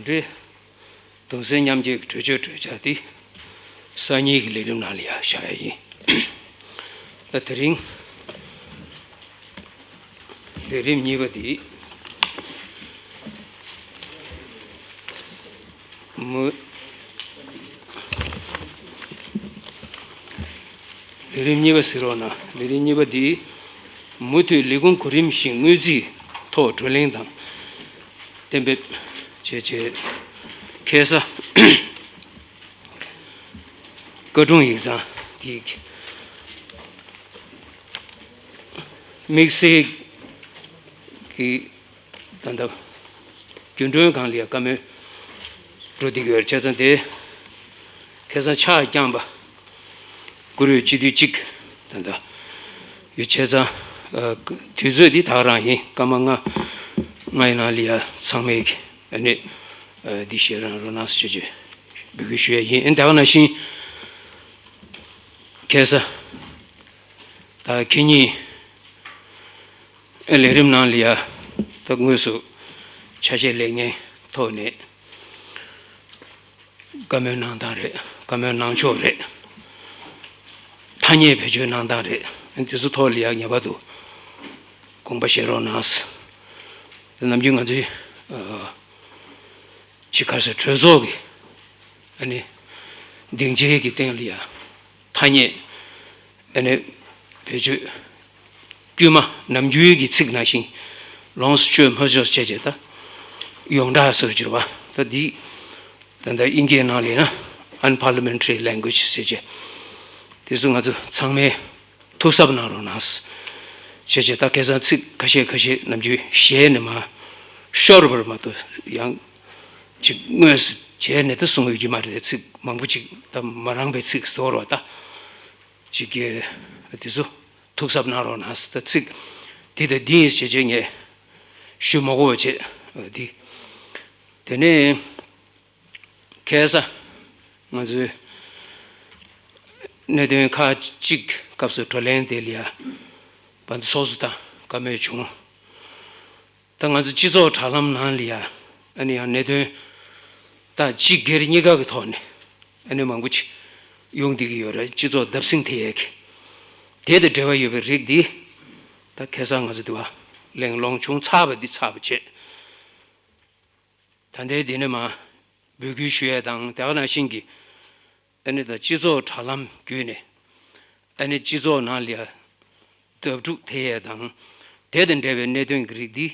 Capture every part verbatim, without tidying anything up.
རེད། གདུང་སེམས་མཉམ་སྐྱེད་ཀྱི་གྲོས་ཆོད་གྲོས་འཆར་དེ་སང་ཉིན་གྱི་ལས་རིམ་ནང་ལ་ཡང་བཞག་ཡ་ཡིན། ད་དེ་རིང་ལས་རིམ་གཉིས་པ་དེ་མུ་ལས་རིམ་གཉིས་པ་ཟེར་རོགས་གནང་། ལས་རིམ་གཉིས་པ་འདི་མུ་མཐུད་ལས་ཁུངས་གོ་རིམ་བཞིན་དངོས་རྫས་ཐོག་བགྲོ་གླེང་དང་གཏན་འབེབས་བྱས་བྱས། ཁ་སང་བཀའ་དྲུང་ཡིག་ཚང་དེ་དམིགས་བསལ་གྱི་ད་ལྟ་རྒྱུན་གྲོན་སྒང་ལ་ཡང་བཀའ་མོལ་འགྲོ་བསྡད་ཀྱི་ཡོད་རེད། བྱས་ཙང་དེ་ཁ་སང་ཕྱག་བརྐྱངས་པ་བཀུར་འོས་སྤྱི་འཐུས་གཅིག་ད་ལྟ་ཡོད། བྱས་ཙང་ཨ་དུས་ཚོད་འདི་ད་ག་རང་ཡིན། སྐར་མ་ལྔ་ལྔ་ཡི་ནང་ལ་ཡ་ཚང་མས་ཨ་ནི་ཨ་འདི་བཞེས་རང་རོགས་གནང་ཟེར་བྱས་འབོད་སྐུལ་ཞུ་ཡ་ཡིན། ཨ་ནི་ད་ག་ནང་བཞིན་ཁ་སང་ད་ཁེ་ཉིན་ཨ་ལས་རིམ་ནང་ལ་ཡ་ད་དངོས་སུ་ཆ་ཤས་ལེན་མཁན་ཐོག་ནས། བཀའ་མོལ་གནང་སྟངས་རེད། བཀའ་མོལ་གནང་ཕྱོགས་རེད། ཐ་སྙད་བེད་སྤྱོད་གནང་སྟངས་རེད། དེ་ཚོ་ཐོག་ལ་ཡང་ངེས་པར་དུ་དགོངས་པ་བཞེས་རོགས་གནང་། དེ་ནམ་རྒྱུན་ང་ཚོའི་ཨ་ཕྱི་ག་རེ་ཟེར། གྲོས་ཚོགས་ཀྱི་ཨ་ནི་སྡིངས་ཆའི་གི་སྟེང་ལ་ཡང་ཐ་སྙད་ཨ་ནི་བེད་སྤྱོད་དཀྱུས་མ་ནམ་རྒྱུན་གྱི་ཚིག་ནང་བཞིན་ལོངས་སུ་སྤྱོད་མ་ཆོག་བྱས་བྱས། ད་ཡོངས་གྲགས་སུ་གྱུར་པ་ད་འདི་ད་ལྟ་དབྱིན་སྐད་ནང་ལ་ཡིན་ན་unparliamentary language ཟེར་བྱས། དེ་ཚོ་ང་ཚོ་ཚང་མས་ཐུགས་གཟབ་གནང་རོགས་གནང་། བྱས་བྱས་ད་ཁ་སང་ཚིག་ཁ་ཤས་ཁ་ཤས་ནམ་རྒྱུན་ཞལ་ནས་མར་ཤོར་བར་མ་གཏོགས་ཡང་ཅིག་དངོས་སུ་བྱས་ནས་ད་གསུང་ཡོད་ཀྱི་མ་རེད། ཚིག་མང་པོ་ཅིག་ད་མ་རངས་པའི་ཚིག་ཟེར་བ་ད། ཅིག་གིས་དེ་ཚོ་ཐུགས་གཟབ་གནང་རོགས་གནང་། ད་ཚིག་འདི་དང་འདི་ཡིན་ཞེས་བྱས་ངས་ཞུ་མ་དགོས་པ་བྱས་འདི། དེ་ནས་ཁ་སང་ང་ཚོའི་གནད་དོན་ཁག་ཅིག་སྐབས་སུ་བགྲོ་གླེང་དེ་ལ་ཡ་བར་འདུ་ཚོགས་སུ་དང་བཀའ་མོལ་བྱུང་། ད་ང་ཚོ་སྤྱི་ཚོགས་དྲ་ལམ་ནང་ལ་ཡ་ཨ་ནི་ཡང་གནད་དོན་ད་གཅིག་སྒེར་གཉིས་ཀ་གི་ཐོག་ནས་ཨ་ནི་མང་པོ་ཅིག་ཡོང་བསྡད་ཀྱི་ཡོད་རེད། སྤྱི་ཚོགས་བརྡབ་གསིག་ཐེབས་ཡས་ཀྱི་དེ་དང་འབྲེལ་བ་ཡོད་པའི་རིགས་འདི་ད་ཁ་སང་ང་ཚོ་འདི་བ་གླེང་སློང་བྱུང་ཚར་བ་འདི་ཚར་བ་བྱས། ད་ལྟའི་འདི་ནས་མར་འབོད་སྐུལ་ཞུ་ཡས་དང་དེ་ག་ནང་བཞིན་གྱི་ཨ་ནི་ད་སྤྱི་ཚོགས་དྲ་ལམ་བརྒྱུད་ནས་ཨ་ནི་སྤྱི་ཚོགས་ནང་ལ་ཡ་བརྡབ་འཁྲུག་ཐེབས་ཡས་དང་དེ་དང་འབྲེལ་བའི་གནད་དོན་གྱི་རིགས་འདི་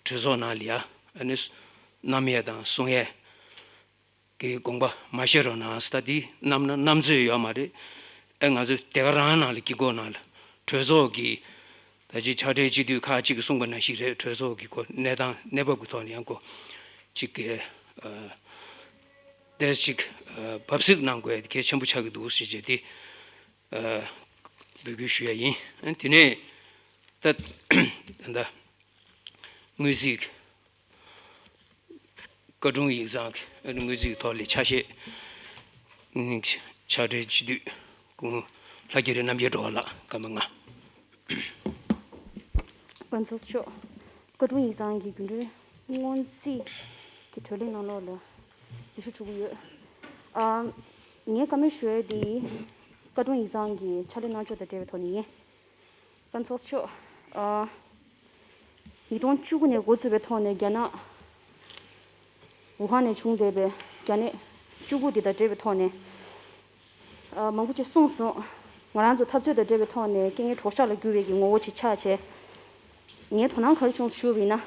གྲོས་ཚོགས་ནང་ལ་ཡ་ཨ་ནི་བསྣམས་ཡས་དང་གསུང་ཡས་ཀྱི་དགོངས་པ་མ་བཞེས་རོགས་གནང་། ད་འདི་བསྣམས་ན་བསྣམས་ཚོད་ཡོད་མ་རེད། ཨེ་ང་ཚོ་དེ་ག་རང་ནང་ལ་དཀྱིལ་འཁོར་ནང་ལ་གྲོས་ཚོགས་ཀྱི་ད་ཅི་ཕྱག་སྦྲེལ་སྤྱི་འཐུས་ཁག་ཅིག་གིས་གསུངས་པ་ནང་བཞིན་རེད། གྲོས་ཚོགས་ཀྱི་སྐོར་གནས་སྟངས་གནས་བབ་ཀྱི་ཐོག་ནས་ཡང་ཁོ་ཅིག་གི་ཨ་ཏོག་ཙམ་ཅིག་ཨ་བབ་གསིག་གནང་དགོས་ཡ་དེ་གལ་ཆེན་པོ་ཆགས་ཀྱི་འདུག་ཟེར་བྱས་དེ་ཨ་འབོད་སྐུལ་ཞུ་ཡ་ཡིན། ཨ་དེ་ནས་ད་ད་ལྟ་དངོས་གཟིགས་བཀའ་དྲུང་ཡིག་ཚང་གི་དངོས་གཟིགས་ཐོག་ལ་ཆ་ཤས་ཕྱག་སྦྲེལ་སྤྱི་འཐུས་སྐུ་ངོ་ལྷ་རྒྱ་རི་རྣམ་རྒྱལ་སྒྲོལ་དཀར་ལགས། སྐར་མ་ལྔ། དཔལ་འབྱོར་ཤོག་བཀའ་དྲུང་ཡིག་ཚང་གི་རྒྱུན་གྲོན་སྔོན་རྩིས་ཀྱི་གྲོས་གླེང་ནང་ལོགས་ལ་འཛུལ་ཞུགས་ཞུ་གི་ཡོད། ཨ་ངས་བཀའ་མོལ་ཞུ་ཡ་དེ་བཀའ་དྲུང་ཡིག་ཚང་གི་ཕྱག་ལས་གནང་ཕྱོགས་དང་འབྲེལ་བའི་ཐོག་ནས་ཡིན། ཀན་ཚོགས་ཆོག་ཨ་ཉིས་སྟོང་བཅུ་དགུ་ནས་འགོ་བཙུགས་པའི་ཐོག་ནས་རྒྱ་ནག་ཝུ་ཧན་ནས་བྱུང་བསྡད་པའི་རྒྱ་ནད་བཅུ་དགུ་འདི་དང་འབྲེལ་བའི་ཐོག་ནས་ཨ་མང་པོ་ཅིག་གསུངས་སོང་། ང་རང་ཚོ་འཐབ་རྩོད་དང་འབྲེལ་བའི་ཐོག་ནས་རྐྱེན་ངན་གྲོགས་ཤག་ལ་གྱུར་བའི་གི་ངོ་བོ་ཅིག་ཆགས་བྱས། ངས་དོ་སྣང་ག་རེ་བྱུང་ཞུ་བ་ཡིན་ན།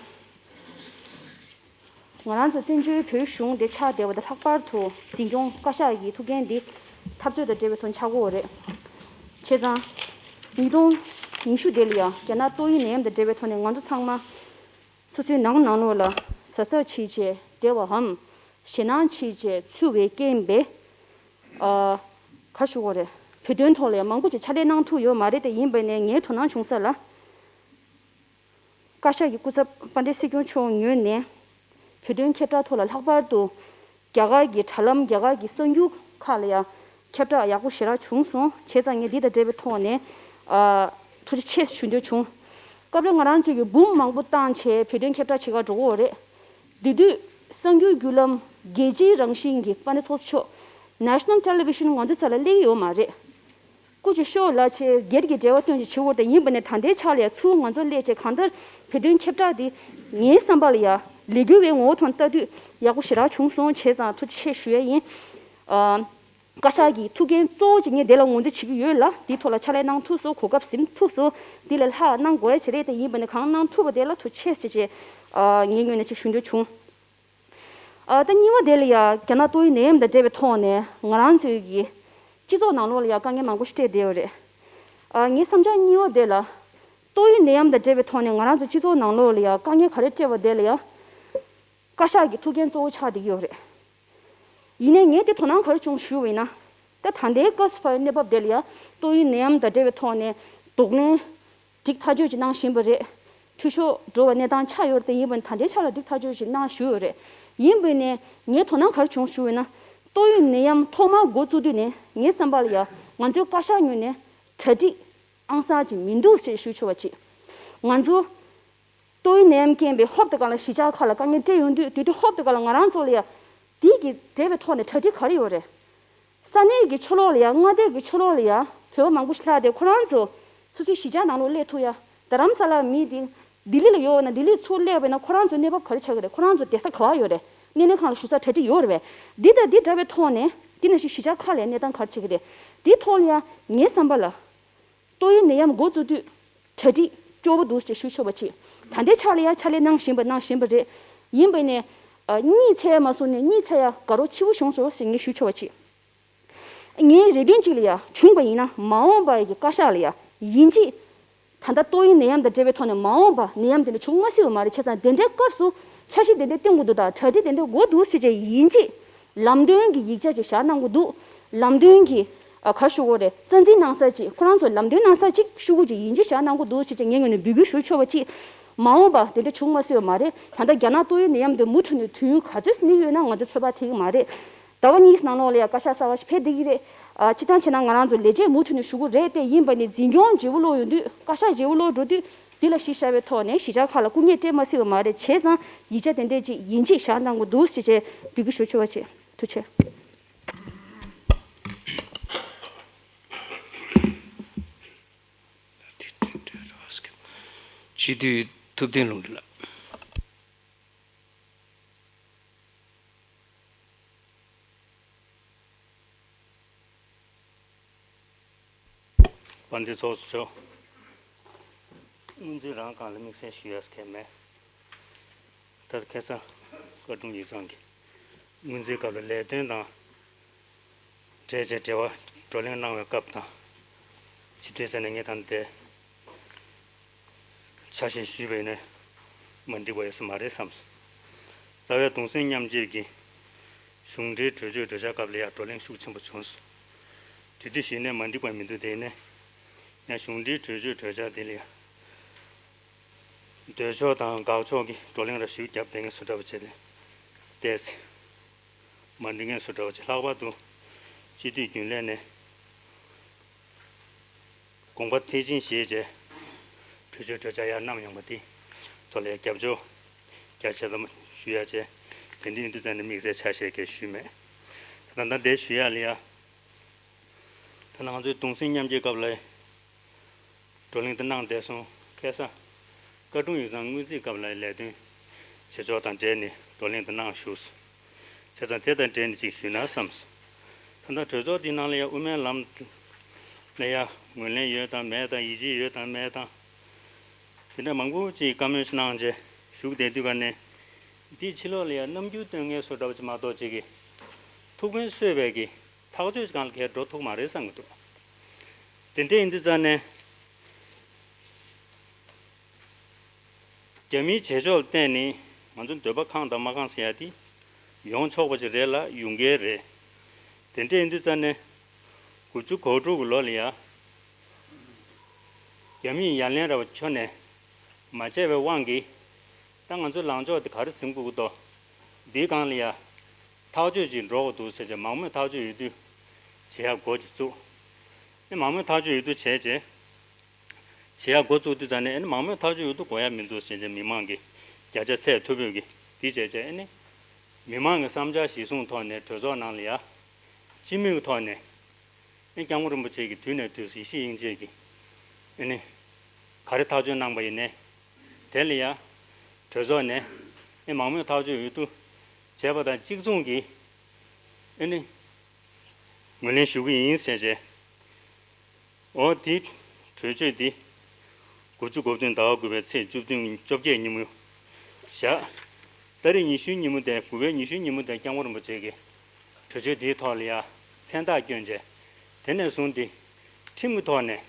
ང་རང་ཚོ་བཙན་བྱོལ་བོད་གཞུང་དེ་ཆགས་བསྡད་པ་དང་ལྷག་པར་དུ་འཛིན་སྐྱོང་བཀའ་ཤག་གི་ཐུགས་འགན་འདི་འཐབ་རྩོད་དང་འབྲེལ་བའི་ཐོག་ཆགས་ཀྱི་ཡོད་རེད། བྱས་ཙང་ཉིས་སྟོང་ཉི་ཤུ་དེ་ལ་ཡང་རྒྱ་ནག་ཏོག་དབྱིབས་ནད་ཡམས་དང་འབྲེལ་བའི་ཐོག་ནས་ང་ཚོ་ཚང་མ་སོ་སོའི་ནང་ནང་ལོགས་ལ་གཟབ་གཟབ་བྱས་བྱས་བསྡད་པའམ་ཞེད་སྣང་བྱས་བྱས་ཚུད་པའི་རྐྱེན་པས་ཨ་ག་ཞུ་དགོས་རེད། བོད་དོན་ཐོག་ལ་ཡང་མང་པོ་ཅིག་ཕྱག་ལས་གནང་ཐུབ་ཡོད་མ་རེད། དེ་ཡིན་པ་ནས་ངའི་དོ་སྣང་བྱུང་ས་ལ། བཀའ་ཤག་གི་སྐུ་ཚབ་དཔལ་ལྡན་སྲིད་སྐྱོང་མཆོག་ངོས་ནས་བོད་དོན་ཁྱབ་བསྒྲགས་ཐོག་ལ་ལྷག་པར་དུ་རྒྱ་གར་གྱི་དྲ་ལམ་རྒྱ་གར་གྱི་གསར་འགྱུར་ཁག་ལ་ཡང་ཁྱབ་བསྒྲགས་ཡག་པོ་ཞེ་དྲག་བྱུང་སོང་། བྱས་ཙང་ངས་འདི་དང་འབྲེལ་བའི་ཐོག་ནས་ཨ་ཐུགས་རྗེ་ཆེ་ཞུ་འདོད་བྱུང་། སྐབས་རེ་ང་རང་ཚོས་ཀྱི་འབུམ་མང་པོ་བཏང་བྱས་བོད་དོན་ཁྱབ་བསྒྲགས་བྱེད་གར་འགྲོ་གི་ཡོད་རེད། དེ་དུས་ གསར་འགྱུར་བརྒྱུད་ལམ་རྒྱལ་སྤྱིའི་རང་བཞིན་གྱི་པ་ནི་ཚོགས་ཆོག National Television ང་ཚོ་ཚ་ལ་སླེབས་ཡོད་མ་རེད། སྐུ་མཁྱེན་ཤོག་ལ་ཆེ་སྒེར་གྱི་འབྲེལ་བ་སྟོན་ཅིག་བྱེད་དགོས་ཏེ་ཡིན་པ་ནས་ད་ལྟའི་ཆ་ལ་ཡ་ཚུར་ང་ཚོ་སླེབས་བྱས་གང་ལྟར་བོད་དོན་ཁྱབ་བསྒྲགས་འདི་ངའི་བསམ་པ་ལ་ཡ་ལས་འགུལ་བའི་ངོ་བོ་ཐོག་ལྟ་དུས་ཡག་པོ་ཞེ་དྲག་བྱུང་སོང་བྱས་ཙང་ཐུགས་རྗེ་ཆེ་ཞུ་ཡ་ཡིན། ཨ། བཀའ་ཤག་གི་ཐུགས་འགན་གཙོ་བོ་ཅིག་ངས་དེ་ལ་ངོས་འཛིན་བྱེད་ཀྱི་ཡོད་ལ་དེའི་ཐོག་ལ་ཕྱག་ལས་གནང་ཐུབ་སོང་གོ་སྐབས་ཟིན་ཐུབ་སོང་དེ་ལས་ལྷག་གནང་དགོས་ཡ་ཅིག་རེད་དེ་ཡིན་པ་ནས་གང་གནང་ཐུབ་པ་དེ་ལ་ཐུགས་རྗེ་ཆེ་ཞེས་ངའི་ངོས་ནས་ཅིག་ཞུ་འདོད་བྱུང་། ཨ། ད་གཉིས་པ་དེ་ལ་ཡ་རྒྱ་ནག་ཏོག་དབྱིབས་ནད་ཡམས་དང་འབྲེལ་བའི་ཐོག་ནས་ང་རང་ཚོའི་གི་སྤྱི་ཚོགས་ནང་ལོགས་ལ་ཡ་དཀའ་ངལ་མང་པོ་ཞིག་འཕྲད་བསྡད་ཡོད་རེད། ཨ། ངའི་བསམ་འཆར་གཉིས་པ་དེ་ལ་ཏོག་དབྱིབས་ནད་ཡམས་དང་འབྲེལ་བའི་ཐོག་ནས་ང་རང་ཚོ་སྤྱི་ཚོགས་ནང་ལོགས་ལ་ཡ་དཀའ་ངལ་ག་རེ་འཕྲད་པ་དེ་ལ་ཡ་བཀའ་ཤག་གི་ཐུགས་འགན་གཙོ་བོ་ཆགས་བསྡད་ཀྱི་ཡོད་རེད། ཡིན་ནའི་ངས་དེ་དོ་སྣང་ག་རེ་བྱུང་ཞུས་པ་ཡིན་ན། ད་ད་ལྟའི་སྐབས་སུ་བབས་པའི་གནས་བབ་དེ་ལ་ཡ་ཏོག་དབྱིབས་ནད་ཡམས་དང་འབྲེལ་བའི་ཐོག་ནས་གདོང་ལེན་སྒྲིག་ཐག་གཅོད་ཅིག་གནང་བཞིན་པ་རེད། འཐུས་ཤོར་འགྲོ་བའི་གནས་སྟངས་ཆགས་ཡོད་རེད་དེ་ཡིན་པ་ནི་ད་ལྟའི་ཆ་ལ་སྒྲིག་ཐག་གཅོད་ཅིག་གནང་བཞིན་ཡོད་རེད། ཡིན་པ་ནས་ངས་དོ་སྣང་ག་རེ་བྱུང་ཞུས་པ་ཡིན་ན། ཏོག་དབྱིབས་ནད་ཡམས་ཐོག་མར་འགོ་བཙུགས་དུས་ནས་ངའི་བསམ་པ་ལ་ཡ་ང་ཚོའི་བཀའ་ཤག་ངོས་ནས་གྲ་སྒྲིག་ཨང་གསར་ཅིག་མི་འདུག་ཅེས་ཞུ་ཆོག་པ་ཅིག་ང་ཚོ་ཏོག་དབྱིབས་ནད་ཡམས་རྐྱེན་པས་ཧོབ་ཏེ་གང་ལ་གཞིས་ཆགས་ཁག་ལ་དཀའ་ངལ་འཕྲད་ཡོང་དུས་དེ་དུས་ཧོབ་ཏེ་གང་ལ་ང་རང་ཚོ་ལ་ཡ་དེ་གི་འབྲེལ་བའི་ཐོག་ནས་གྲ་སྒྲིག་ག་རེ་ཡོད་རེད། ས་གནས་ཀྱི་ཕྱོགས་ལོགས་ལ་ཡ་མངའ་སྡེ་གི་ཕྱོགས་ལོགས་ལ་ཡ་བོད་པ་མང་པོ་ཞིག་ལྷག་སྟེ་ཁོ་རང་ཚོ་སོ་སོའི་གཞིས་ཆགས་ནང་ལོགས་སླེབས་ཐུབ་ཡ། རྡ་རམ་ས་ལ་མི་དེ་ལྡི་ལི་ལ་ཡོད་ན་ལྡི་ལི་ཚུར་སླེབས་པ་ཡིན་ན་ཁོ་རང་ཚོའི་གནས་བབ་ག་རེ་ཆགས་ཀྱི་རེད། ཁོ་རང་ཚོ་བསྡད་ས་ག་པར་ཡོད་རེད། སྣེ་ལེན་ཁང་ལ་བཞུགས་ས་གྲ་སྒྲིག་ཡོད་རེད་པས། འདི་དང་འདི་འདྲ་བའི་ཐོག་ནས་འདི་ནང་བཞིན་གཞིས་ཆགས་ཁག་ལ་གནས་སྟངས་ག་རེ་ཆགས་ཀྱི་རེད། འདིའི་ཐོག་ལ་ཡ་ངའི་བསམ་པ་ལ། ཏོག་དབྱིབས་ནད་ཡམས་འགོ་བཙུགས་དུས་གྲ་སྒྲིག་སྐྱོ་པོ་འདུག་ཅེས་ཞུ་ཆོག་པ་ཅིག་ད་ལྟའི་ཆ་ལ་ཡང་ཕྱག་ལས་གནང་བཞིན་པ་གནང་བཞིན་པ་རེད། ཡིན་པ་ནས་ཨ། གཉིད་ཚད་མ་སོང་ནས་གཉིད་ཚད་ཡ་དགའ་རོགས་ཆེ་པོ་བྱུང་སོང་ཞེས་ངས་ཞུ་ཆོག་པ་ཅིག་ངའི་རེ་འདུན་གཅིག་ལ་ཡ་བྱུང་བ་ཡིན་ན་མ་འོངས་པ་ཡི་གི་བཀའ་ཤག་ལ་ཡ་ཡིན་གཅིག་ད་ལྟ་ཏོག་དབྱིབས་ནད་ཡམས་དང་འབྲེལ་བའི་ཐོག་ནས་མ་འོངས་པ་ནད་ཡམས་དེ་འདྲ་བྱུང་མ་སྲིད་པ་མ་རེད། བྱས་ཙང་དེ་འདྲའི་སྐབས་སུ་འཆར་གཞི་དེ་འདྲ་བཏིང་དགོས་འདུག་དང་གྲ་སྒྲིག་དེ་འདྲ་དགོས་འདུག་ཟེར་བྱས་ཡིན་གཅིག་ལམ་སྟོན་གྱི་ཡིག་ཆ་ཅིག་བཞག་གནང་དགོས་འདུག་ལམ་སྟོན་གྱི་ཨ། ག་རེ་ཞུ་དགོས་རེད། རྩ་འཛིན་གནང་ས་ཅིག་ཁོ་རང་ཚོ་ལམ་སྟོན་གནང་ས་ཅིག་ཤོག་གུ་ཅིག་ཡིན་གཅིག་བཞག་གནང་དགོས་འདུག་ཟེར་བྱས་ངའི་ངོས་ནས་འབོད་སྐུལ་ཞུ་ཆོག་པ་ཅིག་མ་འོངས་པ་དེ་འདྲ་བྱུང་མ་སྲིད་པ་མ་རེད། ད་ལྟ་རྒྱ་ནག་ཏོག་དབྱིབས་ནད་ཡམས་དེ་མུ་མཐུད་ནས་དུས་ཡུན་ག་ཚོད་གནས་ཀྱི་ཡོད་ན་ང་ཚོ་ཚོད་དཔག་ཐིག་གི་མ་རེད། ཟླ་བ་གཉིས་ནང་ལོགས་ལ་ཡ་བཀའ་ཤག་གསར་པ་ཞིག་ཕེབས་བསྡད་ཀྱི་རེད། ཨ། སྤྱིར་བཏང་བྱས་ན་ང་རང་ཚོ་ལས་བྱེད་མུ་མཐུད་ནས་ཞུ་གི་རེད་དེ་ཡིན་པ་ནི་འཛིན་སྐྱོང་བརྗེ་པོ་སློག་ཡོང་དུས་བཀའ་ཤག་བརྗེ་པོ་སློག་འགྲོ་དུས་འདི་ལ་གཞི་བཞག་པའི་ཐོག་ནས་གཞིས་ཆགས་ཁག་ལ་སྐུ་ངལ་སྤྲད་མ་སྲིད་པ་མ་རེད། བྱས་ཙང་ཡིག་ཆ་དེ་འདྲས་ཅིག་ཡིན་གཅིག་བཞག་གནང་དགོས་འདུག་ཞེས་བྱས་འབོད་སྐུལ་ཞུ་ཆོག་པ་བྱེད། ཐུགས་རྗེ་ཆེ། སྤྱི་འཐུས་ཐུབ་བསྟན་ལུང་རིགས་ལགས། དཔལ་ལྡན་ཚོགས་གཙོ་མཆོག་སྔོན་རྩིས་རང་སྒང་ལ་དམིགས་བསལ་ཞུ་ཡས་གང་མེད། ད་ཁ་སང་བཀའ་དྲུང་ཡིག་ཚང་གི་སྔོན་རྩིས་སྐབས་ལ་ལས་དོན་དང་འབྲེལ་བྱས་འབྲེལ་བ་བགྲོ་གླེང་གནང་བའི་སྐབས་དང་། སྤྱི་འཐུས་ཚོ་ནས་ངས་ད་ལྟའི་ཆ་ཤས་ཞུས་པ་ཡིན་ན་མ་འགྲིག་པ་ཡོད་ས་མ་རེད་བསམས་སོང་། རྩ་བའི་གདུང་སེམས་མཉམ་སྐྱེད་ཀྱི་གཞུང་འབྲེལ་གྲོས་ཆོད་གྲོས་འཆར་སྐབས་ལ་ཡང་བགྲོ་གླེང་ཤུགས་ཆེན་པོ་བྱུང་སོང་། དེ་དུས་གཞི་ནས་མ་འགྲིག་པ་མི་འདུག་དེ་ནས་ཡང་གཞུང་འབྲེལ་གྲོས་ཆོད་གྲོས་འཆར་དེ་ལ་ཡང་འདོད་ཕྱོགས་དང་དགག་ཕྱོགས་ཀྱི་བགྲོ་གླེང་ར་ཞུ་རྒྱབ་བསྡད་མཁན་སུ་འདྲ་བ་བྱས་ཏེ་བལྟས་ཚེ། མ་འགྲིག་མཁན་སུ་འདྲ་བ་བྱས། ལྷག་པར་དུ་སྤྱི་འཐུས་རྒྱུན་ལས་ནས་དགོངས་པ་མཐིལ་ཕྱིན་བཞེས་རྗེས་གྲོས་ཆོད་གྲོས་འཆར་ཡར་བསྣམས་ཡོང་བ་དེ་ཐོག་ལ་རྒྱབ་སྐྱོར་རྒྱ་ཆེ་ཙམ་ཞུ་ཡ་བྱས། དེ་འདྲ་ཡིན་དུས་ཙང་ནས་དམིགས་བསལ་ཆ་ཤས་ཀྱི་ཞུས་མེད། ད་ལྟ་འདི་ཞུ་ཡ་ལ་ཡ། ད་ང་ཚོའི་གདུང་སེམས་མཉམ་སྐྱེད་སྐབས་ལ་བགྲོ་གླེང་དེ་གནང་བསྡད་སོང་། ཁ་སང་བཀའ་དྲུང་ཡིག་ཚང་སྔོན་རྩིས་སྐབས་ལ་ལས་དོན་བྱེད་ཕྱོགས་དང་འབྲེལ་ནས་བགྲོ་གླེང་དེ་གནང་བཞུགས་སོང་། བྱས་ཙང་དེ་དང་འབྲེལ་ནས་ཅིག་ཞུས་ན་བསམས་སོང་། ད་ལྟ་གྲོས་ཚོགས་འདིའི་ནང་ལ་ཡང་དབུ་མའི་ལམ་ལ་ཡང་ངོས་ལེན་ཡོད་དང་མེད་དང་ཡིད་ཆེས་ཡོད་དང་མེད་དང་། དེ་འདྲ་མང་པོ་ཅིག་བཀའ་མོལ་གནང་རྗེས་བཞུགས་བསྡད་དུས་ག་ནས་འདིའི་ཕྱི་ལོགས་ལ་ཡང་རྣམ་འགྱུར་སྟོན་མཁན་སུ་འདྲ་བ་ཅིག་མ་གཏོགས་ཅིག་གིས་ཐུགས་ཕན་གསོས་པའི་གི་ཐག་གཅོད་ཅིག་སྒང་ལ་གས་འགྲོ་ཐུབ་མ་རེད་བསམ་གི་འདུག་དེ་འདྲ་ཡིན་དུས་ཙང་ནས་རྒྱ་མིའི་བྱེད་ཕྱོགས་ལ་བརྟེན་ནས་ང་ཚོ་འདོད་པ་ཁེངས་དང་མ་ཁེངས་ཟེར་ཡ་དེ་ཡོང་ཆོག་པ་ཅིག་རེད་ལ་ཡོང་གི་རེད། དེ་འདྲ་ཡིན་དུས་ཙང་ནས་དགུ་བཅུ་གོ་དྲུག་གི་ལོ་ལ་ཡ་རྒྱ་མིས་ཡ་ལན་ར་བ་ཁྱོན་ནས་མ་བྱས་པའི་དབང་གིས་ད་ང་ཚོའི་ལངས་ཕྱོགས་དེ་ག་རེ་ཟིན་དགོས་ཀྱི་འདུག་འདིའི་སྒང་ལ་ཡ་ཐག་གཅོད་ཅིག་འགྲོ་དགོས་འདུག་ཟེར་བྱས་མང་མོས་ཐག་གཅོད་ཡོད་དུས་བྱེད་ཡ་འགོ་ཅིག་བཙུགས། ཨེ་མང་མོས་ཐག་གཅོད་ཡོད་དུས་བྱས་རྗེས། བྱེད་ཡ་འགོ་བཙུགས་དུས་ཙང་ནས་ཨེ་ནི་མང་མོས་ཐག་གཅོད་ཡོད་དུས་དགོས་ཡ་མི་འདུག་ཟེར་བྱས་མི་མང་གི་བརྒྱ་ཆ་ཚད་མཐོ་པོས་ཀྱི་འདི་བྱས་བྱས་ཨེ་ནི་ མི་མང་གི་བསམ་འཆར་གཞིར་བཟུང་ཐོག་ནས་གྲོས་ཚོགས་ནང་ལ་ཡ། སྤྱི་མོས་ཀྱི་ཐོག་ནས། ཨེ་སྐྱབས་མགོན་རིན་པོ་ཆེ་གིས་དུས་ནས་དུས་སུ་ཡེ་ཤེས་དབྱིངས་དཔྱད་ཀྱིས། ཨེ་ནི། ག་རེ་ཐག་གཅོད་གནང་པ་ཡིན་ནའི། དེ་ལ་ཡ། གྲོས་ཚོགས་ནས། ཨེ་མང་མོས་ཐག་གཅོད་འོས་བསྡུ། བྱས་པ་དང་གཅིག་མཚུངས་ཀྱིས། ཨེ་ནི། ངོས་ལེན་ཞུ་གི་ཡིན་ཟེར་བྱས། འོ་དེ། གྲོས་ཆོད་འདི། དགུ་བཅུ་གོ་བདུན་ཟླ་བ་དགུ་པའི་ཚེས་བཅུ་བདུན་བཅོ་བརྒྱད་ཉིན་མོ། བཞག་ཏ་རིག་ཉི་ཤུའི་ཉིན་མོ་དེ་དགུ་པའི་ཉི་ཤུའི་ཉིན་མོ་དེ་སྐྱབས་མགོན་རིན་པོ་ཆེ་གིས། གྲོས་ཆོད་འདིའི་ཐོག་ལ་ཡ། མཚན་རྟགས་བསྐྱོན་བྱས། དེ་ནས་བཟུང་སྟེ། ཁྲིམས་ཀྱི་ཐོག་ནས།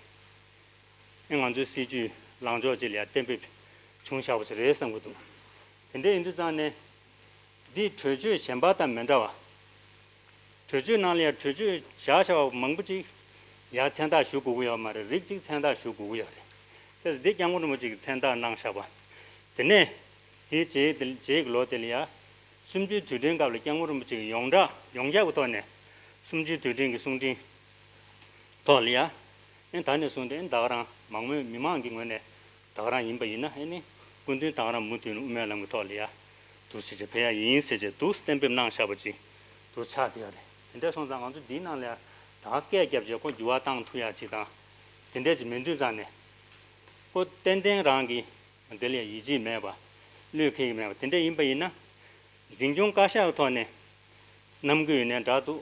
ཨེ་ང་ཚོའི་སྲིད་ཇུས་ལངས་ཕྱོགས་ཅིག་ལ་ཡ་གཏན་འབེབས་བྱུང་བཞག་པ་ཞིག་རེད་བསམ་གྱི་འདུག་དེ་འདྲ་ཡིན་དུས་ཙང་ནས། འདི་གྲོས་ཆོད་གཞན་པ་དང་མི་འདྲ་བ། གྲོས་ཆོད་ནང་ལ་ཡང་གྲོས་ཆོད་བཞག་བཞག་པ་མང་པོ་ཅིག་ཡང་མཚན་རྟགས་ཞུ་དགོས་ཀྱི་ཡོད་མ་རེད། རིགས་གཅིག་མཚན་རྟགས་ཞུ་དགོས་ཀྱི་ཡོད་རེད། དེ་འདི་སྐྱབས་མགོན་རིན་པོ་ཆེ་གིས་མཚན་རྟགས་གནང་བཞག་པ། དེ་ནས་དེའི་རྗེས་དེ་རྗེས་ཀྱི་ལོ་དེ་ལ་ཡང་གསུམ་བཅུའི་དུས་དྲན་སྐབས་ལ་སྐྱབས་མགོན་རིན་པོ་ཆེ་གིས་ཡོངས་གྲགས་ཡོངས་ཁྱབ་ཀྱི་ཐོག་ནས་གསུམ་བཅུའི་དུས་དྲན་གྱི་གསུང་འཕྲིན་ཐོག་ལ་ཡང་། ཨེ་ད་ནས་བཟུང་སྟེ་ཨེ་ད་ག་རང་མང་མོས་མི་མང་གི་ངོས་ནས་ད་ག་རང་ཡིན་པ་ཡིན་ན། ཨེ་ནི་སྐུ་མདུན་ད་ག་རང་མུ་མཐུད་ནས་དབུ་མའི་ལམ་གྱི་ཐོག་ལ་ཡ་འདུག་ཟེར་བྱས་ཕེབས་ཡ་ཡིན་ཟེར་བྱས་འདུག་གཏན་འབེབས་གནང་བཞག་པ་ཅིག་འདུག་ཆགས་བསྡད་ཡོད་རེད། དེ་འདྲ་སོང་ཙང་ང་ཚོ་འདིའི་ནང་ལ་ཡ་ད་སྐད་བརྒྱབ་བྱས་ཁོ་འགྱུར་བ་བཏང་ཐུབ་ཡ་ཅིག་དང་། དེ་འདྲ་ཅིག་མེད་དུས་ཙང་ནས་ཁོ་ཏན་ཏན་རང་གི་དེ་ལ་ཡ་ཡིད་ཆེས་མེད་པ། བློས་འཁེལ་གྱི་མེད་པ་དེ་འདྲ་ཡིན་པ་ཡིན་ན། འཛིན་སྐྱོང་བཀའ་ཤག་གི་ཐོག་ནས་གནང་གི་ཡོད་ནའི་འདྲ་འདུག་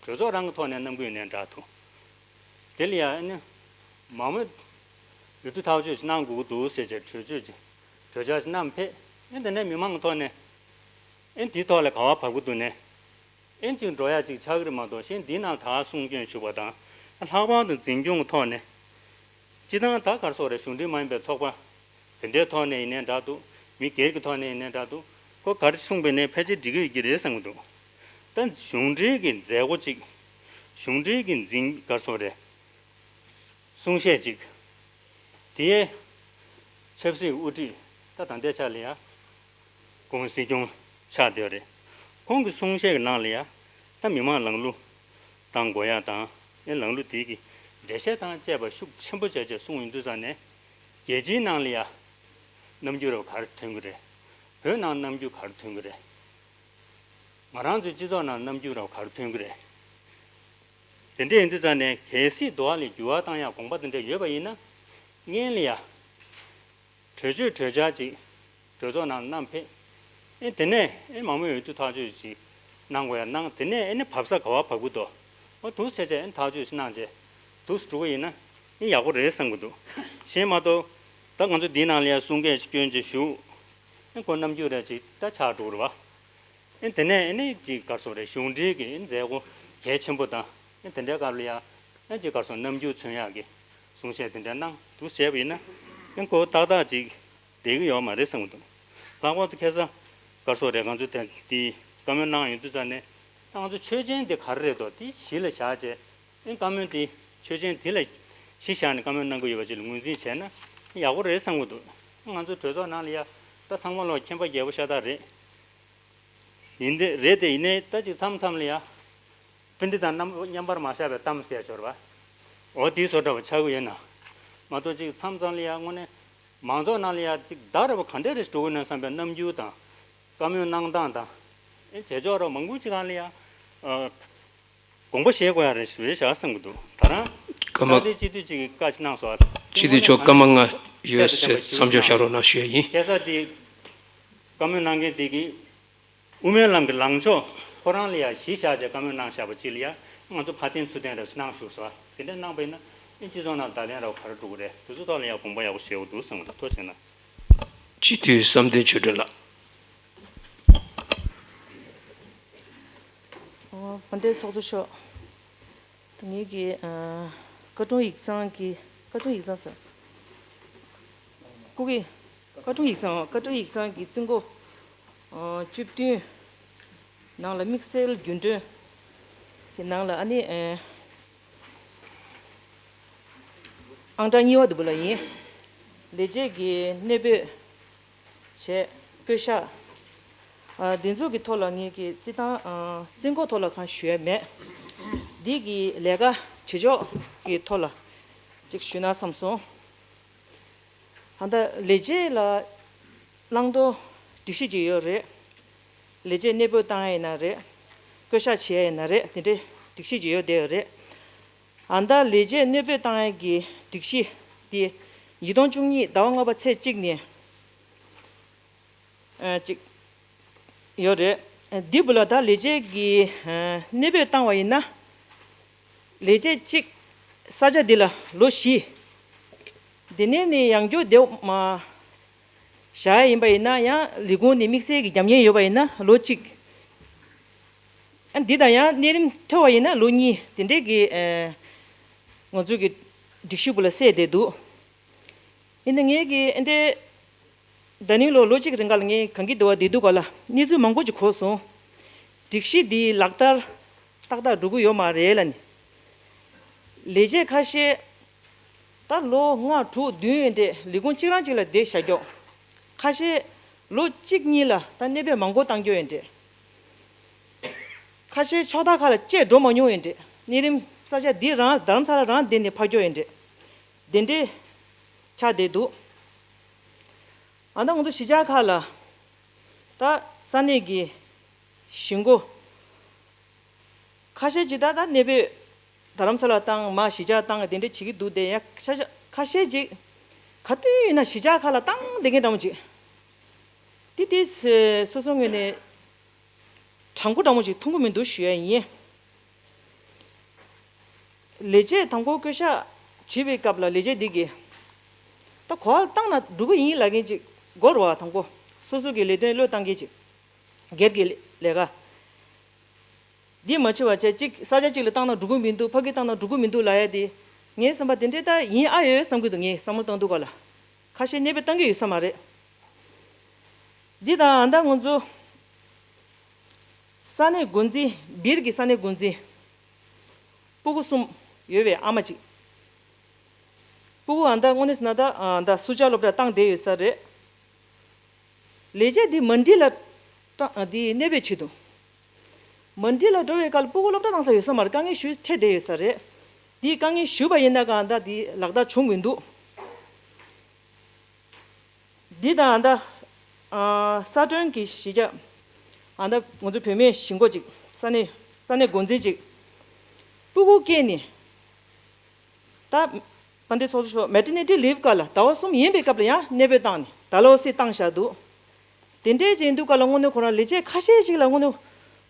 གྲོས་ཚོགས་རང་གི་ཐོག་ནས་གནང་གི་ཡོད་ནའི་འདྲ་འདུག་དེ་ལ་ཡང་ཨ་ནི་མང་མོས་འོས་བསྡུ་ཐག་གཅོད་ཅིག་གནང་དགོས་ཀྱི་འདུག་ཟེར་བྱས་གྲོས་ཆོད་ཅིག་གྲོས་འཆར་ཅིག་བསྣམས་ཕེབས། ཨ་ནི་དེ་ནས་མི་མང་གི་ཐོག་ནས་ཨ་ནི་དེའི་ཐོག་ལ་ག་བ་བབས་ཀྱི་འདུག་ནས། ཨེ་ཅིག་འགྲོ་ཡ་ཅིག་ཆགས་ཀྱི་རེད་མ་གཏོགས། གཞན་འདིའི་ནང་ད་གསུང་སྐྱོན་ཞུ་བ་དང་། ལྷག་པར་དུ་འཛིན་སྐྱོང་གི་ཐོག་ནས། སྤྱི་བཏང་ད་ག་རེ་ཟེར་དགོས་རེད། གཞུང་འབྲེལ་མ་ཡིན་པའི་ཚོགས་པ་དེ་འདྲའི་ཐོག་ནས་ཡིན་ནའི་འདྲ་འདུག་མི་སྒེར་གྱི་ཐོག་ནས་ཡིན་ནའི་འདྲ་འདུག་ཁོ་ག་རེ་གསུངས་པ་ཡིན་ནའི་ཕལ་ཆེར་འགྲིག་གི་ཡོད་ཀྱི་རེད་བསམ་གྱི་འདུག་ད་གཞུང་འབྲེལ་གྱི་མཛད་སྒོ་ཅིག་གཞུང་འབྲེལ་གྱི་འཛིན་ག་རེ་ཟེར་དགོས་རེད། གསུང་བཤད་ཅིག་དེའི་ཆབ་སྲིད་དབུ་ཁྲིད་ད་ད་ལྟའི་ཆ་ལ་ཡ། ཁོང་སྲིད་སྐྱོང་ཆགས་བསྡད་ཡོད་རེད། ཁོང་གི་གསུང་བཤད་ཀྱི་ནང་ལ་ཡ། ད་མི་མང་ལམ་ལུགས་བཏང་དགོས་ཡ་དང་། ཨེ་ལམ་ལུགས་དེ་གི་འགྲེལ་བཤད་དང་བཅས་པ་ཤུགས་ཆེན་པོ་བྱས་བྱས་གསུངས་ཡོང་དུས་ཙང་ནས། རྒྱལ་སྤྱིའི་ནང་ལ་ཡ། རྣམ་འགྱུར་རབ་ག་རེ་ཐོན་གྱི་རེད། བོད་ནང་རྣམ་འགྱུར་ག་རེ་ཐོན་གྱི་རེད། ང་རང་ཚོའི་སྤྱི་ཚོགས་ནང་རྣམ་འགྱུར་རབ་ག་རེ་ཐོན་གྱི་རེད། དེ་འདྲ་ཡིན་དུས་ཙང་ནས་གལ་སྲིད་འདུག་བ་ལས་འགྱུར་བ་བཏང་ཡག་དགོངས་པ་དེ་འདྲ་ཡོད་པ་ཡིན་ན། སྔོན་ལ་ཡ། གྲོས་ཆོད་གྲོས་འཆར་ཅིག་གྲོས་ཚོགས་ནང་བསྣམས་ཕེབས། ཨེ་དེ་ནས་ཨེ་མང་མོས་འོས་བསྡུ་ཐག་གཅོད་ཅིག་གནང་དགོས་ཡ་གནང་། དེ་ནས་ཨེ་ནི་བབས་ས་ག་བ་བབས་ཀྱི་འདུག་འོ་འདུག་བྱས་བྱས་ཨེ་ཐག་གཅོད་ཅིག་གནང་བྱས་འདུག་སེ་འགྲོ་གི་ཡིན་ན་ཨེ་ཡག་པོ་རེད་བསམ་གྱི་འདུག་གཞན་མ་གཏོགས་ད་ང་ཚོ་འདིའི་ནང་ལ་ཡ་གསུང་སྐད་ཅིག་སྐྱོན་ཅིག་ཞུ། ཨེ་ཁོ་རྣམ་འགྱུར་རེ་ཅིག་ད་ཆགས་འགྲོ་གི་རེད་བ། ཨེ་དེ་ནས་ཨེ་ནི་ཅིག་ག་རེ་ཟེར་དགོས་རེད། གཞུང་འབྲེལ་གྱི་ཨེ་མཛད་སྒོ་གལ་ཆེན་པོ་དང་། ཨེ་དེ་འདྲའི་སྐབས་ལ་ཡ་ཨེ་ཅིག་ག་རེ་ཟེར་དགོས། རྣམ་འགྱུར་མཚོན་ཡག་གི་གསུང་བཤད་དེ་འདྲ་གནང་འདུག་བྱས་པ་ཡིན་ན། ཨེ་ཁོ་ཏག་ཏག་ཅིག་བསྡད་ཀྱི་ཡོད་མ་རེད་བསམ་གྱི་འདུག་ལྷག་པར་དུ་ཁ་སང་ག་རེ་ཟེར་དགོས་རེད། ང་ཚོ་དེ་དེ་བཀའ་མོལ་གནང་ཡོང་དུས་ཙང་ནས། ད་ང་ཚོ་ཆོས་ཆེན་དེ་ག་རེ་རེད་དོ། དེ་གཞི་ལ་བཞག་བྱས། ཨེ་བཀའ་མོལ་དེ་ཆོས་ཆེན་དེ་ལ་གཞི་བཞག་ནས་བཀའ་མོལ་གནང་གི་ཡོད་པ་ཅིག་ལ་ངོས་འཛིན་བྱས་ན་ཡག་པོ་རེད་བསམ་གྱི་འདུག་ང་ཚོ་གྲོས་ཚོགས་ནང་ལ་ཡ་ད་ཚང་མ་ལོག་མཁྱེན་པ་རྒྱལ་པོ་ཤ་སྟག་རེད། ཡིན་དེ་རེད་དེ། ཡིན་ནའི་ད་ཅིག་མཚམས་མཚམས་ལ་ཡ། སྤུན་ཟླ་དང་རྣམ་མཉམ་པར་མ་བཞག་པའི་གཏམ་ཟེར་ཡ་ཡོད་རེད་བ། འོ་དེའི་བཟོ་འདྲ་བ་ཆགས་ཀྱི་ཡོད་ན། མ་གཏོགས་ཅིག་མཚམས་མཚམས་ལ་ཡ་དངོས་གནས་མང་ཚོགས་ནང་ལ་ཡ་ཅིག་བདག་རེད་བ། ག་འདྲ་རེ་འགྲོ་གི་ན་བསམ་པའི་རྣམ་འགྱུར་དང་། བཀའ་མོལ་གནང་སྟངས་དང་། ཨེ་བྱེད་ཕྱོགས་ར་མང་པོ་ཅིག་སྒང་ལ་ཡ། ཨ། དགོངས་པ་བཞེས་དགོས་ཡ་རེད་ཞུ་ཡ་བཞག་བསམ་གྱི་འདུག་ད་རང་། སྐར་མ། ས་དེ་སྤྱི་འཐུས་ཅིག་གིས་བཀའ་ཅིག་གནང་སོང་། སྤྱི་འཐུས་མཆོག་སྐར་མ་ལྔ་ཡོད་ཟེར་མཚམས་འཇོག་བྱ་རོགས་གནང་ཞུ་ཡ་ཡིན། ཁ་སང་དེ་བཀའ་མོལ་གནང་མཁན་དེ་གིས་དབུ་མའི་ལམ་གྱི་ལངས་ཕྱོགས་ཁོ་རང་ལ་ཡ་གཞི་བཞག་བྱས་བཀའ་མོལ་གནང་བཞག་པ་ཅིག་ལ་ཡ་ང་ཚོ་ཕར་འཐེན་ཚུར་འཐེན་རེ་གནང་བཞུགས་སོང་། དེ་འདྲ་གནང་པ་ཡིན་ན་ཨེ་སྤྱི་ཚོགས་ནང་བརྡ་ལན་ར་ག་རེ་འགྲོ་གི་རེད། དེ་ཚོ་ཐོག་ལ་ཡ་དགོངས་པ་ཡག་པོ་བཞེས་དགོས་འདུག་བསམ་གྱི་འདུག་ཐུགས་རྗེ་གནང་། སྤྱི་འཐུས་བསམ་གཏན་ཆོས་སྒྲོན་ལགས། ཨོ། དཔལ་ལྡན་ཚོགས་གཙོ་མཆོག་ད་ངེད་ཀྱི་ཨ་བཀའ་དྲུང་ཡིག་ཚང་གི། བཀའ་དྲུང་ཡིག་ཚང་ཟེར། སྐུ་སྒེར། བཀའ་དྲུང་ཡིག་ཚང་། བཀའ་དྲུང་ཡིག་ཚང་གི་རྩིས་འགོ་ཨ་བཅུ་བདུན་ནང་ལ་དམིགས་བསལ་རྒྱུན་གྲོན་གྱི་ནང་ལ་ཨ་ནི་ཨ་ཨང་གྲངས་གཉིས་པ་དེ་བུ་ལ་ཡིན། ལས་བྱེད་ཀྱི་གནས་སྤོས་བྱས། སྤོས་ཤག་ཨ་འདི་ཚོ་གི་ཐོག་ལ་ངེད་ཀྱི་རྩིས་ཐང་ཨ་རྩིས་འགོ་ཐོག་ལ་གང་ཞུ་ཡ་མེད། འདི་གི་ལས་ཀ་བྱེད་ཕྱོགས་ཀྱི་ཐོག་ལ་ཅིག་ཞུས་ན་བསམ་སོང་། ད་ལྟ་ལས་བྱེད་ལ་བླང་དོར་སྒྲིག་གཞི་ཅིག་ཡོད་རེད། ལས་བྱེད་གནས་སྤོས་བཏང་ཡ་ཡིན་ན་རེད། བསྐོ་བཞག་བྱེད་ཡ་ཡིན་ན་རེད། དེ་འདྲའི་སྒྲིག་གཞི་ཅིག་ཡོད་བསྡད་ཡོད་རེད། ཨ་ད་ལས་བྱེད་གནས་སྤོས་བཏང་ཡ་གི་སྒྲིག་གཞི་དེ་ཉིས་སྟོང་བཅུ་གཉིས་ཟླ་བ་ལྔ་པ་ཚེས་གཅིག་ནས་ཨ་གཅིག་ཡོད་རེད། འདི་བུ་ལ་ད་ལས་བྱེད་ཀྱི་ཨ་གནས་སྤོས་བཏང་བ་ཡིན་ན། ལས་བྱེད་གཅིག་ས་ཆ་འདི་ལ་ལོ་བཞི། དེ་ནས་ནི་ཡང་བསྐྱར་དེ་མ་བཞག་ཡ་ཡིན་པ་ཡིན་ན། ཡང་ལས་ཁུངས་ནས་དམིགས་བསལ་གྱི་རྒྱབ་གཉེར་ཡོད་པ་ཡིན་ན་ལོ་གཅིག་ཨ་འདི་དང་ཡང་གནས་རིམ་མཐོ་བ་ཡིན་ན་ལོ་གཉིས། དེ་འདྲའི་གི་ཨ་ང་ཚོ་གི་སྒྲིག་གཞི་བུ་ལ་གསལ་བསྡད་འདུག་ཡིན་ན་ངས་གི་ཨ་འདྲའི་ད་ནིང་ལོ་ལོ་གཅིག་རིང་ག་ལ་ངས་གང་གི་འདུག་བ་བསྡད་འདུག་ག་ལ། གནས་ཚུལ་མང་པོ་ཅིག་གོ་སོང་། སྒྲིག་གཞི་འདི་ལག་བསྟར་ཏག་ཏག་འགྲོ་གི་ཡོད་མ་རེད་ལ་ནི། ལས་བྱེད་ཁ་ཤས་ད་ལོ་ལྔ་དྲུག་བདུན་ཡན་འདྲས་ལས་ཁུངས་གཅིག་རང་གཅིག་ལ་བསྡད་བཞག་ཀྱོག་ཁ་ཤས་ལོ་གཅིག་གཉིས་ལ་ད་གནས་སྤོས་མང་པོ་བཏང་ཀྱོག་ཡན་འདྲས། ཁ་ཤས་ཕྱོགས་མཐའ་ཁག་ལ་བཅད་འགྲོ་མ་མྱོང་ཡན་འདྲས། གནས་རིམ་ས་ཆ་འདི་རང་རྡ་རམ་ས་ལ་རང་བསྡད་ནས་ཕར་ཀྱོག་ཡན་འདྲས། དེ་འདྲས་ཆགས་བསྡད་འདུག་ཨ་ད་ང་ཚོ་གཞིས་ཆགས་ཁག་ལ་ད་ས་གནས་ཀྱི་གཞིས་འགོ་ཁ་ཤས་ཅིག་ད་ད་གནས་སྤོས་རྡ་རམ་ས་ལ་བཏང་། མར་གཞིས་ཆགས་བཏང་། དེ་འདྲས་བྱེད་ཀྱི་འདུག་དེ་ཡང་ཁ་ཤས་ཁ་ཤས་ཅིག་ག་དུས་ཡིན་ན་གཞིས་ཆགས་ཁག་ལ་བཏང་བསྡད་མཁན་འདྲ་མོ་ཅིག་དེ་དེ་སོ་སོ་ངོས་ནས་དྲང་པོ་དྲང་པོ་ཅིག་མཐོང་གི་མི་འདུག་ཞུ་ཡ་ཡིན། ལས་བྱེད་དང་པོ་བསྐོ་བཞག་བྱེད་པའི་སྐབས་ལ་ལས་བྱེད་འདི་གིས་ད་གོ་བ་བཏང་ན་འགྲོ་གི་ཡིན་ལབ་མཁན་ཅིག་དགོས་རེད་བ། དང་པོ་སོ་སོ་གི་ལས་དོན་བློས་བཏང་མཁན་ཅིག་སྒེར་གྱི་ལས་ཀ་འདི་མ་བྱེད་པ་བྱས། གཅིག་ས་ཆ་གཅིག་ལ་བཏང་ན་འགྲོ་གི་མི་འདུག་ཕ་གི་བཏང་ན་འགྲོ་གི་མི་འདུག་ལབ་ཡ་དེ་ངའི་བསམ་པ་དེ་འདྲས་ད་ཡིན་ཨ་ཡོད་བསམ་གྱི་འདུག་ངས་བསམ་བློ་བཏང་དུས་ག་ལ་ཁ་ཤས་གནས་སྤོས་བཏང་གི་ཡོད་ས་མ་རེད། འདི་དང་ཨ་ད་ང་ཚོ་ས་གནས་འགོ་འཛིན། སྦིར་གྱི་ས་གནས་འགོ་འཛིན་སྤུ་གུ་གསུམ་ཡོད་པའི་ཨ་མ་ཅིག་སྤུ་གུ་ཨ་ད་དངོས་གནས་ཟེར་ན་ད་ཨ་ད་སུ་ཇཱ་སློབ་གྲྭ་བཏང་བསྡད་ཡོད་ས་རེད། ལས་བྱེད་འདི་མན་ཌི་ལ་བཏང་འདི་གནས་སྤོས་བྱེད་དུ། མན་ཌི་ལ་འགྲོ་བའི་སྐབས་སྤུ་གུ་སློབ་གྲྭ་བཏང་ས་ཡོད་ས་མ་རེད། དཀའ་ངལ་ཞུ་འཕྲད་བསྡད་ཡོད་ས་རེད། འདི་དཀའ་ངལ་ཞུས་པ་ཡིན་ན་གང་ལྟར་འདི་ལག་བསྟར་བྱུང་མི་འདུག་འདི་དང་ད་ཨ་ས་ཁྲོན་གྱི་གཞིས་ཆགས་ཨ་ད་ང་ཚོ་བུད་མེད་གཞིས་འགོ་ཅིག་ས་གནས་ས་གནས་འགོ་འཛིན་ཅིག་སྤུ་གུ་སྐྱེས་ནས་ད་དཔལ་ལྡན་ཚོགས་གཙོ་མཆོག་མེ་ཊར་ནི་ཊི་ལིབ་སྐབས་ལ་ཟླ་བ་གསུམ་ཡིན་པའི་སྐབས་ལ་ཡང་གནས་སྤོས་བཏང་ནས་ད་ལོ་སྲིད་བཏང་བཞག་འདུག་དེ་འདྲའི་ཅིག་ཡིན་དུས་ག་ལ་དངོས་གནས་ཁོ་རང་ལས་བྱེད་ཁ་ཤས་ཅིག་ལ་དངོས་གནས་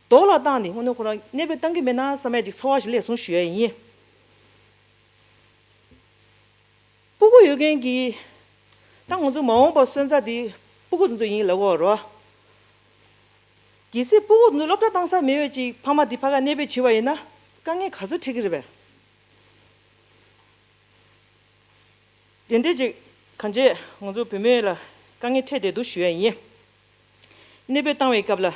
རྡོག་ལ་བཏང་ནས་དངོས་གནས་ཁོ་རང་གནས་སྤོས་བཏང་གི་མེད་ན་བསམ་ཡ་ཅིག་ཚོར་བ་ཞིག་སླེབས་སོང་ཞུ་ཡ་ཡིན། སྤུ་གུ་ཡོད་མཁན་གྱི་ད་ང་ཚོ་མ་འོངས་པ་སོན་རྩ་དེ་སྤུ་གུ་དེ་ཚོ་ཡིན་ལབ་དགོས་རེད། གལ་སྲིད་སྤུ་གུ་དེ་ཚོ་སློབ་གྲྭ་བཏང་ས་མེད་པའི་ཅིག་ཕ་མ་དེ་ཕ་ག་གནས་སྤོས་བྱེད་པ་ཡིན་ན་དཀའ་ངལ་ག་ཚོད་འཕྲད་ཀྱི་རེད་པས། དེ་འདྲས་ཅིག་གང་བྱས་ང་ཚོ་བུད་མེད་ལ་དཀའ་ངལ་འཕྲད་བསྡད་འདུག་ཞུ་ཡ་ཡིན། གནས་སྤོས་བཏང་བའི་སྐབས་ལ་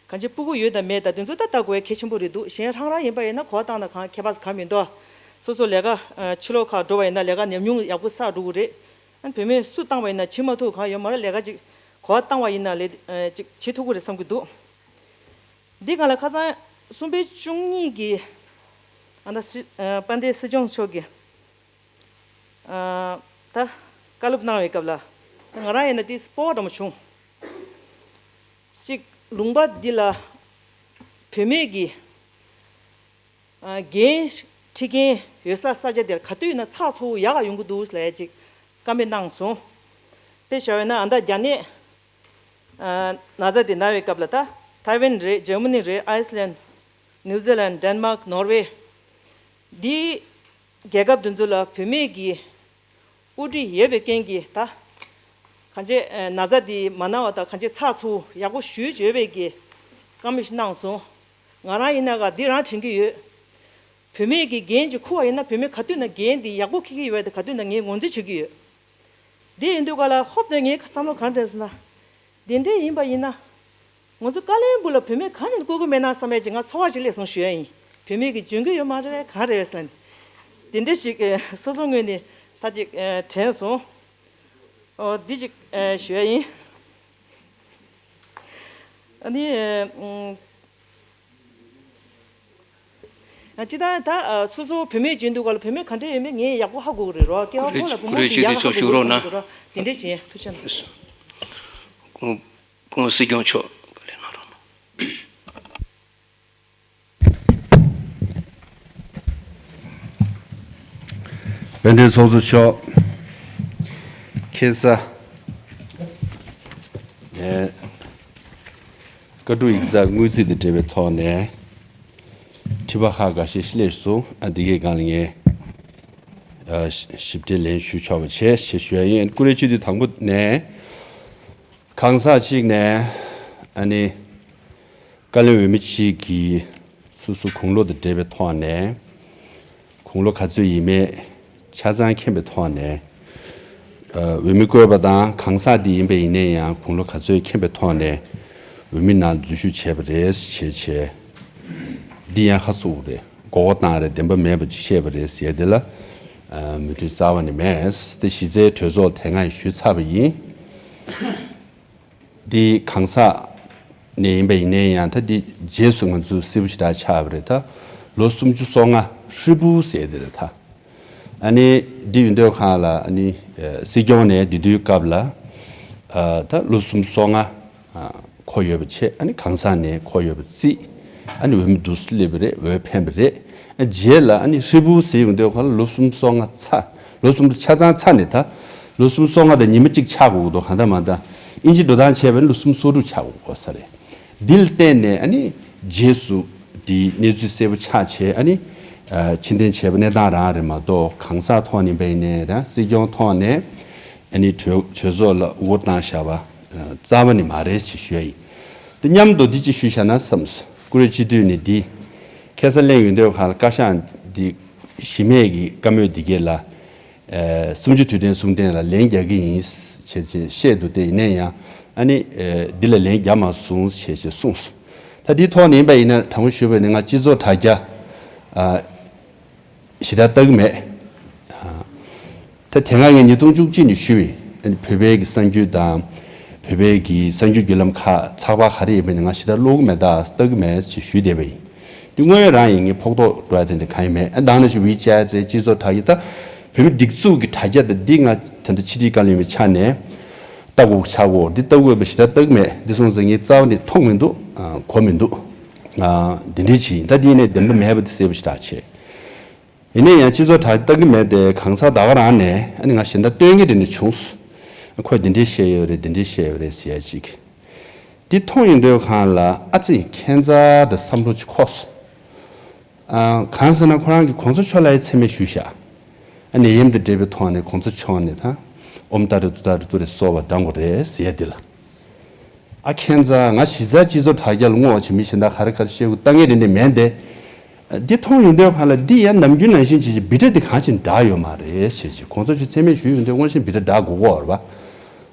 གང་བྱས་སྤུ་གུ་ཡོད་དང་མེད་དང་དེ་ཚོ་ད་ལྟ་དགོས་ཡ་གལ་ཆེན་པོ་རེད་འདུག་གཞན་རང་རང་ཡིན་པ་ཡིན་ན་གོ་བ་བཏང་ན་གང་ཁྱད་པར་གང་མི་འདུག་སོ་སོ་ལས་ཀ་ཕྱི་ལོགས་ཁག་འགྲོ་བ་ཡིན་ན་ལས་ཀ་ཉམས་མྱོང་ཡག་པོ་བསགས་འགྲོ་གི་རེད། ཨ་བུད་མེད་སུ་བཏང་བ་ཡིན་ན་བྱེད་མ་ཐུབ་གང་ཡོད་མ་རེད། ལས་ཀ་ཅིག་གོ་བ་བཏང་བ་ཡིན་ན་ལས་ཅིག་བྱེད་ཐུབ་ཀྱི་རེད་བསམ་གྱི་འདུག་འདི་གང་ལ་ཁ་སང་གསུམ་པའི་བཅུ་གཉིས་ཀྱི་ཨ་ད་སྲི་ཨ་དཔལ་ལྡན་སྲིད་སྐྱོང་མཆོག་གིས་ཨ་ད་བཀའ་སློབ་གནང་བའི་སྐབས་ལ་ང་རང་ཡིན་ན་དེ་སྤོབས་པ་འདྲ་མོ་བྱུང་། གཅིག་ལུང་པ་འདི་ལ་བུད་མེད་ཀྱི་ཨ་འགན་འཁྲི་མཁན་ཡོད་ས་ས་ཆ་དེར་ག་དུས་ཡིན་ན་ཚགས་ཚུད་པོ་ཡག་ག་ཡོང་གི་འདུག་ལབ་ཡ་ཅིག་བཀའ་མོལ་གནང་སོང་། དཔེ་བཞག་པ་ཡིན་ན་ཨ་ད་རྒྱ་ནད་ཨ་ན་ཚ་དེ་ན་བའི་སྐབས་ལ་ད་ཐའེ་ཝན་རེད། འཇར་མ་ནི་རེད། ཨའི་སི་ལན། ནིའུ་ཛི་ལན། ཌེན་མཱག། ནོར་ཝེ། འདི་རྒྱལ་ཁབ་དེ་ཚོ་ལ་བུད་མེད་ཀྱི་དབུ་ཁྲིད་ཡོད་པའི་རྐྱེན་གྱིས་ད་གང་བྱས་ན་ཚ་འདི་མ་ན་བ་དང་གང་བྱས་ཚགས་ཚུད་ཡག་པོ་ཞེ་པོ་ཅིག་ཡོད་པའི་གི་བཀའ་མོལ་ཞིག་གནང་སོང་། ང་རང་ཡིན་ན་ག་འདི་རང་དྲན་གྱི་ཡོད། བུད་མེད་ཀྱི་འགན་ཅིག་འཁུར་བ་ཡིན་ན་བུད་མེད་ག་དུས་ན་འགན་འདི་ཡག་པོ་འཁྱེར་གྱི་ཡོད་པ་དེ་ག་དུས་ན་ངས་ངོས་འཛིན་བྱེད་ཀྱི་ཡོད། འདི་ཡིན་དུས་ག་ལ་ཧོབ་ནས་ངའི་བསམ་བློ་གང་དྲན་ཟེར་ན། འདི་འདྲས་ཡིན་པ་ཡིན་ན། ང་ཚོ་བཀའ་བློན་སྦུག་ལ་བུད་མེད་གང་ཡིན་བསྐོ་གི་མེད་ན་བསམ་ཡས་ཀྱི་ང་ཚོར་བ་ཞིག་སླེབས་སོང་ཞུ་ཡ་ཡིན། བུད་མེད་ཀྱིས་འཇོན་གི་ཡོད་མ་རེད་པས་གང་རེད་པས་ཟེར་ན། འདི་འདྲས་ཞིག་སོ་སོ་ངོས་ནས་ད་ཅིག་དྲན་སོང་། འོ་འདི་ཅིག་ཞུ་ཡ་ཡིན། ཨ་ནི། ཨ་ཅི་ད་ད་སོ་སོ་བུད་མེད་བྱེད་འདུག་ག་ལ་བུད་མེད་ག་འདྲ་ཡོད་མེད་ངས་ཡག་པོ་ཧ་གོ་གི་རེད་རོ། སྐྱེ་བ་ཕོ་ལ་བུ་མོ་དེ་ཡག་ཧ་གོ་གི་རེད་བསམ་གི་རོ། དེ་འདྲས་བྱེད་ཐུགས་རྗེ་གནང་། སྐུ་ངོ་སྲིད་སྐྱོང་མཆོག་བཀའ་ལན་གནང་རོགས་གནང་། དཔལ་ལྡན་ཚོགས་གཙོ་མཆོག་ཁ་སང་ནས་བཀའ་སྒྲུབ་ཡིག་ཚང་དངུལ་རྩིས་དང་འབྲེལ་བའི་ཐོག་ནས་དྲི་བ་ཁག་འགའ་ཤས་སླེབས་སོང་། ཨ་འདི་གའི་སྒང་ལ་ངས་ཨ་ཞིབ་ཕྲའི་ལན་ཞུ་ཆོག་པ་བྱས་ཞེས་ཞུ་ཡ་ཡིན། ཀུ་རེ་སྤྱི་འཐུས་དང་པོ་ནས་གང་ཟག་གཅིག་ནས་ཨ་ནི། བཀའ་བློན་འོས་མི་གཅིག་གིས་སོ་སོ་དགུང་ལོ་དང་འབྲེལ་བའི་ཐོག་ནས་དགུང་ལོ་ག་ཚོད་ཡིན་མེད་ཆ་ཚང་མཁྱེན་པའི་ཐོག་ནས་འོས་མི་བསྐོས་པ་དང་། གང་ཟག་འདི་ཡིན་པ་ཡིན་ན་ཡང་དགུང་ལོ་ག་ཚོད་མཁྱེན་པའི་ཐོག་ནས་འོས་མི་ནང་འཛུལ་ཞུགས་བྱས་པ་རེད་ཞེས་བྱས། འདི་ཡང་ཁ་གསོ་རེད། མགོ་སྐོར་བཏང་རེད། བདེན་པ་མེད་པ་ཅིག་བཤད་པ་རེད་ཟེར་དེ་ལ་མོས་མཐུན་རྩ་བ་ནས་མེད། དེ་གཞི་རྩའི་གྲོས་ཚོགས་དེ་སྔ་ཡང་ཞུས་ཚར་བ་ཡིན། འདི་གང་ཟག་ནས་ཡིན་པ་ཡིན་ནའི་ཡང་ད་འདི་རྗེས་སུ་ང་ཚོ་སིལ་བུ་ཞེ་དྲག་ཆགས་པ་རེད། ད་ལོ་སུམ་ཅུ་སོ་ལྔ་ཧྲིལ་པོ་ཟེར་དེ་རེད་ད། ཨ་ནི་འདི་ཡོད་དུས་སྒང་ལ་ཨ་ནི་སྲིད་སྐྱོང་ནས་འདི་དུས་སྐབས་ལ་ད་ལོ་སུམ་ཅུ་སོ་ལྔ་འཁོར་ཡོད་པ་བྱས། ཨ་ནི་གང་ཟག་ནས་འཁོར་ཡོད་པ་བརྩིས། ཨ་ནི་འོས་མི་འདུག་སེ་སླེབས་པ་རེད། འོས་འཕེན་པ་རེད། རྗེས་ལ་ཨ་ནི་ཧྲིལ་པོ་ཟེར་ཡོང་དུས་སྒང་ལ་ལོ་སུམ་ཅུ་སོ་ལྔ་ཚར། ལོ་སུམ་ཅུ་ཆ་ཚང་ཚར་ནས་ད་ལོ་སུམ་ཅུ་སོ་ལྔ་དང་ཉི་མ་གཅིག་ཆགས་དགོས་ཀྱི་འདུག་གང་ལྟར་མ་ལྟར་ཨིན་ཇི་འགྲོ་སྟངས་བྱས་པ་ཡིན་ན་ལོ་སུམ་ཅུ་སོ་དྲུག་ཆགས་དགོས་ས་རེད། འདི་ལ་བརྟེན་ནས་ཨ་ནི་རྗེས་སུ་འདིའི་གནས་ཚུལ་གསལ་པོ་ཆགས་བྱས། ཨ་ནི་ཕྱིར་འཐེན་བྱས་པ་གནས་སྟངས་རང་རེད་མ་གཏོགས། གང་ཟག་ཐོག་ནས་ཡིན་པ་ཡིན་ནའི་རེད། སྲིད་སྐྱོང་ཐོག་ནས་ཨ་ནི་གྲོས་གྲོས་ཚོགས་ལ་དབུ་བསྐོར་བཏང་བཞག་པ་རྩ་བ་ནས་མ་རེད་ཅེས་ཞུ་ཡ་ཡིན། འདི་མཉམ་དུ་འདི་ཅིག་ཞུས་བཞག་ན་བསམས། ཀུ་རེ་སྤྱི་འཐུས་ནས་འདི་ཁ་སང་གླེང་ཡོང་དུས་སྒང་ལ་བཀའ་ཤག་འདི་གཞི་མེད་ཀྱི་བཀའ་མོལ་འདི་གས་ལ་ཨ་སུམ་ཅུ་དུས་དྲན་གསུང་འཕྲིན་ལ་ལན་རྒྱག་གི་ཡིན་ཞེས་བཤད་འདུག་སྟེ། ཡིན་ན་ཡང་ཨ་ནི་ཨ་འདི་ལ་ལན་རྒྱག་མ་སོང་ཞེས་ཞེས་གསུངས་སོང་། ད་འདིའི་ཐོག་ནས་ཡིན་པ་ཡིན་ན་དྲང་པོ་ཞུས་པ་ཡིན་ན་ང་སྤྱི་ཚོགས་དྲ་རྒྱ་ཨ་ཞེ་དྲག་ལྟ་གི་མེད། ད་དེ་སྔ་ངས་ཉིས་སྟོང་བཅུ་གཅིག་ནས་ཞུས་པའི་བོད་པའི་གི་གསར་འགྱུར་དང་། བོད་པའི་གི་གསར་འགྱུར་བརྒྱུད་ལམ་ཁག་ཚགས་པར་ག་རེ་ཡིན་པ་ནི་ང་ཞེ་དྲག་ཀློག་གི་མེད། ད་ལྟ་གི་མེད་ཅེས་ཞུས་བསྡད་པ་ཡིན། འདི་དངོས་ཡོད་རང་ཡིན། ངས་ཕོག་ཐུག་འགྲོ་ཡ་དེ་འདྲ་གང་ཡང་མེད། ཨ་ད་ནང་བཞིན་ཝི་ཅེཊ་རེད། སྤྱི་ཚོགས་དྲ་རྒྱ། ད་བོད་མི་སྒྲིག་འཛུགས་ཀྱི་དྲ་རྒྱ་དང་འདི་ང་ད་ལྟ་ཕྱི་དྲིལ་བཀའ་བློན་པའི་ཆ་ནས་ལྟ་དགོས་ཆགས་དགོས། འདི་ལྟ་དགོས་པ་ཞེ་དྲག་ལྟ་གི་མེད། འདི་སོང་ཙང་ངས་རྩ་བ་ནས་མཐོང་མི་འདུག་ཨ་གོ་མི་འདུག་ཨ་འདི་འདྲའི་ཅིག་ཡིན། ད་འདི་ནས་བདེན་པ་མེད་པ་དེ་གསལ་པོ་ཞེ་དྲག་བྱས། ཡིན་ན་ཡང་སྤྱི་ཚོགས་དྲ་རྒྱ་ལྟ་གི་མེད་དེ། གང་ཟག་ད་ག་རང་ནས་ཨ་ནི་ང་གཞན་དག་སྟོན་གྱི་རེད་ནས་བྱུང་སོང་། ཁོས་འདི་འདྲས་བཤད་ཡོད་རེད། འདི་འདྲས་བཤད་ཡོད་རེད་ཟེར་ཡ་ཅིག་འདི་མཐོང་ཡོང་དུས་སྒང་ལ་ཨ་ཙི་ཁྱད་མཚར་དང་བསམ་བློ་ཅིག་འཁོར་སོང་། ཨ་གང་ཟེར་ན་ཁོ་རང་གིས་གོང་ས་མཆོག་ལ་ཡང་མཚན་སྨད་ཞུས་བཞག་ཨ་ནད་ཡམས་དང་འབྲེལ་བའི་ཐོག་ནས་གོང་ས་མཆོག་ནས་ད་ཨོཾ་ཏཱ་རེ་ཏུཏྟཱ་རེ་ཏུ་རེ་གསོལ་བ་འདེབས་དགོས་རེད་ཟེར་ཡ་འདི་ལ། ཨ་ཁྱད་མཚར། ང་གཞི་རྩའི་སྤྱི་ཚོགས་དྲ་རྒྱ་ལ་བསྔོག་བྱས་མི་གཞན་དག་ག་རེ་ག་རེ་བཤད་དགོས་ལྟ་མཁན་རེ་འདྲ་མེད་དེ། འདི་མཐོང་ཡོང་དུས་སྒང་ལ་འདི་ཡང་ནམ་རྒྱུན་ནང་བཞིན་བྱས་བྱས་བི་ཌ་འདི་གང་ཅིག་འདྲ་ཡོད་མ་རེད་ཟེར་བྱས། གོང་ས་མཆོག་མཚན་སྨད་ཞུས་ཡོང་དུས་དངོས་གཞི་བི་ཌ་འདྲ་དགོས་ཀྱི་ཡོད་རེད་པ།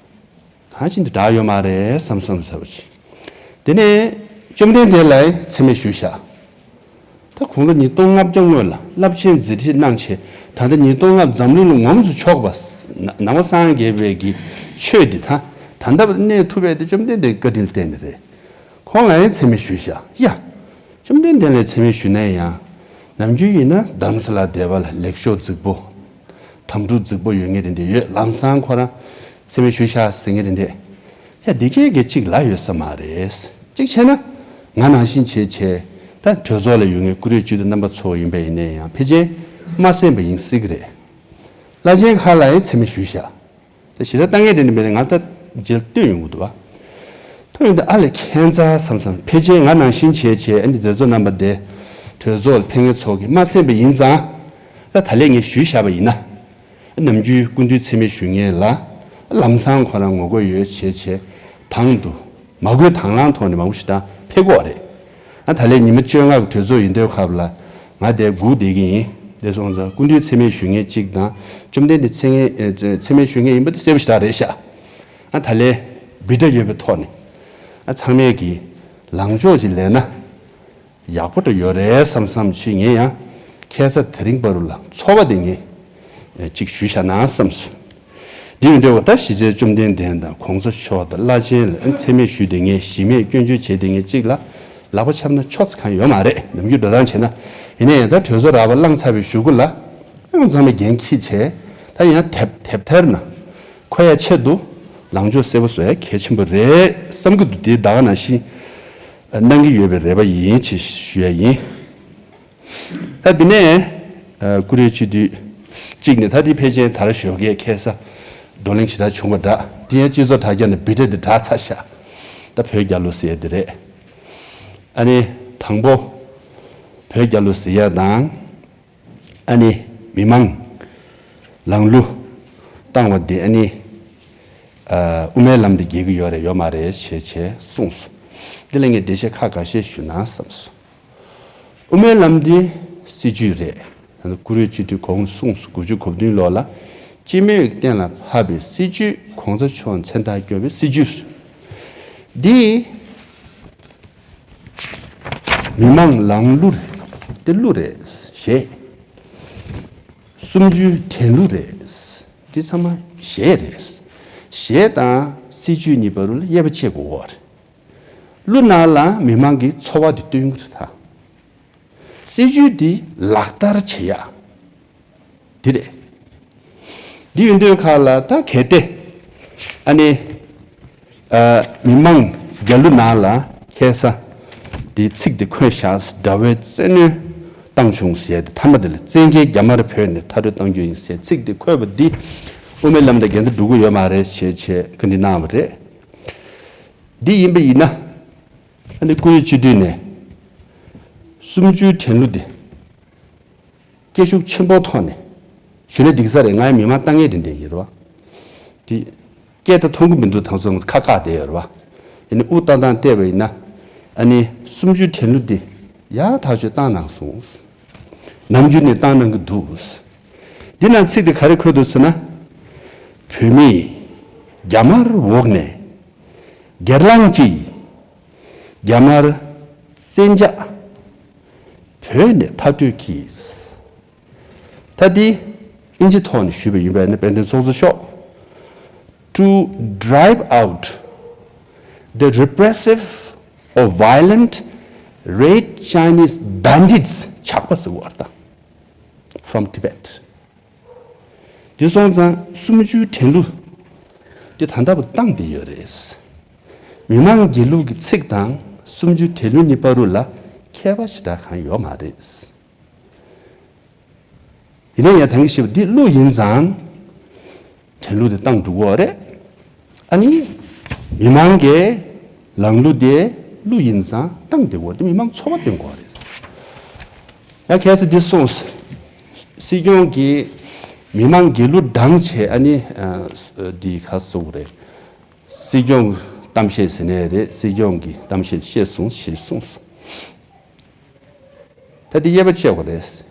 གང་ཅིག་འདི་འདྲ་ཡོད་མ་རེད་བསམ་བསམ་ཟེར་བ་ཅིག་དེ་ནས་བཅོམ་ལྡན་འདས་ལ་མཚན་སྨད་ཞུས་བཞག་ད་དགུང་ལོ་ཉིས་སྟོང་ལྔ་བརྒྱ་སྔོན་ལ་རླབས་ཆེན་མཛད་འཕྲིན་གནང་བྱས། ད་ལྟ་ཉིས་སྟོང་ལྔ་འཛམ་གླིང་ལ་ངོམས་སུ་ཆོག་པ། ན་ནང་པ་སངས་རྒྱས་པའི་གི་ཆོས་འདི་ད་ད་ལྟ་བར་གནས་ཐུབ་པ་དེ་བཅོམ་ལྡན་འདས་བཀའ་དྲིན་ལ་བརྟེན་ནས་རེད། ཁོང་ལ་ཡང་མཚན་སྨད་ཞུས་བཞག་ཡ། བཅོམ་ལྡན་འདས་ལ་མཚན་སྨད་ཞུས་ན་ཡང་ནམ་རྒྱུན་ཡིན་ན་རྡ་རམ་ས་ལ་སྡེ་པ་ལ་ལེགས་ཤོས་རྫིག་པོ། དམ་ཕྲུག་རྫིག་པོ་ཡོད་མཁན་དེ་འདྲ་ཡོད། ལམ་སང་ཁོ་རང་མཚན་སྨད་ཞུས་བཞག་ཟེར་མཁན་དེ་འདྲ། ཡ་འདི་གས་གས་གཅིག་ལ་ཡོད་ས་མ་རེད། གཅིག་བྱས་ན་ང་ནང་བཞིན་བྱས་བྱས་ད་གྲོས་ཚོགས་ལ་ཡོད་མཁན་ཀུ་རེ་སྤྱི་འཐུས་རྣམ་པ་ཚོ་ཡིན་པ་ཡིན་ན་ཡང་ཕལ་ཆེར་མ་གསན་པ་ཡིན་སྲིད་ཀྱི་རེད། བླ་ཆེན་ཁག་ལ་ཡང་མཚན་སྨད་ཞུས་བཞག་ད་ཞེ་དྲག་ལྟ་མཁན་དེ་འདྲ་མེད་ན་ང་ད་རྗེས་ལ་བསྟུན་ཡོང་གི་འདུག་བ། ཐོན་ཡོང་དུས་ཨ་ལས་ཁྱད་མཚར་བསམ་བསམ། ཕལ་ཆེར་ང་ནང་བཞིན་བྱས་བྱས་ཨ་ནི་མཛད་གཙོ་རྣམ་པ་དེ་གྲོས་ཚོགས་ལ་ཕེབས་མཁན་ཚོ་གིས་མ་གསན་པ་ཡིན་ཙང་། ད་ད་ལས་ངས་ཞུས་བཞག་པ་ཡིན་ན། ནམ་རྒྱུན་སྐུ་མདུན་མཚན་སྨད་ཞུ་མཁན་ལ་ལམ་སང་ཁོ་རང་ངོ་རྒོལ་ཡོད་བྱས་བྱས་དང་དུ་མ་དགོས་དང་བླངས་ཐོག་ནས་མང་པོ་ཞིག་ད་ཕེབས་ཀྱི་ཡོད་རེད། ཨ་ད་ལས་ཉི་མ་བཅོ་ལྔ་གི་གྲོས་ཚོགས་ཡིན་དུས་སྐབས་ལ་ང་དེ་སྒུག་བསྡད་ཀྱི་ཡིན། དེ་སོང་ཙང་སྐུ་མདུན་མཚན་སྨད་ཞུ་མཁན་གཅིག་དང་བཅོམ་ལྡན་འདས་མཚན་སྨད་ཨེ་མཚན་སྨད་ཞུ་མཁན་ཡིན་པ་དེ་གསལ་པོ་ཞེ་དྲག་རེད་ཤག་ཨ་ད་ལས་བི་ཌ་ཡོད་པའི་ཐོག་ནས་ཨ་ཚང་མས་ཀྱི་ལངས་ཕྱོགས་ཅིག་ལེན་ན་ཡག་པོ་འདྲ་ཡོད་རེད་བསམ་བསམ་ཞིག་ངས་ཡང་ཁ་སང་དེ་རིང་བར་དུ་ལ་ཚོར་བ་དེ་ངས་ཨེ་གཅིག་ཞུས་བཞག་ན་བསམས་སོང་། འདི་ཡིན་དུས་ད་གཞི་རྩའི་བཅོམ་ལྡན་འདས་དང་གོང་ས་མཆོག་དང་བླ་ཆེན་ལ་མཚན་སྨད་ཞུས་བསྡད་མཁན་གཞི་མེད་སྐྱོན་བརྗོད་བྱས་བསྡད་མཁན་གཅིག་ལ་ལག་པ་འཆབ་ན་ཆོག་ས་གང་ཡོད་མ་རེད། ནམ་རྒྱུན་འགྲོ་སྟངས་བྱས་ན། ཡིན་ན་ཡང་ད་གྲོས་ཚོགས་རགས་པ་བླངས་ཚར་བའི་གཞུག་གུ་ལ་ཡང་ཚང་མས་འགན་འཁྱེར་བྱས་ད་ཡང་དེབ་དེབ་ཐེར་ན་འཁོད་ཡ་ཆེད་དུ་ལངས་ཕྱོགས་གསལ་པོ་བཟོ་ཡ་གལ་ཆེན་པོ་རེད་བསམ་གྱི་འདུག་དེ་ད་ག་ནང་བཞིན་ གནང་གི་ཡོད་པའི་རེ་བ་ཡིན་ཅེས་ཞུ་ཡ་ཡིན། ད་འདི་ནས་ཀུ་རེ་སྤྱི་འཐུས་གཅིག་ནས་ད་འདི་ཕལ་ཆེར་ད་ར་ཞོགས་ཀས་ཁ་སང་བགྲོ་གླེང་ཞེ་དྲག་བྱུང་བ་འདྲ། འདི་ཡང་སྤྱི་ཚོགས་དྲ་རྒྱ་ནས་བི་ཌི་ཡོ་འདི་དྲག་ཚར་ཤག་ད་བོད་རྒྱལ་ལོ་ཟེར་ཡ་འདི་རེད། ཨ་ནི་དང་པོ་བོད་རྒྱལ་ལོ་ཟེར་ཡ་དང་ཨ་ནི་མི་མང་ལངས་གླུ་བཏང་བ་འདི་ཨ་ནི་ཨ་དབུ་མའི་ལམ་འདི་རྒྱལ་གྱི་ཡོད་རེད་ཡོད་མ་རེད་བྱས་བྱས་གསུངས་སོང་། འདི་ལ་ངས་འགྲེལ་བཤད་ཁ་འགའ་ཤས་ཞུ་ན་བསམས་སོང་། དབུ་མའི་ལམ་འདི་སྲིད་བྱུས་རེད། ད་ནི་ཀུ་རེ་སྤྱི་འཐུས་གོང་གསུངས་སོང་། དགུ་བཅུ་གོ་བདུན་ལོ་ལ་སྤྱི་མོས་ཀྱིས་གཏན་ལ་ཕབ་པའི་སྲིད་བྱུས། གོང་ས་མཆོག་མཚན་རྟགས་བསྐྱོན་པའི་སྲིད་བྱུས་རེད། འདི་མི་མང་ལངས་གླུ་རེད། དེ་གླུ་རེད་ཞེས། གསུམ་བཅུའི་དྲན་གླུ་རེད། འདི་ཚང་མ་གཞས་རེད། གཞས་དང་སྲིད་བྱུས་གཉིས་བར་ལ་དབྱེ་བ་ཕྱེ་དགོས་ཀྱི་ཡོད་རེད། གླུ་ནང་ལ་མི་མང་གི་ཚོར་བ་དེ་སྟོན་གྱི་རེད་ད། སྲིད་བྱུས་འདི་ལག་བསྟར་བྱེད་ཡག་འདི་རེད། འདི་ཡིན་དུས་ཁ་ལ་ད་གལ་ཏེ་ཨ་ནི་ཨ་མི་མང་རྒྱལ་གླུ་ནང་ལ་ཁ་སང་འདི་ཚིག་འདི་འཁོད་ཤག་དགྲ་བོའི་བཙན་གནོན་བཏང་བྱུང་ཟེར་ཏེ། མཐའ་མ་དེ་ལ་བཙན་རྒྱལ་རྒྱ་དམར་བོད་ནས་མཐའ་སྐྲོད་གཏང་རྒྱུ་ཡིན་ཟེར་ཚིག་འདི་འཁོད་པ་འདི་དབུ་མའི་ལམ་དང་འགལ་ཟླ་འགྲོ་གི་ཡོད་མ་རེད་ཞེས་བྱས་བཀའ་འདྲི་གནང་བ་རེད། འདི་ཡིན་པ་ཡིན་ན་ཨ་ནི་ཀུ་རེ་སྤྱི་འཐུས་ནས་གསུམ་བཅུའི་དྲན་གླུ་འདི་སྐད་ཤུགས་ཆེན་པོ་ཐོག་ནས་ཞུས་ན་འགྲིག་ས་རེད། ང་ཡང་མི་མང་ལྟ་མཁན་དེ་འདྲ་ཡིན་རོ། དེ་སྐད་ད་མཐོང་གི་མི་འདུག་དང་ཚོ་ཁ་བཀག་བསྡད་ཡོད་རེད་བ། ཡིན་ནའི་དབུགས་བཏང་སྟངས་བལྟས་པ་ཡིན་ན་ཨ་ནི་གསུམ་བཅུའི་དྲན་གླུ་འདི་ཡག་ཐག་ཆོད་བཏང་གནང་སོང་། ནམ་རྒྱུན་ནས་བཏང་གནང་གི་འདུག་འདི་ནང་ཚིག་འདི་ག་རེ་འཁོད་འདུག་ཟེར་ན། བོད་མིས་རྒྱ་དམར་འོག་ནས་སྒེར་ལངས་ཀྱིས་རྒྱ་དམར་བཙན་རྒྱལ་བོད་ནས་མཐའ་སྐྲོད་ཀྱིས། ད་འདི་ཨིན་ཇི་ཐོག་ནས་ཞུས་པ་ཡིན་པས་ན། དཔལ་ལྡན་ཚོགས་གཙོ་མཆོག to drive out the repressive or violent Red Chinese bandits ཇག་པ་ཟེར་བ་རེད་ད། From Tibet། དེ་སོང་ཙང་གསུམ་བཅུའི་དྲན་གླུ་དེ་ད་ལྟ་བུ་བཏང་བསྡད་ཡོད་རེད། མི་མང་རྒྱལ་གླུ་གི་ཚིག་དང་གསུམ་བཅུའི་དྲན་གླུ་གཉིས་བར་དུ་ལ་ཁྱད་པར་ཞེ་དྲག་གང་ཡོད་མ་རེད། ཡིན་ན་ཡང་ད་གིན་ཞུས་པ་འདི་གླུ་ཡིན་ཙང་དྲན་གླུ་དེ་བཏང་འགྲོ་གི་ཡོད་རེད། ཨ་ནི་མི་མང་གི་ལངས་གླུ་དེ་གླུ་ཡིན་ཙང་བཏང་བསྡད་ཡོད་རེད། མི་མང་ཚོར་བ་སྟོན་དགོས་རེད། ཡང་ཁ་སང་འདི་གསུངས། སྲིད་སྐྱོང་གིས་མི་མང་རྒྱལ་གླུ་བགྲངས་བྱས་ཨ་ནི་ཨ་འདི་ག་རེ་ཟེར་དགོས་རེད། སྲིད་སྐྱོང་གཏམ་བཤད་ཟེར་ནའི་རེད། སྲིད་སྐྱོང་གིས་གཏམ་བཤད་བཤད་སོང་ཞེས་གསུངས་སོང་། ད་འདི་དབྱེ་བ་ཕྱེ་དགོས་རེད།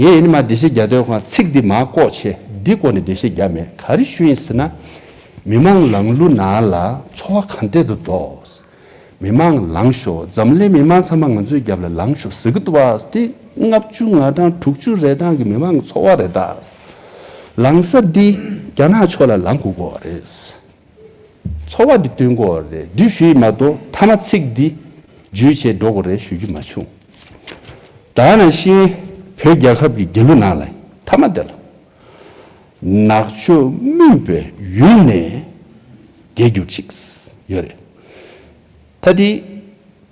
ངས་ཡིན་ནི་མ་འགྲེལ་བཤད་རྒྱག་དུས་ཁོང་ཚིག་འདི་མ་བཀོག་བྱས་འདི་སྐོར་ནས་འགྲེལ་བཤད་རྒྱག་མེད། ག་རེ་ཞུ་ཡིན་ཟེར་ན། མི་མང་ལངས་གླུ་ནང་ལ་ཚོར་བ་ག་འདྲས་འདུག་དོ། མི་མང་ལངས་ཤོག་འཛམ་གླིང་མི་མང་ཚང་མ་ང་ཚོའི་རྒྱབ་ལ་ལངས་ཤོག་ཟེར་གི་འདུག་བ། དེ་ལྔ་བཅུ་ང་གྲངས་དྲུག་ཅུ་རེ་གྲངས་ཀྱི་མི་མང་གི་ཚོར་བ་རེད་ད། ལངས་ས་འདི་རྒྱ་ནག་ཕྱོགས་ལ་ལངས་དགོས་ཀྱི་རེད། ཚོར་བ་འདི་སྟོན་དགོས་རེད། འདི་ཞུས་མ་གཏོགས་མཐའ་མ་ཚིག་འདི་བརྗོད་བྱས་འགྲོ་དགོས་རེད་ཞུ་རྒྱུ་མ་བྱུང་། ད་ནང་བཞིན་བོད་རྒྱལ་ཁབ་ཀྱི་རྒྱལ་གླུ་ནང་ལ་མཐའ་མ་དེ་ལ། ནག་ཕྱོགས་མུན་པའི་ཡུལ་ནས་རྒྱལ་གྱུར་ཅིག་ཡོད་རེད། ད་འདི་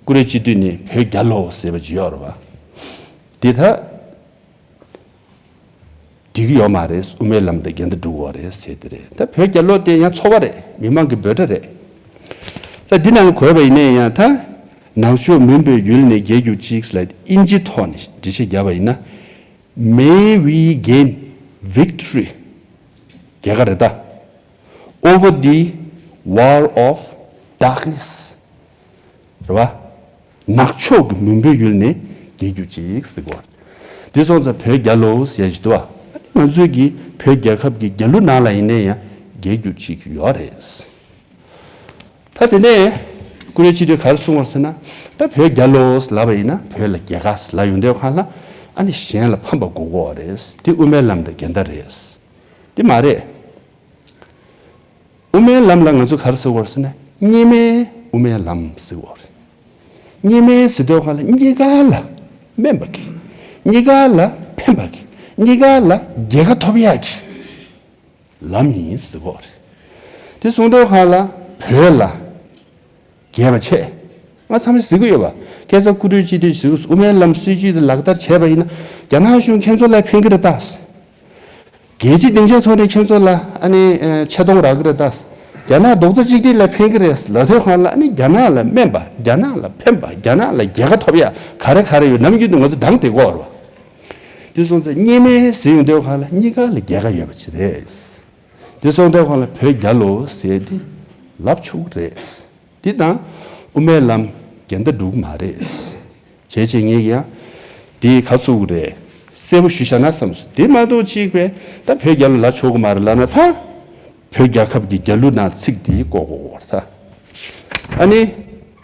ཀུ་རེ་སྤྱི་འཐུས་ནས་བོད་རྒྱལ་ལོ་ཟེར་བ་ཅིག་ཡོད་རེད་བ། འདི་ད་འགྲིག་གི་ཡོད་མ་རེད། དབུ་མའི་ལམ་དང་འགལ་ཟླ་འགྲོ་གི་ཡོད་རེད་ཟེར་དེ་རེད། ད་བོད་རྒྱལ་ལོ་དེ་ཡང་ཚོར་བ་རེད། མི་མང་གི་འབོད་སྒྲ་རེད། ད་འདི་ནང་གོ་བ་ཡིན་ན་ཡང་ད་ནག་ཕྱོགས་མུན་པའི་ཡུལ་ནས་རྒྱལ་གྱུར་ཅིག་ལ་ཨིན་ཇི་ཐོག་ནས་འགྲེལ་བཤད་བརྒྱབ་པ་ཡིན་ན། May we gain victory. རྒྱལ་ཁ་རེད་ད། Over the wall of darkness. རེད་བ། ནག་ཕྱོགས་ཀྱི་མུན་པའི་ཡུལ་ནས་རྒྱལ་གྱུར་ཅིག་ཟེར་གོ། འདི་སོང་ཙང་བོད་རྒྱལ་ལོ་ཟེར་ཡ་ཞིག་འདུག་བ། ང་ཚོའི་གི་བོད་རྒྱལ་ཁབ་ཀྱི་རྒྱལ་གླུ་ནང་ལ་ཡིན་ན་ཡང་རྒྱལ་གྱུར་ཅིག་ཡོད་རེད། ད་དེ་ནས་ཀུ་རེ་སྤྱི་འཐུས་ག་རེ་གསུངས་པ་ཟེར་ན། ད་བོད་རྒྱལ་ལོ་ལབ་པ་ཡིན་ན་བོད་ལ་རྒྱལ་ཁ་ལབ་ཡོང་དུས་སྒང་ལ་ཨ་ནི་གཞན་ལ་ཕམ་པ་དགོས་ཀྱི་ཡོད་རེད། དེ་དབུ་མའི་ལམ་དང་འགལ་ཟླ་རེད། དེ་མ་རེད། དབུ་མའི་ལམ་ལ་ང་ཚོ་ག་རེ་ཟེར་བ་ཟེར་ན་སྙེ་མའི་དབུ་མའི་ལམ་ཟེར་བ་རེད། སྙེ་མའི་ཟེར་དུས་སྒང་ལ་གཉིས་ཀ་ལ་སྨན་པ་གི། གཉིས་ཀ་ལ་ཕན་པ་གི། གཉིས་ཀ་ལ་རྒྱལ་ཁ་ཐོབ་ཡག་གི་ལམ་ཡིན་ཟེར་བ་རེད། དེ་གསུངས་དུས་སྒང་ལ་བོད་ལ་རྒྱས་པ་ཆེ། ང་ཚང་མས་གཟིགས་ཀྱི་ཡོད་པ། ཁ་སང་སྐུ་མགྲོན་སྤྱི་འཐུས་ཟུར་དབུ་མའི་ལམ་སྲིད་བྱུས་དེ་ལག་བསྟར་བྱས་པ་ཡིན་ན། རྒྱ་ནག་གཞུང་ཁྱེད་ཚོ་ལ་ཕན་གྱི་རེད་ད། རྒྱལ་སྤྱིའི་སྡིངས་ཆའི་ཐོག་ནས་ཁྱེད་ཚོ་ལ་ཨ་ནི་ཨ་ཆེ་མཐོང་རག་གི་རེད་ད། རྒྱ་ནག་རྡོག་རྩ་གཅིག་སྒྲིལ་ལ་ཕན་གྱི་རེད་ལབ་དུས་སྒང་ལ། ཨ་ནི་རྒྱ་ནག་ལ་སྨན་པ། རྒྱ་ནག་ལ་ཕན་པ། རྒྱ་ནག་ལ་རྒྱལ་ཁ་ཐོབ་ཡ་ག་རེ་ག་རེ་ཡོད། ནམ་རྒྱུན་དུ་ང་ཚོ་སྒྲུང་དེ་གོ་བ་རེད་པ། དེ་སོང་ཙང་གཉིས་སྨན་ཟེར་ཡོང་དུས་སྒང་ལ་གཉིས་ཀ་ལ་རྒྱལ་ཁ་ཡོད་པ་ཅིག་རེད། དེ་སོང་དུས་སྒང་ལ་བོད་རྒྱལ་ལོ་ཟེར་དེ་ལབ་ཆོག་གི་རེད། འདི་དང་དབུ་མའི་ལམ་འགལ་ཟླ་འགྲོ་གི་མ་རེད། བྱས་བྱས་ངས་ཀྱང་འདི་ག་ཚོད་རེད། གསལ་པོ་ཞུ་བཞག་ན་བསམ་སོང་། འདི་མ་གཏོགས་གཅིག་པས་ད་བོད་རྒྱལ་ལོ་ལབ་ཆོག་གི་མ་རེད་ལབ་ན། ད་བོད་རྒྱལ་ཁབ་ཀྱི་རྒྱལ་གླུ་ནང་ཚིག་འདི་བཀོད་དགོས་རེད་ད། ཨ་ནི་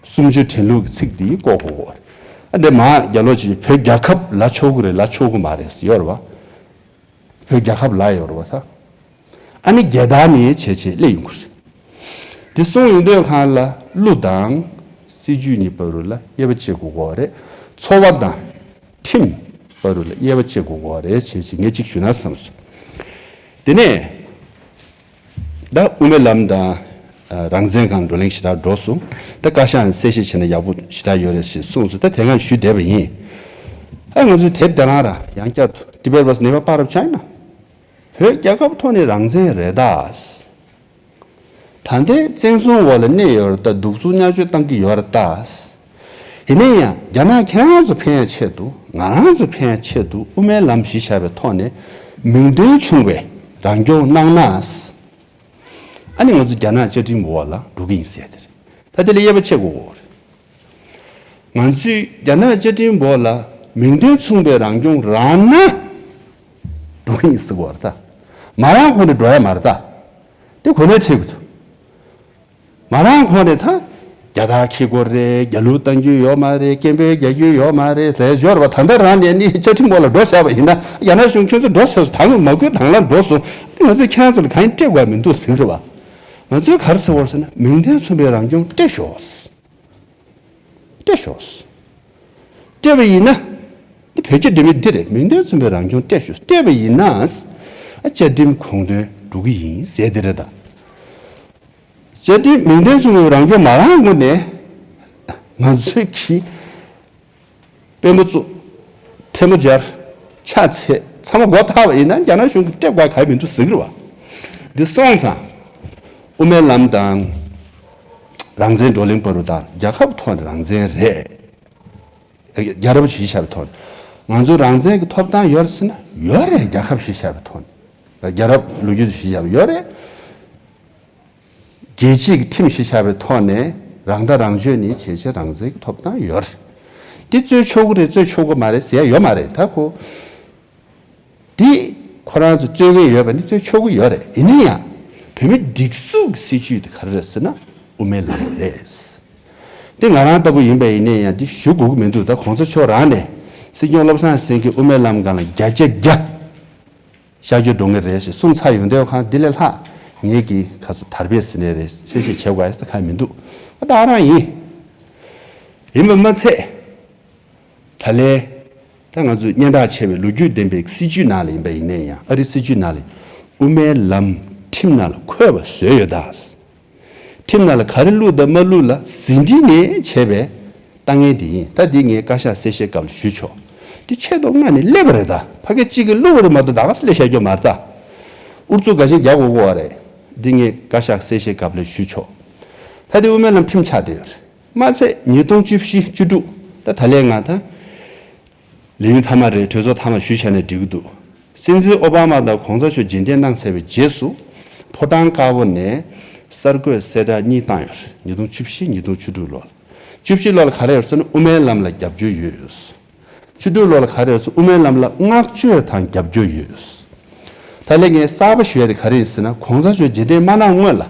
གསུམ་བཅུ་དྲན་གླུ་གི་ཚིག་འདི་བཀོད་དགོས་རེད། ཨ་འདི་མ་རྒྱལ་ལོ་ཅིག་བོད་རྒྱལ་ཁབ་ལབ་ཆོག་གི་རེད་ལབ་ཆོག་གི་མ་རེད་ཟེར་ཡོད་རེད་པ། བོད་རྒྱལ་ཁབ་ལབ་ཡོད་རེད་པ་ད། ཨ་ནི་རྒྱལ་དར་ནས་བྱས་བྱས་སླེབས་ཡོང་གི་རེད། དེ་གསུངས་ཡོང་དུས་སྒང་ལ་གླུ་དང་སྲིད་བྱུས་གཉིས་བར་དུ་ལ་དབྱེ་བ་ཕྱེ་དགོས་ཀྱི་རེད། འཚོ་བ་དང་ཁྲིམས་བར་དུ་ལ་དབྱེ་བ་ཕྱེ་དགོས་ཀྱི་རེད། བྱས་བྱས་ངས་གཅིག་ཞུས་ན་བསམ་སོང་། དེ་ནས་ད་དབུ་མའི་ལམ་དང་རང་བཙན་སྒང་བགྲོ་གླེང་ཞེ་དྲག་འགྲོ་སོང་། ད་བཀའ་ཤག་ནས་གསལ་བཤད་བྱས་ན་ཡག་པོ་ཞེ་དྲག་ཡོད་རེད་ཞེས་གསུངས་སོང་། ད་དེ་སྔ་ཞུས་བསྡད་པ་ཡིན། ཨ་ང་ཚོའི་དེབ་དེ་རང་རང་ཡང་བསྐྱར་དུ་Tibet versus Nepal part of China། བོད་རྒྱལ་ཁབ་ཐོག་ནས་རང་བཙན་རེད་ད། ད་ལྟའི་བཙན་བཟུང་འོག་ལ་གནས་ཡོད་རེད་ད། གདུག་རྩུབ་བརྙས་བཅོས་བཏང་གི་ཡོད་རེད་ད། ཡིན་ན་ཡང་རྒྱ་ནག་ཁྱེད་རང་ཚོ་ཕན་ཡ་ཆེད་དུ། ང་རང་ཚོ་ཕན་ཡ་ཆེད་དུ་དབུ་མའི་ལམ་གཞི་བཞག་པའི་ཐོག་ནས་མིང་དོན་མཚུངས་པའི་རང་སྐྱོང་གནང་ན། ཨ་ནི་ང་ཚོ་རྒྱ་ནག་བཅའ་ཁྲིམས་འོག་ལ་འགྲོ་གི་ཡིན་ཟེར་དེ་རེད། ད་དེ་ལ་དབྱེ་བ་ཕྱེ་དགོས་ཀྱི་རེད། ང་ཚོས་རྒྱ་ནག་བཅའ་ཁྲིམས་འོག་ལ་མིང་དོན་མཚུངས་པའི་རང་སྐྱོང་རག་ན་འགྲོ་གི་ཡིན་ཟེར་གྱི་ཡོད་རེད་ད། མ་རག་གོང་ནས་འགྲོ་ཡ་མ་རེད་ད། དེ་གོ་གནས་ཐེབས་ཀྱི་འདུག་མ་རག་གོང་ནས་ད་རྒྱ་དར་འཁྱེར་དགོས་རེད། རྒྱ་གླུ་བཏང་རྒྱུ་ཡོད་མ་རེད། སྐད་འབོད་རྒྱག་རྒྱུ་ཡོད་མ་རེད་ཟེར་ཡོད་རེད་པ། ད་ལྟ་རང་ནས་ནི་བཅའ་ཁྲིམས་འོག་ལ་འགྲོ་བཞག་པ་ཡིན་ན། རྒྱ་ནག་གཞུང་ཁྱོད་ཚོ་འགྲོ་ཟེར་སོང་། ད་ང་མ་དགོས་དང་བླངས་འགྲོ་སོང་། ང་ཚོས་ཁྱེད་རང་ཚོ་ལ་གང་ཡང་སྤྲད་དགོས་མི་འདུག་ཟེར་གྱི་རེད་པ། ང་ཚོས་ག་རེ་ཟེར་བ་རེད་ཟེར་ན། མིང་དོན་མཚུངས་པའི་རང་སྐྱོང་སྤྲད་ཤོག་སྤྲད་ཤོག་སྤྲད་པ་ཡིན་ན། འདི་བོད་རྒྱ་འབྲེལ་མོལ་འདི་རེད། མིང་དོན་མཚུངས་པའི་རང་སྐྱོང་སྤྲད་ཤོག་སྤྲད་པ་ཡིན་ན། ཨ་བཅའ་ཁྲིམས་དགོངས་དོན་འགྲུབ་ཀྱི་ཡིན་ཟེར་དེ་རེད་ད། བཅའ་ཁྲིམས་མིང་དོན་མཚུངས་པའི་རང་སྐྱོང་མ་རག་གོང་ནས་ང་ཚོས་ཀྱི་དཔོན་པོ་བཙུགས། ཐལ་མོ་སྦྱར། ཕྱག་འཚལ། ཚང་མ་མགོ་ཐག་པ་ཡིན་ན་རྒྱ་ནག་གཞུང་གིས་སྤྲད་དགོས་གལ་མི་འདུག་ཟེར་གྱི་རེད་པ། འདི་སོང་ཙང་དབུ་མའི་ལམ་དང་རང་བཙན་བགྲོ་གླེང་བར་དུ་དང་། རྒྱལ་ཁབ་ཐོག་ནས་རང་བཙན་རེད། རྒྱལ་རབས་གཞི་བཞག་པའི་ཐོག་ནས་ང་ཚོ་རང་བཙན་གྱི་ཐོབ་ཐང་ཡོད་རེད་ཟེར་ན་ཡོད་རེད། རྒྱལ་ཁབ་གཞི་བཞག་པའི་ཐོག་ནས། རྒྱལ་རབས་ལོ་རྒྱུས་གཞི་བཞག་པ་ཡོད་རེད། རྒྱལ་སྤྱིའི་ཁྲིམས་གཞི་བཞག་པའི་ཐོག་ནས་རང་ཐག་རང་གཅོད་ནི་བྱས་བྱས་རང་བཙན་གྱི་ཐོབ་ཐང་ཡོད་རེད། འདི་རྩོད་ཆོག་གི་རེད། རྩོད་ཆོག་གི་མ་རེད་ཟེར་ཡ་ཡོད་མ་རེད། ད་ཁོ་འདི་ཁོ་རང་ཚོ་རྩོད་མཁན་ཡོད་པ་ནི་རྩོད་ཆོག་གི་ཡོད་རེད། ཡིན་ན་ཡང་བོད་མིའི་སྒྲིག་འཛུགས་ཀྱི་སྲིད་བྱུས་དེ་ག་རེ་རེད་ཟེར་ན་དབུ་མའི་ལམ་རེད། འདི་ང་རང་ལྟ་བུ་ཡིན་པ་ཡིན་ན་ཡང་འདི་ཞུ་དགོས་ཀྱི་མི་འདུག་ད་གོང་ས་མཆོག་རང་ནས་སྲིད་སྐྱོང་བློ་བཟང་སེང་གེ་དབུ་མའི་ལམ་སྒང་ལ་བརྒྱ་ཆ་བརྒྱ་གཤག་བཅོས་འགྲོ་ངེས་རེད་ཞེས་གསུངས་ཚར་ཡོང་དུས་སྒང་། འདི་ལས་ལྷག་ངེད་ཀྱིས་ཁ་སོ་དར་སྤེལ་ཟེར་ནས་རེད། གསལ་བཤད་བྱེད་དགོས་ཡ་ཟེར་གང་ཡང་མི་འདུག་ད་རང་ཡིན། ཡིན་པ་མ་ཚད། ད་ལན་ད་ང་ཚོས་སྙན་གྲགས་ཆེ་བའི་ལོ་རྒྱུས་ལྡན་པའི་སྲིད་བྱུས་ནང་ལ་ཡིན་པ་ཡིན་ན་ཡང་། ཨ་རིའི་སྲིད་བྱུས་ནང་ལ་དབུ་མའི་ལམ་ཁྲིམས་ནང་ལ་འཁོད་པ་བཟོས་ཡོད་ད། ཁྲིམས་ནང་ལ་ག་རེ་བླུགས་དང་མ་བླུགས་ལ་ཟིན་བྲིས་ནས་བྱས་པའི་ལྟ་ངན་དེ་ཡིན། ད་འདི་ངས་བཀའ་ཤག་གསལ་བཤད་སྐབས་ལ་ཞུས་ཆོག་འདི་ཆེད་དུ་མངགས་ནས་སླེབས་པ་རེད་ད། ཕ་གི་གཅིག་གིས་བླུགས་པ་རེད་མ་གཏོགས་ད་ག་སེ་སླེབས་བཞག་རྒྱུ་མ་རེད་ད། ཨུ་ཚུགས་འགའ་ཤས་རྒྱག་དགོས་ཀྱི་ཡོད་རེད། འདི་ངས་བཀའ་ཤག་གསལ་བཤད་སྐབས་ལ་ཞུས་ཆོག་ད་འདི་དབུ་མའི་ལམ་ཁྲིམས་ཆགས་བསྡད་ཡོད་རེད། མ་ཚད་ཉིས་སྟོང་བཅུ་བཞི་བཅུ་དྲུག་ད་ད་ལན་ང་ད་ལས་ཡུན་མཐའ་མ་རེད། གྲོས་ཚོགས་མཐའ་མ་ཞུས་བྱས་ནས་འགྲིག་གི་འདུག་སྲིད་འཛིན་ཨོ་བྷ་མ་དང་གོང་ས་མཆོག་མཇལ་འཕྲད་གནང་ཚར་བའི་རྗེས་སུ། ཕོ་བྲང་དཀར་པོ་ནས་གསར་འགོད་གསལ་བསྒྲགས་གཉིས་བཏང་ཡོད་རེད། ཉིས་སྟོང་བཅུ་བཞི་ཉིས་སྟོང་བཅུ་དྲུག་ལོར། བཅུ་བཞི་ལོ་ལ་ག་རེ་ཡོད་ཟེར་ན་དབུ་མའི་ལམ་ལ་རྒྱབ་སྐྱོར་ཡོད། བཅུ་དྲུག་ལོ་ལ་ག་རེ་ཡོད་ཟེར། དབུ་མའི་ལམ་ལ་བསྔགས་བརྗོད་དང་རྒྱབ་སྐྱོར་ཡོད། ད་ལན་ངས་གསར་པ་ཞུ་ཡ་དེ་ག་རེ་ཡིན་ཟེར་ན། གོང་ས་མཆོག་མཇལ་འཕྲད་མ་གནང་སྔོན་ལ།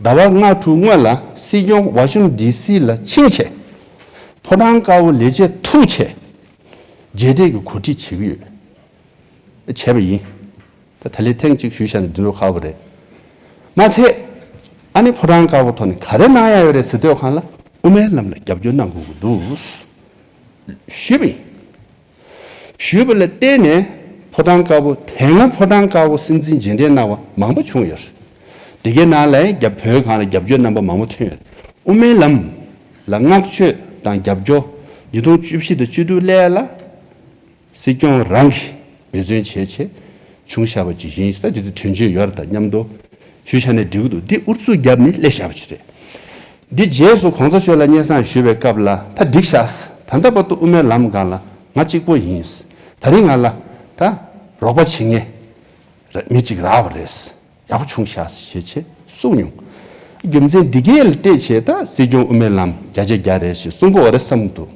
ཟླ་བ་ལྔ་དྲུག་སྔོན་ལ་སྲིད་སྐྱོང་ཝ་ཤིང་ཊོན་ཌི་སི་ལ་ཕྱིན་བྱས། ཕོ་བྲང་དཀར་པོ་ལས་བྱེད་ཐུག་བྱས། མཇལ་འཕྲད་ཀྱི་གོ་སྒྲིག་བྱེད་ཀྱི་ཡོད། བྱས་པ་ཡིན། ད་ད་ལན་ཐེངས་གཅིག་ཞུས་བཞག་ན་འདི་འདྲ་ཁག་པོ་རེད། མ་ཚད། ཨ་ནི་ཕོ་བྲང་དཀར་པོ་ཐོག་ནས་ག་རེ་གནང་ཡ་ཡོད་རེད་ཟེར་དུས་སྒང་ལ་དབུ་མའི་ལམ་ལ་རྒྱབ་སྐྱོར་གནང་དགོས་ཀྱི་འདུག་ཞུས་པ་ཡིན། ཞུས་པ་ལ་བརྟེན་ནས་ཕོ་བྲང་དཀར་པོ། དེ་སྔ་ཕོ་བྲང་དཀར་པོ་སྲིད་འཛིན་མཇལ་འཕྲད་གནང་བ་མང་པོ་བྱུང་ཡོད་རེད། དེ་གའི་ནང་ལ་རྒྱབ་བོད་སྒང་ལ་རྒྱབ་སྐྱོར་གནང་པ་མང་པོ་ཐོན་ཡོད་རེད། དབུ་མའི་ལམ་ལ་བསྔགས་བརྗོད་ དང་རྒྱབ་སྐྱོར་ཉིས་སྟོང་བཅུ་བཞི་དང་བཅུ་དྲུག་སླེབས་ལ། སྲིད་སྐྱོང་རང་གིས་འབད་བརྩོན་བྱས་བྱས་བྱུང་བཞག་པ་ཅིག་ཡིན་ས། དེ་དུས་དོན་གཅོད་ཡོད་རེད། ད་མཉམ་དུ་ཞུས་བཞག་ནས་འགྲིག་གི་འདུག་འདི་ཨུ་ཚུགས་བརྒྱབ་ནས་སླེབས་བཞག་པ་ཅིག་རེད། འདི་རྗེས་སུ་གོང་ས་མཆོག་ལ་སྙན་སེང་ཞུས་པའི་སྐབས་ལ། ད་འགྲིག་ཤག་ད་ལྟ་བར་དུ་དབུ་མའི་ལམ་སྒང་ལ་ང་གཅིག་པོ་ཡིན། ད་རིང་ང་ལ་ད་རོགས་པ་བྱེད་མཁན་མི་གཅིག་རག་པ་རེད། ཡག་པོ་བྱུང་ཤག་ཞེས་བྱས་གསུངས་མྱོང་། རྒྱུ་མཚན་འདི་གས་ལ་བལྟས་བྱས་ད་སྲིད་སྐྱོང་དབུ་མའི་ལམ་བརྒྱ་ཆ་བརྒྱ་རེད་ཞེས་གསུང་གི་ཡོད་རེད་བསམ་འདུག་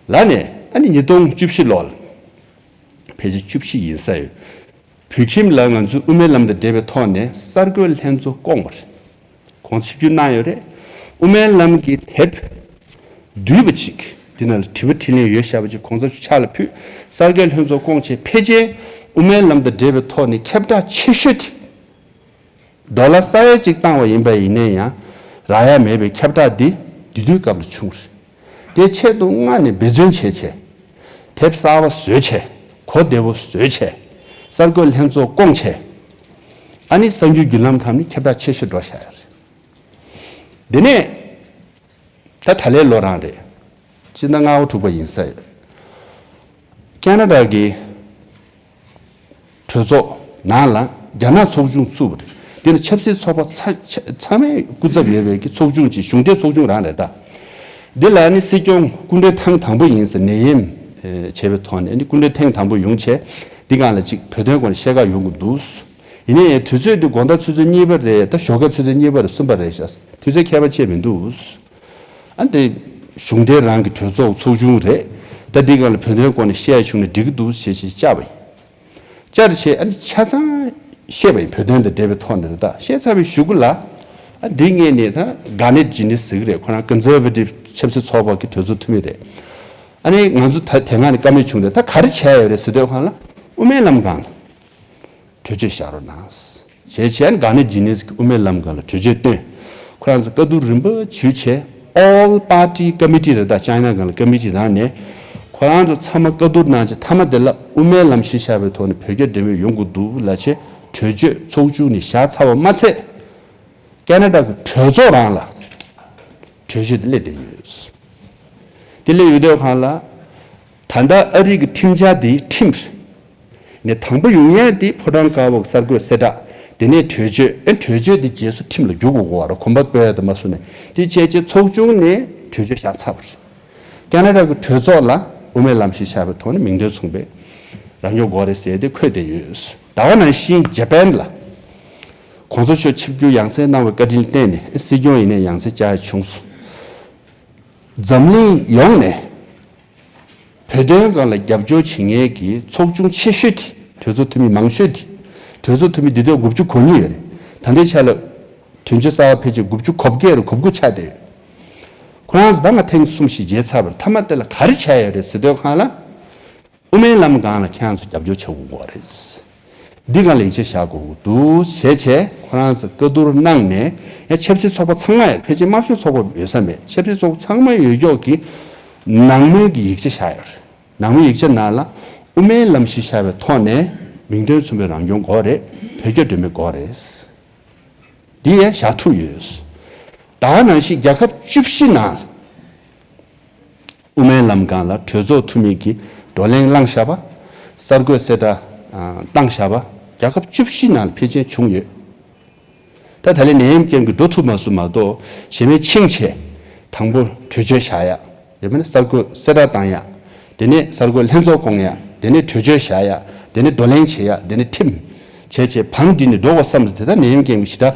ལ་ནས་ཨ་ནི་ཉིས་སྟོང་བཅུ་བཞི་ལོར། ཕལ་ཆེར་བཅུ་བཞི་ཡིན་ས་ཡོད། བོད་ཁྱིམ་ལ་ང་ཚོའི་དབུ་མའི་ལམ་དང་འབྲེལ་བའི་ཐོག་ནས་གསར་འགོད་ལྷན་ཚོགས་བསྐོངས་པ་རེད། གོང་ཆིབས་བསྒྱུར་གནང་ཡོད་རེད། དབུ་མའི་ལམ་གྱི་དེབ་བསྡུས་པ་ཅིག་འདི་ནང་ལ་དྲི་བ་དྲིས་ལན་ཡོད་བཞག་པ་ཅིག་གོང་ས་མཆོག་ཕྱག་ལ་ཕུལ། གསར་འགོད་ལྷན་ཚོགས་བསྐོངས་བྱས་ཕལ་ཆེར་དབུ་མའི་ལམ་དང་འབྲེལ་བའི་ཐོག་ནས་ཁྱབ་བསྒྲགས་ཆེ་ཤོས་དེ། ཌོ་ལར་ས་ཡ་གཅིག་བཏང་བ་ཡིན་པ་ཡིན་ནའི་ཡང་རག་ཡ་མེད་པའི་ཁྱབ་བསྒྲགས་འདི་དེ་དུས་སྐབས་ལ་བྱུང་རེད། དེ་ཆེད་དུ་སྔ་ནས་འབད་བརྩོན་བྱས་བྱས། དེབ་གསར་པ་བཟོས་བྱས། གོ་བདེ་བོ་བཟོས་བྱས། གསར་འགོད་ལྷན་ཚོགས་བསྐོངས་བྱས། ཨ་ནི་གསར་འགྱུར་བརྒྱུད་ལམ་ཁག་ནས་ཁྱབ་བསྒྲགས་ཆེ་ཤོས་འགྲོ་བཞག་ཡ་རེད། དེ་ནས། ད་ད་ལོའི་ལོ་རང་རེད། སྤྱི་ཟླ་ལྔ་པ་དྲུག་པ་ཡིན་ས་ཡོད། ཁེ་ན་ཌ་གི་གྲོས་ཚོགས་ནང་ལ་རྒྱ་ནག་ཚོགས་ཆུང་བཙུགས་པ་རེད། དེ་ནི་ཆབ་སྲིད་ཚོགས་པ་ཚ་ཚ་ཚང་མའི་སྐུ་ཚབ་ཡོད་པའི་གི་ཚོགས་ཆུང་ཅིག་གཞུང་འབྲེལ་ཚོགས་ཆུང་རང་རེད་ད། འདི་ལ་ནི་སྲིད་སྐྱོང་སྐུ་མགྲོན་ཐེངས་དང་པོ་ཡིན་ཟེར་ནད་ཡམས་བྱས་པའི་ཐོག་ནས་ནི་སྐུ་མགྲོན་ཐེངས་དང་པོ་ཡོང་བྱས་འདི་སྒང་ལ་ཅིག་བོད་དོན་སྐོར་ནས་བཤད་ག་ཡོང་གི་འདུག་ཡིན་ནའི་དུས་ཚོད་འདི་དགོང་དག་ཆུ་ཚོད་གཉིས་པ་རེད་ད། ཞོགས་ཀ་ཆུ་ཚོད་གཉིས་པ་རེད་གསུམ་པ་རེད་ཤག་དུས་ཚོད་ཁྱད་པར་ཅིག་མི་འདུག་ཨ་འདི་གཞུང་འབྲེལ་རང་གི་གྲོས་ཚོགས་ཚོགས་ཆུང་རེད། ད་འདི་སྒང་ལ་བོད་དོན་སྐོར་ནས་བཤད་བྱུང་ན་འགྲིག་གི་འདུག་ཞེས་ཞེས་བཅར་བ་ཡིན། བཅར་བྱས་ཨ་ནི་ཆ་ཚང་བཤད་པ་ཡིན། བོད་དོན་དང་འབྲེལ་བའི་ཐོག་ནས་རེད་ད། བཤད་ཚར་བའི་གཞུག་གུ་ལ་ཨ་འདི་ངས་ནས་ད་ག་ནེ་ཇི་ནེ་ཟེར་གི་རེད། ཁོ་རང་ཀོན་ཟར་ཝེ་ཊིབ་ཆབ་སྲིད་ཚོགས་པ་གི་གྲོས་ཚོགས་འཐུས་མི་རེད། ཨ་ནི་ང་ཚོ་ད་དེ་སྔ་ནས་བཀའ་མོལ་བྱུང་སྟེ་ད་ག་རེ་བྱས་ཡོད་རེད་ཟེར་དུས་སྒང་ལ་དབུ་མའི་ལམ་སྒང་ལ། གྲོས་ཆོད་བཞག་རོགས་གནང་། བྱས་བྱས་ག་ནེ་ཇི་ནེ་གི་དབུ་མའི་ལམ་སྒང་ལ་གྲོས་ཆོད་བཏོན། ཁོ་རང་ཚོ་བཀའ་བསྡུར་རིམ་པ་བྱས་བྱས་All Party Committee རེད་ད། ཅའི་ན་སྒང་ལ་ཀ་མི་ཊི་རང་ནས་ཁོ་རང་ཚོ་ཚང་མ་བཀའ་བསྡུར་གནང་བྱས་མཐའ་མ་དེ་ལ་དབུ་མའི་ལམ་གཞི་བཞག་པའི་ཐོག་ནས་བོད་རྒྱ་འབྲེལ་མོལ་ཡོང་དགོས་འདུག་ལབ་བྱས་གྲོས་ཆོད་ཚོགས་ཆུང་ནས་བཞག་ཚར་བ་མ་ཚད། ཁེ་ན་ཌ་གི་གྲོས་ཚོགས་རང་ལ་གྲོས་ཆོད་དེ་སླེབས་བསྡད་ཡོད། དེ་སླེབས་ཡོད་དུས་སྒང་ལ། ད་ལྟ་ཨ་རི་གི་ཁྲིམས་འཆར་དེ་ཁྲིམས་རེད། ནས་དང་པོ་ཡོང་ཡ་དེ་ཕོ་བྲང་དཀར་པོ་གསར་འགོད་གསལ་བསྒྲགས། དེ་ནས་གྲོས་ཆོད། ཨེ་གྲོས་ཆོད་དེ་རྗེས་སུ་ཁྲིམས་ལ་བསྒྱུར་དགོས་ཀྱི་ཡོད་རེད། གོམ་པ་སྤོས་ཡ་དེ་མ་བཟོས་ནས་དེ་བྱས་རྗེས་ཚོགས་ཆུང་ནས་གྲོས་ཆོད་བཞག་ཚར་བ་རེད། ཁེ་ན་ཌ་གི་གྲོས་ཚོགས་ལ་དབུ་མའི་ལམ་གཞི་བཞག་པའི་ཐོག་ནས་མིང་དོན་མཚུངས་པའི་རང་སྐྱོང་དགོས་རེད་ཟེར་ཏེ་འཁོད་བསྡད་ཡོད། ད་ག་ནང་བཞིན་ཇ་པན་ལ་གོང་ས་མཆོག་ཆིབས་བསྒྱུར་ཡང་སེ་གནང་བའི་བཀའ་དྲིན་བརྟེན་ནས་སྲིད་སྐྱོང་ཡིན་ནའི་ཡང་སེ་བཅར་ཡ་བྱུང་སོང་། འཛམ་གླིང་ཡོངས་ནས་བོད་དོན་སྒང་ལ་རྒྱབ་སྐྱོར་བྱེད་མཁན་གྱི་ཚོགས་ཆུང་ཆེ་ཤོས་དེ། གྲོས་ཚོགས་འཐུས་མི་མང་ཤོས་དེ། གྲོས་ཚོགས་འཐུས་མི་འདི་དུས་དགུ་བཅུ་གོ་གཉིས་ཡོད་རེད། ད་ལྟའི་ཆ་ལ་དོན་གཅོད་གསར་པ་ཕལ་ཆེར་དགུ་བཅུ་གོ་བརྒྱད་རུ་གོ་དགུ་ཆགས་བསྡད་ཡོད། ཁོ་རང་ཚོ་ད་ང་ཐེངས་གསུམ་བཞི་མཇལ་ཚར་བ་རེད། མཐའ་མ་དེ་ལ་ག་རེ་བྱས་ཡོད་རེད་ཟེར་དུས་སྒང་ལ། དབུ་མའི་ལམ་སྒང་ལ་ཁྱེད་རང་ཚོ་རྒྱབ་སྐྱོར་བྱེད་དགོས་རེད། འདི་སྒང་ལ་ཡིད་ཆེས་བཞག་དགོས་ཀྱི་འདུག་བྱས་བྱས་ཁོ་རང་ཚོ་བཀའ་བསྡུར་གནང་ནས་ཡང་ཆབ་སྲིད་ཚོགས་པ་ཚང་མ་ཡང་ཕལ་ཆེར་དམར་ཤོག་ཚོགས་པ་ཡོད་ས་མེད། ཆབ་སྲིད་ཚོགས་པ་ཚང་མ་ཡོད་ཀྱོག་གི་ནང་མོལ་གྱི་ཡིག་ཆ་བཞག་ཡོད་རེད། ནང་མོལ་ཡིག་ཆ་ནང་ལ་དབུ་མའི་ལམ་གཞི་བཞག་པའི་ཐོག་ནས་མིང་དོན་མཚུངས་པའི་རང་སྐྱོང་དགོས་རེད། བོད་རྒྱ་འབྲེལ་མོལ་དགོས་རེད། འདི་ཡང་བཞག་ཐུབ་ཡོད། ད་ག་ནང་བཞིན་རྒྱལ་ཁབ་བཅུ་བཞི་ནང་དབུ་མའི་ལམ་སྒང་ལ་གྲོས་ཚོགས་འཐུས་མི་གིས་བགྲོ་གླེང་བླངས་བཞག་པ། གསར་འགོད་གསལ་བསྒྲགས་བཏང་བཞག་པ་རྒྱལ་ཁབ་བཅུ་བཞི་ནང་ལ་ཕལ་ཆེར་བྱུང་ཡོད། ད་ད་ལན་ནད་ཡམས་རྐྱེན་གྱིས་འགྲོ་ཐུབ་མ་སོང་མ་གཏོགས་གཞན་མི་ཕྱིན་ཆད་དང་པོ་གྲོས་ཆོད་བཞག་ཡ། དེ་མིན་གསར་འགོད་གསལ་བསྒྲགས་བཏང་ཡ། དེ་ནས་གསར་འགོད་ལྷན་ཚོགས་བསྐོང་ཡ། དེ་ནས་གྲོས་ཆོད་བཞག་ཡ། དེ་ནས་བགྲོ་གླེང་བྱེད་ཡ། དེ་ནས་ཁྲིམས་བྱས་བྱས་བང་སྒྲིག་ནས་འགྲོ་དགོས་བསམ་ཟེར། དེ་ད་ནད་ཡམས་རྐྱེན་གྱིས་ཞེ་དྲག་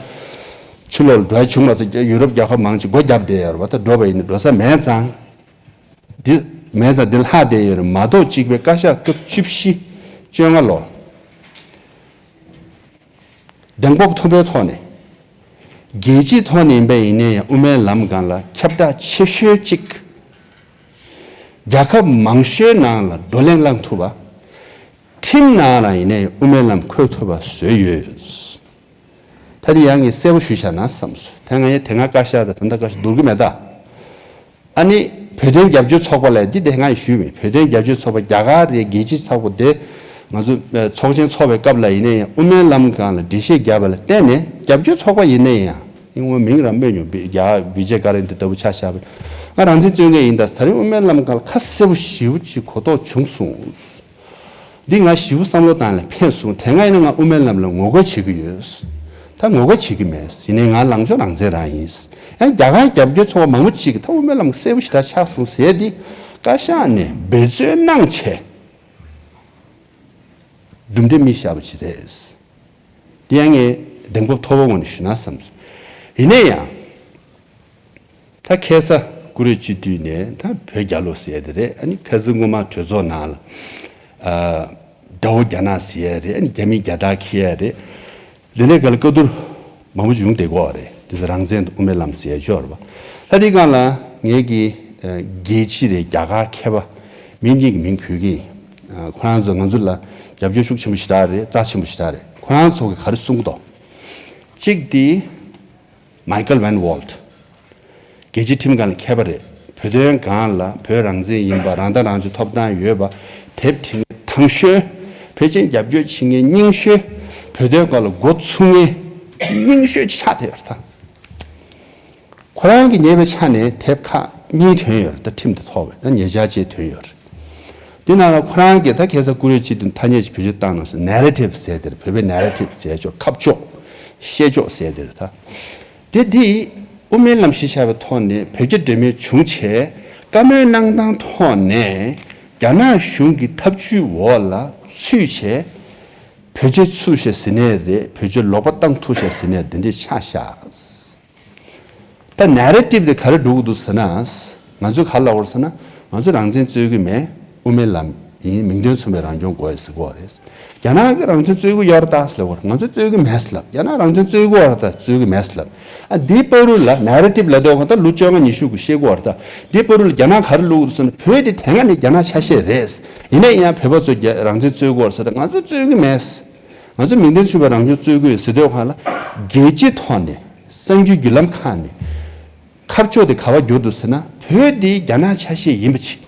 ཕྱི་ལོགས་ལ་འགྲོ་ཡ་བྱུང་མ་སོང་། ཡུ་རོབ་རྒྱལ་ཁབ་མང་ཆེ་སྒོ་བརྒྱབ་བསྡད་ཡོད་རེད་བ། ད་འགྲོ་བ་ཡིན་ན་འགྲོ་ས་མེད་ཙང་། འདི་མེད་ཙང་འདི་ལྷག་བསྡད་ཡོད་རེད་མ་གཏོགས་གཅིག་པའི་བཀའ་ཤག་སྐབས་བཅུ་བཞི་བཅོ་ལྔ་ལོར་གདེང་སྤོབས་མཐོན་པོའི་ཐོག་ནས་རྒྱལ་སྤྱིའི་ཐོག་ནས་ཡིན་པ་ཡིན་ནའི་ཡང་དབུ་མའི་ལམ་སྒང་ལ་ཁྱབ་བསྒྲགས་ཆེ་ཤོས་གཅིག་རྒྱལ་ཁབ་མང་ཤོས་ནང་ལ་བགྲོ་གླེང་བླངས་ཐུབ་པ། ཁྲིམས་ནང་ལ་ཡིན་ནའི་དབུ་མའི་ལམ་འཁོད་ཐུབ་པ་བཟོས་ཡོད། ད་དེ་ཡང་ངས་གསལ་པོ་ཞུས་བཞག་ན་བསམ་སོང་། དེ་སྔ་ཡང་དེ་སྔ་བཀའ་ཤག་དང་ད་ལྟ་བཀའ་ཤག་བསྡུར་གི་མེད་ད། ཨ་ནི་བོད་དོན་རྒྱབ་སྐྱོར་ཚོགས་པ་ལ་འདི་དེ་སྔ་ཡང་ཞུས་མེད། བོད་དོན་རྒྱབ་སྐྱོར་ཚོགས་པ་རྒྱ་གར་རེད། རྒྱལ་སྤྱིའི་ཚོགས་པ་དེ་ང་ཚོ་ཚོགས་ཆེན་ཚོགས་པའི་སྐབས་ལ་ཡིན་ནའི་ཡང་དབུ་མའི་ལམ་སྒང་ལ་འགྲེལ་བཤད་བརྒྱབ་པ་ལ་བརྟེན་ནས་རྒྱབ་སྐྱོར་ཚོགས་པ་ཡིན་ནའི་ཡང་ཨིན་ངོ་མིང་རང་སྨོས་མྱོང་། བི་རྒྱ་བི་ཇེ་ཀ་རན་དེ་ལྟ་བུ་ཆ་བཞག་པའི་ ང་རང་བཙན་རྩོད་མཁན་ཡིན་ད། ད་རིང་དབུ་མའི་ལམ་སྒང་ལ་ཁ་གསལ་པོ་ཞེ་པོ་ཅིག་གོ་རྟོགས་བྱུང་སོང་། འདི་ང་ཞེ་པོ་བསམ་བློ་བཏང་ནས་ཕན་སོང་། དེ་སྔ་ཡིན་ན་ང་དབུ་མའི་ལམ་ལ་ངོ་རྒོལ་བྱེད་ཀྱི་ཡོད། ད་ངོ་རྒོལ་བྱེད་ཀྱི་མེད། ཡིན་ནའི་ང་ལངས་ཕྱོགས་རང་བཙན་རང་ཡིན། ཡང་རྒྱ་གར་རྒྱབ་སྐྱོར་ཚོགས་པ་མང་པོ་ཅིག་གིས་ད་དབུ་མའི་ལམ་གསལ་པོ་ཞེ་དྲག་ཆགས་སོང་ཟེར་ཏེ་བཀའ་ཤག་ནས་འབད་བརྩོན་གནང་བྱས། གྲུབ་འབྲས་མི་ཤེས་པ་ཅིག་རེད། དེ་ཡང་ངས་གདེང་སྤོབས་མཐོ་བོའི་ངང་ནས་ཞུ་ན་བསམ་སོང་། ཡིན་ན་ཡང་། ད་ཁ་སང་ཀུ་རེ་སྤྱི་འཐུས་ནས་ད་བོད་རྒྱལ་ལོ་ཟེར་ཡ་དེ་རེད། ཨ་ནི་ཁ་སང་སྔོན་མ་གྲོས་ཚོགས་ནང་ལ་ཨ་དགྲ་བོ་རྒྱ་ནག་ཟེར་ཡ་རེད། ཨ་ནི་རྒྱ་མི་རྒྱ་སྟག་འཁྱེར་ཡ་རེད། འདི་འདྲའི་སྒང་ལ་བཀའ་བསྡུར་མང་པོ་ཞིག་ཡོང་བསྡད་ཀྱི་ཡོད་རེད། དེ་ཚོ་རང་བཙན་དང་དབུ་མའི་ལམ་ཟེར་ཡ་ཅིག་ཡོད་རེད་པ། ད་དེའི་སྒང་ལ་ངེད་ཀྱི་ཨ་རྒྱལ་སྤྱི་རེད། རྒྱ་གར་མཁས་པ་མི་གཉིས་ཀྱི་མིང་འབོད་ཀྱི་ཡིན། ཨ་ཁོ་རང་ཚོ་ང་ཚོ་ལ་རྒྱབ་སྐྱོར་ཤུགས་ཆེན་པོ་ཞེ་དྲག་རེད། རྩ་ཆེན་པོ་ཞེ་དྲག་རེད། ཁོ་རང་ཚོ་གིས་ག་རེ་གསུང་གི་འདུག་གཅིག་དེ། མའི་ཀལ་ཝན་ཝོལ་ཊི། རྒྱལ་སྤྱིའི་ཁྲིམས་སྒང་ལ་མཁས་པ་རེད། བོད་དོན་སྒང་ལ་བོད་རང་བཙན་ཡིན་པ། རང་ཐག་རང་གཅོད་ཐོབ་ཐང་ཡོད་པ། དེབ་བྲིས་མཁན་དང་ཤོས། བོད་ཆེན་རྒྱབ་སྐྱོར་བྱེད་མཁན་རྙིང་ཤོས། བོད་དོན་སྒང་ལ་འགོ་ཚུགས་མཁན་རྙིང་ཤོས་ཆགས་བསྡད་ཡོད་རེད་ད། ཁོ་རང་གིས་ཉེས་པའི་ཆ་ནས་དེབ་ཁག་གཉིས་ཐོན་ཡོད་རེད། ད་ཁྲིམས་དང་ཐོག་པའི་ད་ཉེ་ཆར་ཅིག་ཐོན་ཡོད་རེད། དེ་ནང་ལ་ཁོ་རང་གིས་ད་ཁ་སང་ཀུ་རེ་སྤྱི་འཐུས་ཐ་སྙད་ཅིག་བེད་སྤྱོད་བཏང་གནང་སོང་། ནེ་རེ་ཊིབ་ཟེར་དེ་རེད། བོད་པའི་ནེ་རེ་ཊིབ་ཟེར་ཆོག་ཁ་ཕྱོགས། བཤད་ཕྱོགས་ཟེར་དེ་རེད་ད། དེ་འདི་དབུ་མའི་ལམ་གཞི་བཞག་པའི་ཐོག་ནས་བོད་རྒྱ་འབྲེལ་མོལ་བྱུང་བྱས། བཀའ་མོལ་གནང་སྟངས་ཐོག་ནས་རྒྱ་ནག་གཞུང་གི་ཐབས་ཇུས་འོག་ལ་ཚུད་བྱས། བོད་རྒྱ་ཚུར་བཤད་ཟེར་ནའི་རེད། བོད་རྒྱ་ལོག་པ་བཏང་ཐུབ་བཤད་ཟེར་ནའི་འདི་འདྲས་ཆགས་བཞག་ད་ནེ་རེ་ཊིབ་དེ་ག་རེ་འགྲོ་གི་འདུག་ཟེར་ན། ང་ཚོས་ག་རེ་ལབ་དགོས་རེད་ཟེར་ན། ང་ཚོས་རང་བཙན་རྩོད་ཀྱི་མེད། དབུ་མའི་ལམ་ཡིན། མིང་དོན་མཚུངས་པའི་རང་སྐྱོང་དགོས་ཟེར་གྱི་ཡོད་རེད། རྒྱ་ནག་གིས་རང་བཙན་རྩོད་ཀྱི་ཡོད་རེད་ད་ཟེར་ལབ་ཀྱི་ཡོད་རེད། ང་ཚོས་རྩོད་ཀྱི་མེད་ཟེར་ལབ། རྒྱ་ནག་རང་བཙན་རྩོད་ཀྱི་ཡོད་རེད་ད། རྩོད་ཀྱི་མེད་ཟེར་ལབ། ཨ་འདིའི་བར་དུ་ལ་ནེ་རེ་ཊིབ་ལབ་དུས་གང་ལྟར་ལོ་བཅོ་ལྔ་ཉི་ཤུ་གི་བཤད་ཀྱི་ཡོད་རེད་ད། འདིའི་བར་དུ་ལ་རྒྱ་ནག་ག་རེ་བླུགས་ཀྱི་འདུག་ཟེར་ན། བོད་དེ་དེ་སྔ་ནས་རྒྱ་ནག་ཆ་ཤས་རེད། ཡིན་ན་ཡང་བོད་པ་ཚོས་རྒྱ་རང་བཙན་རྩོད་ཀྱི་ཡོད་རེད་ཟེར་ད། ང་ཚོས་རྩོད་ཀྱི་མེད། ང་ཚོས་མིང་དོན་མཚུངས་པའི་རང་སྐྱོང་རྩོད་ཀྱི་ཡོད་ཟེར་དུས་གང་ལ། རྒྱལ་སྤྱིའི་ཐོག་ནས་གསར་འགྱུར་བརྒྱུད་ལམ་ཁག་ནས་ཁ་ཕྱོགས་དེ་ག་པར་བསྒྱུར་འདུག་ཟེར་ན། བོད་འདི་རྒྱ་ནག་ཆ་ཤས་ཡིན་པ་ཅིག་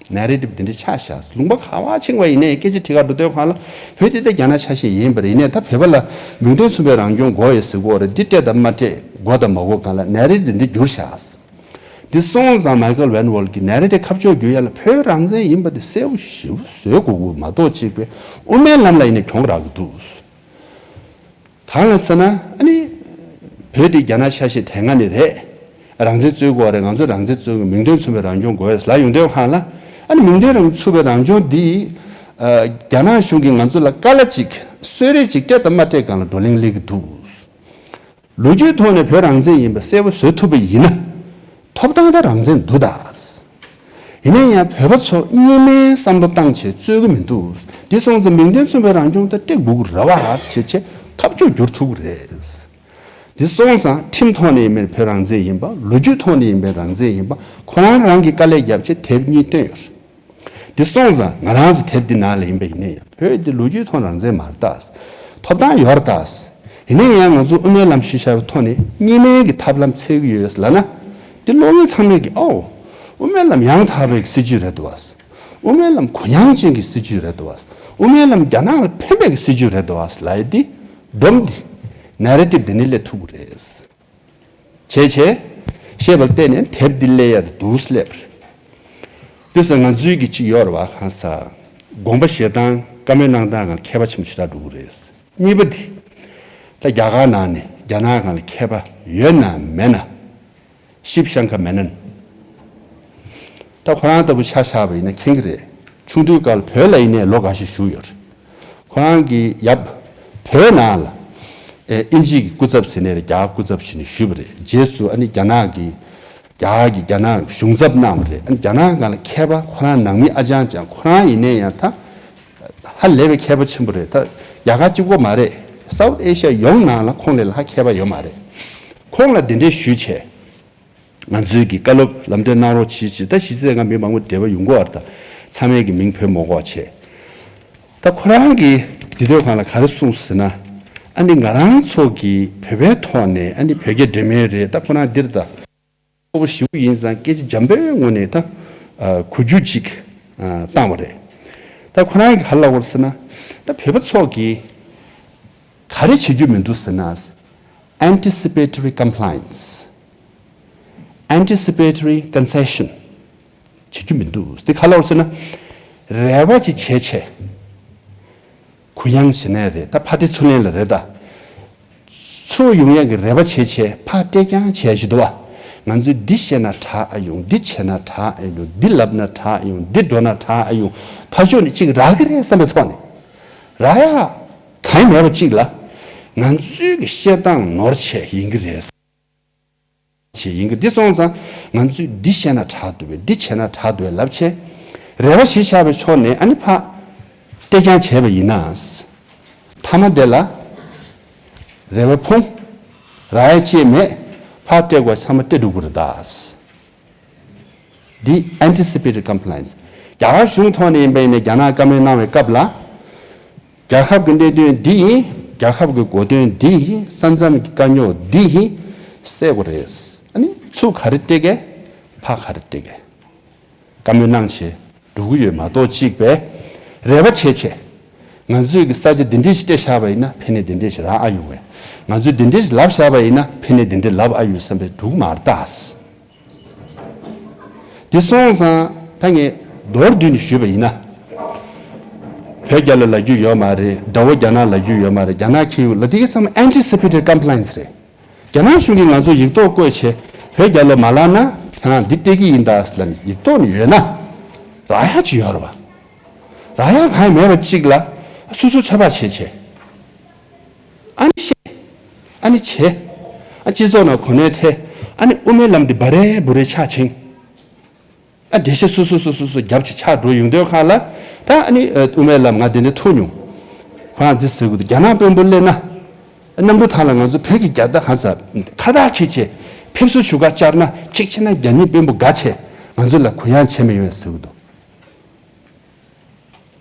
ནེ་རེ་ཊིབ་འདི་འདྲ་ཆགས་བཞག་ལུང་པ་ག་པར་ཕྱིན་པ་ཡིན་ནའི་སྐད་ཆ་དྲི་ག་འགྲོ་དུས་གང་ལ། བོད་འདི་ད་རྒྱ་ནག་ཆ་ཤས་ཡིན་པ་རེད། ཡིན་ནའི་ད་བོད་པ་ལ་མིང་དོན་མཚུངས་པའི་རང་སྐྱོང་དགོས་ཡོད་ཟེར་གྱི་ཡོད་རེད། འདི་སྤྲད་དང་མ་སྤྲད། དགོས་དང་མ་དགོས་སྒང་ལ་ནེ་རེ་ཊིབ་འདི་འདྲ་བསྒྱུར་བཞག་འདི་སོང་ཙང་མའི་ཀལ་ཝན་ཝོལ་ཊི་གིས་ནེ་རེ་ཊིབ་ཁ་ཕྱོགས་བསྒྱུར་ཡ་ལ་བོད་རང་བཙན་ཡིན་པ་དེ་གསལ་པོ་ཞེ་པོ་བཟོ་དགོས་ཀྱི་མ་གཏོགས། གཅིག་པའི་དབུ་མའི་ལམ་ལ་ཡིན་ནའི་གྱོང་རག་གི་འདུག་གང་ལ་ཟེར་ན། ཨ་ནི་བོད་དེ་རྒྱ་ནག་ཆ་ཤས་དེ་སྔ་ནས་རེད། རང་བཙན་རྩོད་དགོས་རེད། ང་ཚོས་རང་བཙན་རྩོད་དགོས། མིང་དོན་མཚུངས་པའི་རང་སྐྱོང་དགོས་ལབ་ཡོང་དུས་གང་ལ། ཨ་ནི་མིང་དོན་རང་མཚུངས་པའི་རང་སྐྱོང་འདི་ཨ་རྒྱ་ནག་གཞུང་གིས་ང་ཚོ་ལ་དཀའ་ལས་ཅིག་གསོལ་རས་ཅིག་སྤྲད་དང་མ་སྤྲད་སྒང་ལ་བགྲོ་གླེང་སླེབས་ཀྱི་འདུག་ལོ་རྒྱུས་ཐོག་ནས་བོད་རང་བཙན་ཡིན་པ་གསལ་པོ་བཟོ་ཐུབ་པ་ཡིན་ན། ཐོབ་ཐང་དང་རང་བཙན་འདུག་ད། ཡིན་ན་ཡང་བོད་པ་ཚོ་གཉིས་སྨན་བསམ་བློ་བཏང་བྱས་རྩོད་ཀྱི་མི་འདུག་དེ་སོང་ཙང་མིང་དོན་མཚུངས་པའི་རང་སྐྱོང་ད་སྤྲད་དགོས་ཀྱི་རེད་པ་ཟེར་བྱས་ཁ་ཕྱོགས་བསྒྱུར་ཐུབ་ཀྱི་རེད། དེ་སོང་ཙང་ཁྲིམས་ཐོག་ནས་ཡིན་པའི་བོད་རང་བཙན་ཡིན་པ། ལོ་རྒྱུས་ཐོག་ནས་ཡིན་པའི་རང་བཙན་ཡིན་པ། ཁོ་རང་རང་གིས་དཀའ་ལས་བརྒྱབ་བྱས་དེབ་གཉིས་བཏོན་ཡོད་རེད། དེ་སོང་ཙང་ང་རང་ཚོ་དེབ་འདི་ནང་ལ་ཡིན་པ་ཡིན་ན་ཡང་བོད་འདི་ལོ་རྒྱུས་ཐོག་རང་བཙན་མ་རེད་ད། ཐོབ་ཐང་ཡོད་རེད་ད། ཡིན་ན་ཡང་ང་ཚོ་དབུ་མའི་ལམ་གཞི་བཞག་པའི་ཐོག་ནས་གཉིས་སྨན་གྱི་ཐབས་ལམ་འཚོལ་གྱི་ཡོད་ལབ་ན། འདི་ཀློག་མཁན་ཚང་མས་ཀྱི་ཨོ། དབུ་མའི་ལམ་ཡང་དག་པའི་སྲིད་བྱུས་རེད་འདུག་བ། དབུ་མའི་ལམ་གུ་ཡངས་ཅན་གྱི་སྲིད་བྱུས་རེད་འདུག་བ། དབུ་མའི་ལམ་རྒྱ་ནག་ལ་ཕན་པའི་སྲིད་བྱུས་རེད་འདུག་བ་ལབ་ཡ་འདི་སྒྲོམ་འདི་ནེ་རེ་ཊིབ་འདི་ནས་སླེབས་ཐུབ་ཀྱི་རེད། བྱས་བྱས། ཤེས་པ་བལྟས་ནས་དེབ་འདི་སླེབས་ཡ་དེ་འདུག་སླེབས་པ་རེད། དེ་ཚོ་ང་ཚོའི་གི་གཅིག་ཡོད་རེད་པ། གང་ཟག་དགོངས་པ་བཞེས་སྟངས་བཀའ་མོལ་གནང་སྟངས་སྒང་ལ་མཁས་པ་ཆེན་པོ་ཞེ་དྲག་འགྲོ་གི་རེད། གཉིས་པ་འདི། ད་རྒྱ་གར་ནང་ནས་རྒྱ་ནག་སྒང་ལ་མཁས་པ་ཡོད་ན་མེད་ན། ཤིབ་ཤང་ཁ་མེད་ན། ད་ཁོ་རང་ལྟ་བུ་ཆ་བཞག་པ་ཡིན་ན་མཁྱེན་གྱི་རེད། ཆུང་དུས་སྐབས་ལ་བོད་ལ་ཡིན་ནའི་ལོ་འགའ་ཞིག་བཞུགས་ཡོད་རེད། ཁོ་རང་གིས་ཡབ་བོད་ནང་ལ་ཨེ་དབྱིན་ཇི་གི་སྐུ་ཚབ་ཟེར་ནའི་རེད། རྒྱ་གར་སྐུ་ཚབ་བྱས་ནས་བཞུགས་པ་རེད། རྗེས་སུ་ཨ་ནི་རྒྱ་ནག་གི་རྒྱ་གར་གྱི་རྒྱ་ནག་གཞུང་ཚབ་གནང་བ་རེད། ཨ་ནི་རྒྱ་ནག་སྒང་ལ་མཁས་པ་ཁོ་རང་ནང་མི་ཨ་ཅང་ཅང་། ཁོ་རང་ཡིན་ནའི་ཡང་ད་ཧ་ལས་པའི་མཁས་པ་ཆེན་པོ་རེད། ད་རྒྱ་གར་གཅིག་པོ་མ་རེད། སའུ་ཐི་ཨེ་ཤི་ཡ་ཡོངས་ནང་ལ་ཁོང་ལས་ལྷག་མཁས་པ་ཡོད་མ་རེད། ཁོང་ལ་དེ་འདྲའི་ཞུས་བྱས། ང་ཚོའི་གི་བཀའ་སློབ་ལམ་སྟོན་གནང་རོགས་གྱིས་ཅེས། ད་གཞི་རྩའི་ང་མི་མང་པོ་འབྲེལ་བ་ཡོང་གི་ཡོད་རེད། ད་ཚང་མས་གི་མིང་བོས་མ་གོ་བྱས། ད་ཁོ་རང་གིས་འདི་དུས་སྒང་ལ་ག་རེ་གསུངས་ཟེར་ན། ཨ་ནི་ང་རང་ཚོ་གི་བོད་པའི་ཐོག་ནས་ཨ་ནི་བོད་རྒྱ་འབྲེལ་མོལ་རེད། ད་ཁོ་རང་འདིར་ད་སྤོབས་པ་ཞེ་པོ་ཡིན་ཙང་སྐད་ཆ་འཇམ་པོའི་ངང་ནས་ད་གོ་རྒྱུ་ཅིག་བཏང་བ་རེད། ད་ཁོ་རང་གིས་ག་རེ་ལབ་པ་རེད་ཟེར་ན། ད་བོད་པ་ཚོ་གིས་ག་རེ་བྱེད་རྒྱུ་མི་འདུག་ཟེར་ན། Anticipatory Compliance། anticipatory concession བྱེད་རྒྱུ་མི་འདུག་དེ་ག་ལ་བར་ཟེར་ན། རེ་བ་ཅིག་བྱས་བྱས། གུ་ཡངས་བྱེད་ནའི་རེད། ད་ཕར་སྟེར་ཚུར་ལེན་ལ་རེད་ད། ཚུར་ཡོང་ཡག་གི་རེ་བ་བྱས་བྱས་ཕར་སྟེར་རྐྱང་བྱས་ཞིག་འདུག་བ། ང་ཚོས་འདི་བཤད་ན་དྲག་ཨ་ཡོང་། འདི་བྱས་ན་དྲག་ཨ་ཡོང་། འདི་ལབ་ན་དྲག་ཨ་ཡོང་། འདི་འགྲོ་ན་དྲག་ཨ་ཡོང་། ཕར་ཕྱོགས་ནས་ཅིག་རག་གི་རེད་བསམ་པའི་ཐོག་ནས། རག་ཡག་གང་ཡང་མེད་པ་ཅིག་ལ། ང་ཚོའི་གི་བཤད་སྟངས་ནོར་བྱས་ཡིན་གི་རེད། ཞིག་ཡིན་གི། འདི་སོང་ཙང་ང་ཚོས་འདི་བཤད་ན་དྲག་འདུག་པས། འདི་བྱས་ན་དྲག་འདུག་པས་ལབ་བྱས། རེ་བ་ཞིག་བཞག་པའི་ཕྱོགས་ནས་ཨ་ནི་ཕར་སྟེར་རྐྱང་བྱས་པ་ཡིན་ན། མཐའ་མ་དེ་ལ་རེ་བ་ཕུང་། རག་ཡ་ཅིག་མེད། ཕར་སྟེར་དགོས་ཚང་མ་སྟེར་འགྲོ་གི་རེད་ད། འདི་anticipatory compliance། རྒྱ་གར་གཞུང་ཐོག་ནས་ཡིན་པ་ཡིན་ན། རྒྱ་ནག་བཀའ་མོལ་གནང་བའི་སྐབས་ལ། རྒྱལ་ཁབ་ཀྱི་གནད་དོན་འདི་ཡིན། རྒྱལ་ཁབ་ཀྱི་གོ་དོན་འདི་ཡིན། ས་མཚམས་ཀྱི་དཀའ་རྙོག་འདི་ཡིན། སེལ་དགོས་རེད། ཨ་ནི་ཚུར་ག་རེ་སྟེར་གས། ཕར་ག་རེ་སྟེར་གས། བཀའ་མོལ་གནང་བྱས་འགྲོ་གི་ཡོད་མ་གཏོགས། གཅིག་པས་རེ་བ་བྱས་བྱས། ང་ཚོས་ཀྱི་ས་ཆ་འདི་འདྲས་ཞིག་སྟེར་བཞག་པ་ཡིན་ན་ཕན་ནུས་འདི་འདྲས་ཞིག་རག་ཨ་ཡོང་བས། ང་ཚོས་འདི་འདྲས་ཞིག་ལབ་བཞག་པ་ཡིན་ན་ཕན་ནུས་འདི་འདྲས་ལབ་ཨ་ཡོང་བསམ་པའི་འགྲོ་གི་མ་རེད་ད། དེ་སོང་ཙང་ད་ངས་མདོར་བསྡུས་ནས་ཞུས་པ་ཡིན་ན། བོད་རྒྱལ་ལོ་ལབ་རྒྱུ་ཡོད་མ་རེད། དགྲ་བོ་རྒྱ་ནག་ལབ་རྒྱུ་ཡོད་མ་རེད། རྒྱ་ནག་ཁྱེར་ཡོང་ལ་དེ་གའི་ཚང་མ་anticipatory compliance རེད། རྒྱ་ནག་གཞུང་གིས་ང་ཚོ་ཡིག་ཐོག་བཀོད་བྱས། བོད་རྒྱལ་ལོ་མ་ལབ་ན་ཁྱེད་རང་འདི་སྟེར་གྱི་ཡིན་ད་ཟེར་ལབ་ནས་ཡིག་ཐོག་ནས་ཡོད་ན། རག་ཡག་ཅིག་ཡོད་རེད་བ། རག་ཡག་གང་ཡང་མེད་པ་ཅིག་ལ་སོ་སོ་ཚོད་དཔག་བྱས་བྱས། ཨ་ནི་བཤད། ཨ་ནི་བྱེད། ཨ་སྤྱི་ཚོགས་ནང་གོ་གནས་ཐེབས། ཨ་ནི་དབུ་མའི་ལམ་འདི་འབའ་རེ་འབུ་རེ་ཆགས་ཕྱིན། ཨ་འགྲེལ་བཤད་སོ་སོ་སོ་སོ་སོ་རྒྱབ་ཅིག་ཆགས་འགྲོ་ཡོང་དུས་སྒང་ལ། ད་ཨ་ནི་ཨ་དབུ་མའི་ལམ་ང་དེ་འདྲ་ཐུག་མྱོང་། ཁོ་རང་འདི་ཟེར་གི་འདུག་རྒྱ་ནག་དཔོན་པོ་སླེབས་ན། ཨ་གནམ་གྲུ་ཐང་ལ་ང་ཚོ་བོད་ཀྱི་རྒྱལ་དར་གང་ས་ཁ་བཏགས་འཁྱེར་བྱས་ཕེབས་བསུ་ཞུ་ག་བཅར་ན། གཅིག་བྱས་ན་རྒྱ་མིའི་དཔོན་པོ་དགའ་བྱས་ང་ཚོ་ལ་གུ་ཡངས་བྱས་མི་ཡོང་ཟེར་གི་འདུག་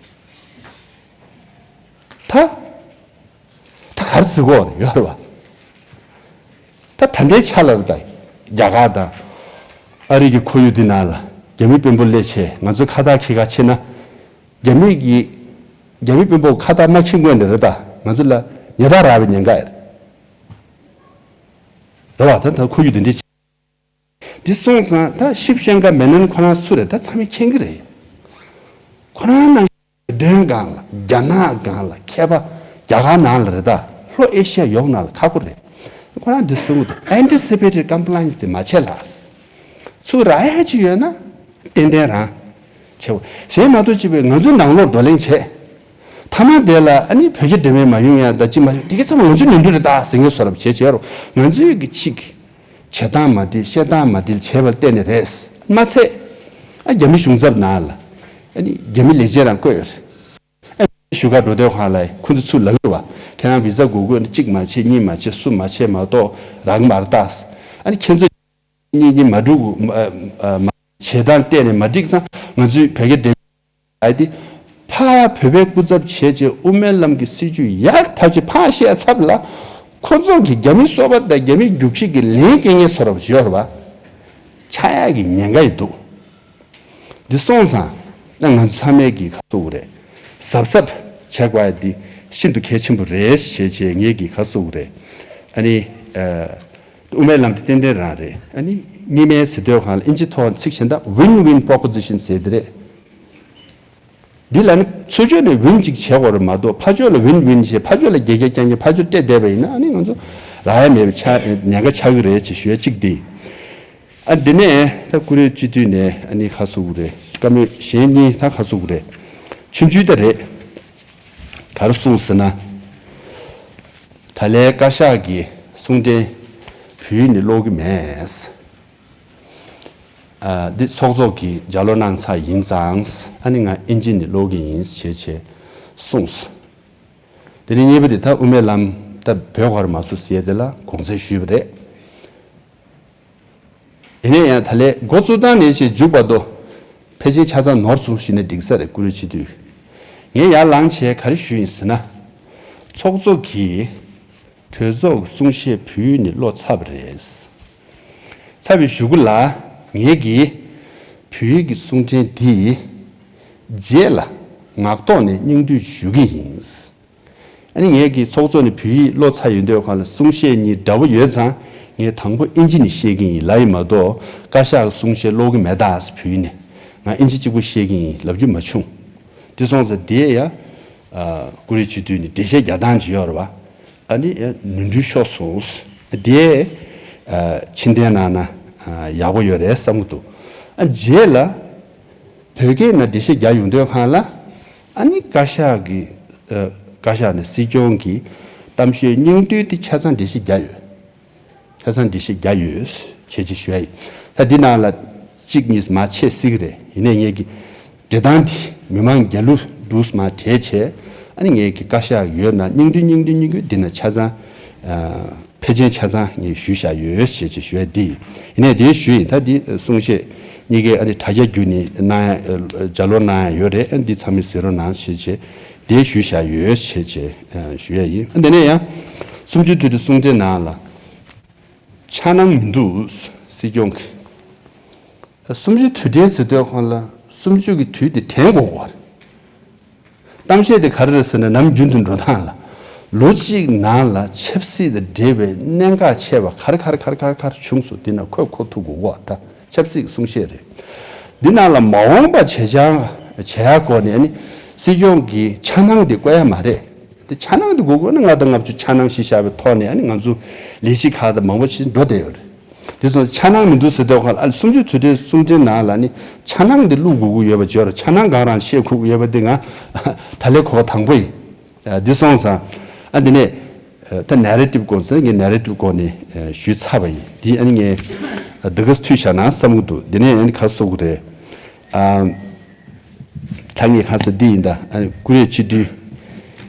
ད། ད་ག་རེ་ཟེར་དགོས་རེད། ཡོད་རེད་བ། ད་ད་ལྟའི་ཆ་ལ་རེད་ད། རྒྱ་གར་དང་ཨ་རི་གི་ཁོར་ཡུག་འདི་ནང་ལ་རྒྱ་མི་དཔོན་པོ་སླེབས་བྱས་ང་ཚོ་ཁ་བཏགས་འཁྱེར་ག་ཕྱིན་ན། རྒྱ་མི་གི་རྒྱ་མི་དཔོན་པོ་ཁ་བཏགས་མ་འཁྱེར་སྔོན་ནས་རེད་ད། ང་ཚོ་ལ་ཉེས་རྡུང་རག་པའི་ཉེན་ཁ་རེད། རེད་བ། ད་ད་ཁོར་ཡུག་འདི་འདྲ་ཅིག་འདི་སོང་ཙང་ད་ཤིབ་ཤན་ག་མེ་ནོན་ཁོ་རང་སུ་རེད། ད་ཚང་མས་མཁྱེན་གི་རེད། ཁོ་རང་ནང་བོད་དོན་སྒང་ལ། རྒྱ་ནག་སྒང་ལ། མཁས་པ་རྒྱ་གར་ནང་ལ་རེད་ད། ལྷོ་ཨེ་ཤི་ཡ་ཡོངས་ནང་ལ་ཁག་པོ་རེད། ཁོ་རང་འདི་གསུང་གི་འདུག anticipatory compliance དེ་མ་བྱེད་ལ། ཚུར་རག་ཡ་ཅིག་ཡོད་ན་ཏན་ཏན་རང་བྱེད་དགོས། གཞན་མ་གཏོགས་ཅིག་བས་ང་ཚོའི་ནང་ལོགས་བགྲོ་གླེང་བྱས། མཐའ་མ་དེ་ལ་ཨ་ནི་བོད་རྒྱ་འབྲེལ་མོལ་མ་ཡོང་ཡ་ད་ཅི་མ་ཡོང་དེ་ག་ཚང་མ་ང་ཚོའི་ནོར་འཁྲུལ་རེད་ད་ཟེར་མཁན་བཟོ་འདྲ་བྱས་བྱས་རོགས། ང་ཚོའི་གི་ཅིག་བྱེད་སྟངས་མ་འགྲིག་བཤད་སྟངས་མ་འགྲིག་བྱས་པ་ལ་བརྟེན་ནས་རེད། མ་ཚད། ཨ་རྒྱ་མི་གཞུང་ཚབ་ནང་ལ་ཨ་ནི་རྒྱ་མི་ལས་བྱེད་རང་བསྐོས་ཡོད་རེད། ཨ་ཞུ་ག་འགྲོ་དུས་སྒང་ལ་ཁོ་ཚོ་ཚུར་ལབ་ཡོད་རེད་བ། ཁྱེད་རང་བི་ཛ་དགོས་དགོས་ན་གཅིག་མ་བྱེད་གཉིས་མ་བྱེད་གསུམ་མ་བྱེད་མ་གཏོགས་རག་གི་མ་རེད་ད། ཨ་ནི་ཁྱེད་ཚོ་གཉིས་གཉིས་མ་འགྲིག་གོ་མ་མ་བྱེད་སྟངས་བལྟས་ནས་མ་འགྲིག་ཙང་ང་ཚོས་བོད་རྒྱ་འབྲེལ་ཨ་དེ་ཕར་བོད་པའི་སྐུ་ཚབ་བྱས་རྗེས་དབུ་མའི་ལམ་གྱི་སྲིད་བྱུས་ཡག་ཐག་ཆོད་ཕར་བཤད་ཚར་ལ། ཁོ་ཚོ་གི་རྒྱ་མི་སོ་པ་དང་རྒྱ་མི་རྒྱུག་ཁྱི་གི་ལན་སྐྱེལ་མཁན་བཟོ་འདྲ་ཡོད་རེད་བ། ཆགས་ཡག་གི་ཉེན་ཁ་ཡི་འདུག་འདི་སོང་ཙང་ད་ང་ཚོ་ཚང་མས་གི་ག་ཚོད་རེད། གཟབ་གཟབ་བྱེད་དགོས་ཡ་འདི་ཤིན་ཏུ་གལ་ཆེན་པོ་རེད་ཞེས་བྱས་ངས་གི་ག་ཚོད་རེད། ཨ་ནི་ཨ་དབུ་མའི་ལམ་དེ་ཏན་ཏན་རང་རེད། ཨ་ནི་གཉིས་སྨན་ཟེར་དུས་སྒང་ལ་ཨིན་ཇི་ཐོག་ཚིག་གཞན་དག་win-win proposition ཟེར་དེ་རེད། འདི་ལ་ནི་ཚུར་ཕྱོགས་ནས་win་གཅིག་བྱེད་དགོས་རེད་མ་གཏོགས་ཕར་ཕྱོགས་ལ་win་win་བྱས་ཕར་ཕྱོགས་ལ་རྒྱལ་རྒྱལ་རྐྱང་རྐྱང་ཕར་ཕྱོགས་སྤྲད་བསྡད་པ་ཡིན་ན་ཨ་ནི་ང་ཚོ་རག་ཡ་མེད་པའི་ཆ་ཉེན་ཁ་ཆགས་ཀྱི་རེད་ཅེས་ཞུ་ཡ་གཅིག་འདི། ཨ་འདི་ནས་ད་བཀུར་འོས་སྤྱི་འཐུས་ནས་ཨ་ནི་ཁ་གསོ་གི་རེད། བཀའ་མོལ་གཞན་གཉིས་ད་ཁ་གསོ་གི་རེད། ཆུང་ཆུང་ད་རེད། ག་རེ་གསུངས་ཟེར་ན། ད་ལན་བཀའ་ཤག་གི་གསུང་འཕྲིན་བོད་ཡིག་ནས་ཀློག་གི་མེད། ཨ་འདི་ཚོགས་གཙོ་གིས་ལྗགས་ཀློག་གནང་ཚར་ཡིན་ཙང་ཨ་ནི་ང་ཨིན་ཇི་ནས་ཀློག་གི་ཡིན་ཞེས་བྱས་གསུངས། དེ་ནས་གཉིས་པ་དེ་ད་དབུ་མའི་ལམ་ད་བོད་ག་རེ་མ་སུ་ཟེར་དེ་ལ་དགོངས་སེལ་ཞུས་པ་རེད། ཡིན་ན་ཡང་ད་ལན་འགོ་བཙུགས་སྟངས་ནས་བྱས་མཇུག་བར་དུ་ཕལ་ཆེར་ཆ་ཚང་ནོར་སོང་ཞུས་ན་འགྲིག་ས་རེད། བཀུར་འོས་སྤྱི་འཐུས། ངས་ཡར་ལངས་བྱས་ག་རེ་ཞུས་ཡིན་ཟེར་ན། ཚོགས་གཙོ་གིས་གྲོས་ཚོགས་ཀྱི་གསུང་བཤད་བོད་ཡིག་ནས་ཀློག་ཚར་བ་རེད། ཚར་བའི་གཞུག་གུ་ལ་ངས་ཀྱིས་བོད་ཡིག་གི་གསུང་འཕྲིན་འདི་རྗེས་ལ་ངག་ཐོག་ནས་སྙིང་བསྡུས་ཞུ་གི་ཡིན། ཨ་ནི་ངས་ཀྱིས་ཚོགས་གཙོ་ནས་བོད་ཡིག་ཀློག་ཚར་ཡོང་དུས་སྒང་ལ་གསུང་བཤད་གཉིས་འདྲ་པོ་ཡོད་ཙང་ ངས་དང་པོ་ཨིན་ཇི་ནས་བཤད་ཀྱི་ཡིན་ལབ་ཡིན་མ་གཏོགས་བཀའ་ཤག་གི་གསུང་བཤད་ཀློག་གི་མེད་ད་ཟེར་བོད་ཡིག་ནས། ང་ཨིན་ཇི་གཅིག་པུ་བཤད་ཀྱི་ཡིན་ལབ་རྒྱུ་མ་བྱུང་། དེ་སོང་ཙང་དེ་ཡང་ཨ་ཀུ་རེ་སྤྱི་འཐུས་ནས་འགྲེལ་བཤད་རྒྱག་སྟངས་ཅིག་ཡོད་རེད་བ། ཨ་ནི་ནོར་འཁྲུལ་ཤོར་སོང་། དེ་ཨ་ཕྱིར་འཐེན་གནང་ན་ཨ་ཡག་པོ་ཡོད་རེད་བསམ་གྱི་འདུག་ཨ་རྗེས་ལ། བོད་སྐད་ནང་འགྲེལ་བཤད་རྒྱག་ཡོང་དུས་སྒང་ལ། ཨ་ནི་བཀའ་ཤག་གི་ཨ་བཀའ་ཤག་ནས་སྲིད་སྐྱོང་གི་གཏམ་བཤད་སྙིང་བསྡུས་དེ་ཆ་ཚང་འགྲེལ་བཤད་རྒྱག་ཡོད། ཆ་ཚང་འགྲེལ་བཤད་རྒྱག་ཡོད་ཞེས་ཅིག་ཞུ་ཡ་ཡིན། ད་འདི་ནང་ལ་གཅིག་གཉིས་མར་ཆད་སྲིད་ཀྱི་རེད། ཡིན་ནའི་ངེད་ཀྱི་འབྲི་སྟངས་དེ་མི་མང་རྒྱ་ལོ་འདུག་སེ་མར་བྲིས་བྱས། ཨ་ནི་ངེད་ཀྱི་བཀའ་ཤག་ཡོད་ན་སྙིང་བསྡུས་སྙིང་བསྡུས་སྙིང་བསྡུས་འདི་ན་ཆ་ཚང་ཨ། ཕལ་ཆེར་ཆ་ཚང་ངས་ཞུས་བཞག་ཡོད་ཞེས་ཅིག་ཞུ་ཡ་འདི་ཡིན། ཡིན་ནའི་དེ་ཞུས་ཡིན། ད་འདི་གསུང་བཤད་གཉིས་ཀའི་ཨ་ནི་དྲ་རྒྱ་བརྒྱུད་ནས་གནང་ཡ་ལྗགས་ཀློག་གནང་ཡ་ཡོད་རེད། ཨ་འདི་ཚང་མས་གཟིགས་རོགས་གནང་ཞེས་བྱས་དེ་ཞུས་བཞག་ཡོད་ཞེས་བྱས་ཞུ་ཡ་ཡིན། ཨ་འདི་ནས་ཡང་གསུམ་བཅུའི་དུས་དྲན་གསུང་འཕྲིན་ནང་ལ་འཆར་སྣང་མི་འདུག་སྲིད་སྐྱོང་གིས། གསུམ་བཅུའི་དུས་དྲན་ཟེར་དུས་སྒང་ལ་གསུམ་བཅུ་གི་དུས་དེ་དྲན་དགོས་པ་རེད། གཏམ་བཤད་དེ་ག་རེ་རེད་ཟེར་ན་ནམ་རྒྱུན་དུ་འགྲོ་སྟངས་ལ། ལོ་གཅིག་ནང་ལ་ཆབ་སྲིད་དང་འབྲེལ་བའི་གནད་འགག་ཆེ་བ་ག་རེ་ག་རེ་ག་རེ་ག་རེ་ག་རེ་བྱུང་སོང་། འདི་ན་ཁོས་གོ་ཐུབ་དགོས་ཀྱི་ད་ཆབ་སྲིད་ཀྱི་གསུང་བཤད་རེད། འདི་ནང་ལ་མ་འོངས་པ་བྱེད་བྱ་བྱེད་ཡ་སྐོར་ནས་ཨ་ནི་སྲིད་སྐྱོང་གི་འཆར་སྣང་དེ་བཀོད་ཡ་མ་རེད། དེ་འཆར་སྣང་དེ་དགོས་དགོས་ན་ལྔ་དང་ལྔ་བཅུ་འཆར་སྣང་གཞི་བཞག་པའི་ཐོག་ནས་ཨ་ནི་ང་ཚོ་ལས་གཞི་ཁག་དང་མང་པོ་ཞིག་འགྲོ་བསྡད་ཡོད་རེད། དེ་སོང་འཆར་སྣང་མི་འདུག་ཟེར་དུས་སྒང་ལ་ཨ་ནི་གསུམ་བཅུའི་དུས་དྲན་གསུང་འཕྲིན་ནང་ལ་ནི་འཆར་སྣང་དེ་བླུག་དགོས་ཀྱི་ཡོད་པ་བརྗོད་ར། འཆར་སྣང་གང་རང་བཤད་དགོས་ཀྱི་ཡོད་པ་དེ་ང་ད་ལས་གོ་བ་དང་པོ་ཡིན། ཨ་འདི་སོང་ཙང་ཨ་འདི་ནས་ཨ་ད་ནེ་རེ་ཊིབ་སྐོར་ཟེར་ངས་ནེ་རེ་ཊིབ་སྐོར་ནས་ཨ་ཞུས་ཚར་བ་ཡིན། འདི་ཨ་ནི་ངས་ཨ་འདི་ག་མཐུད་བཞག་ན་བསམ་གྱི་འདུག་འདི་ནས་ཨ་ནི་ག་རེ་ཟེར་དགོས་རེད། ཨ་ད་ངས་ག་རེ་ཟེར་འདི་ཡིན་ད། ཨ་ནི་ཀུ་རེ་སྤྱི་འཐུས་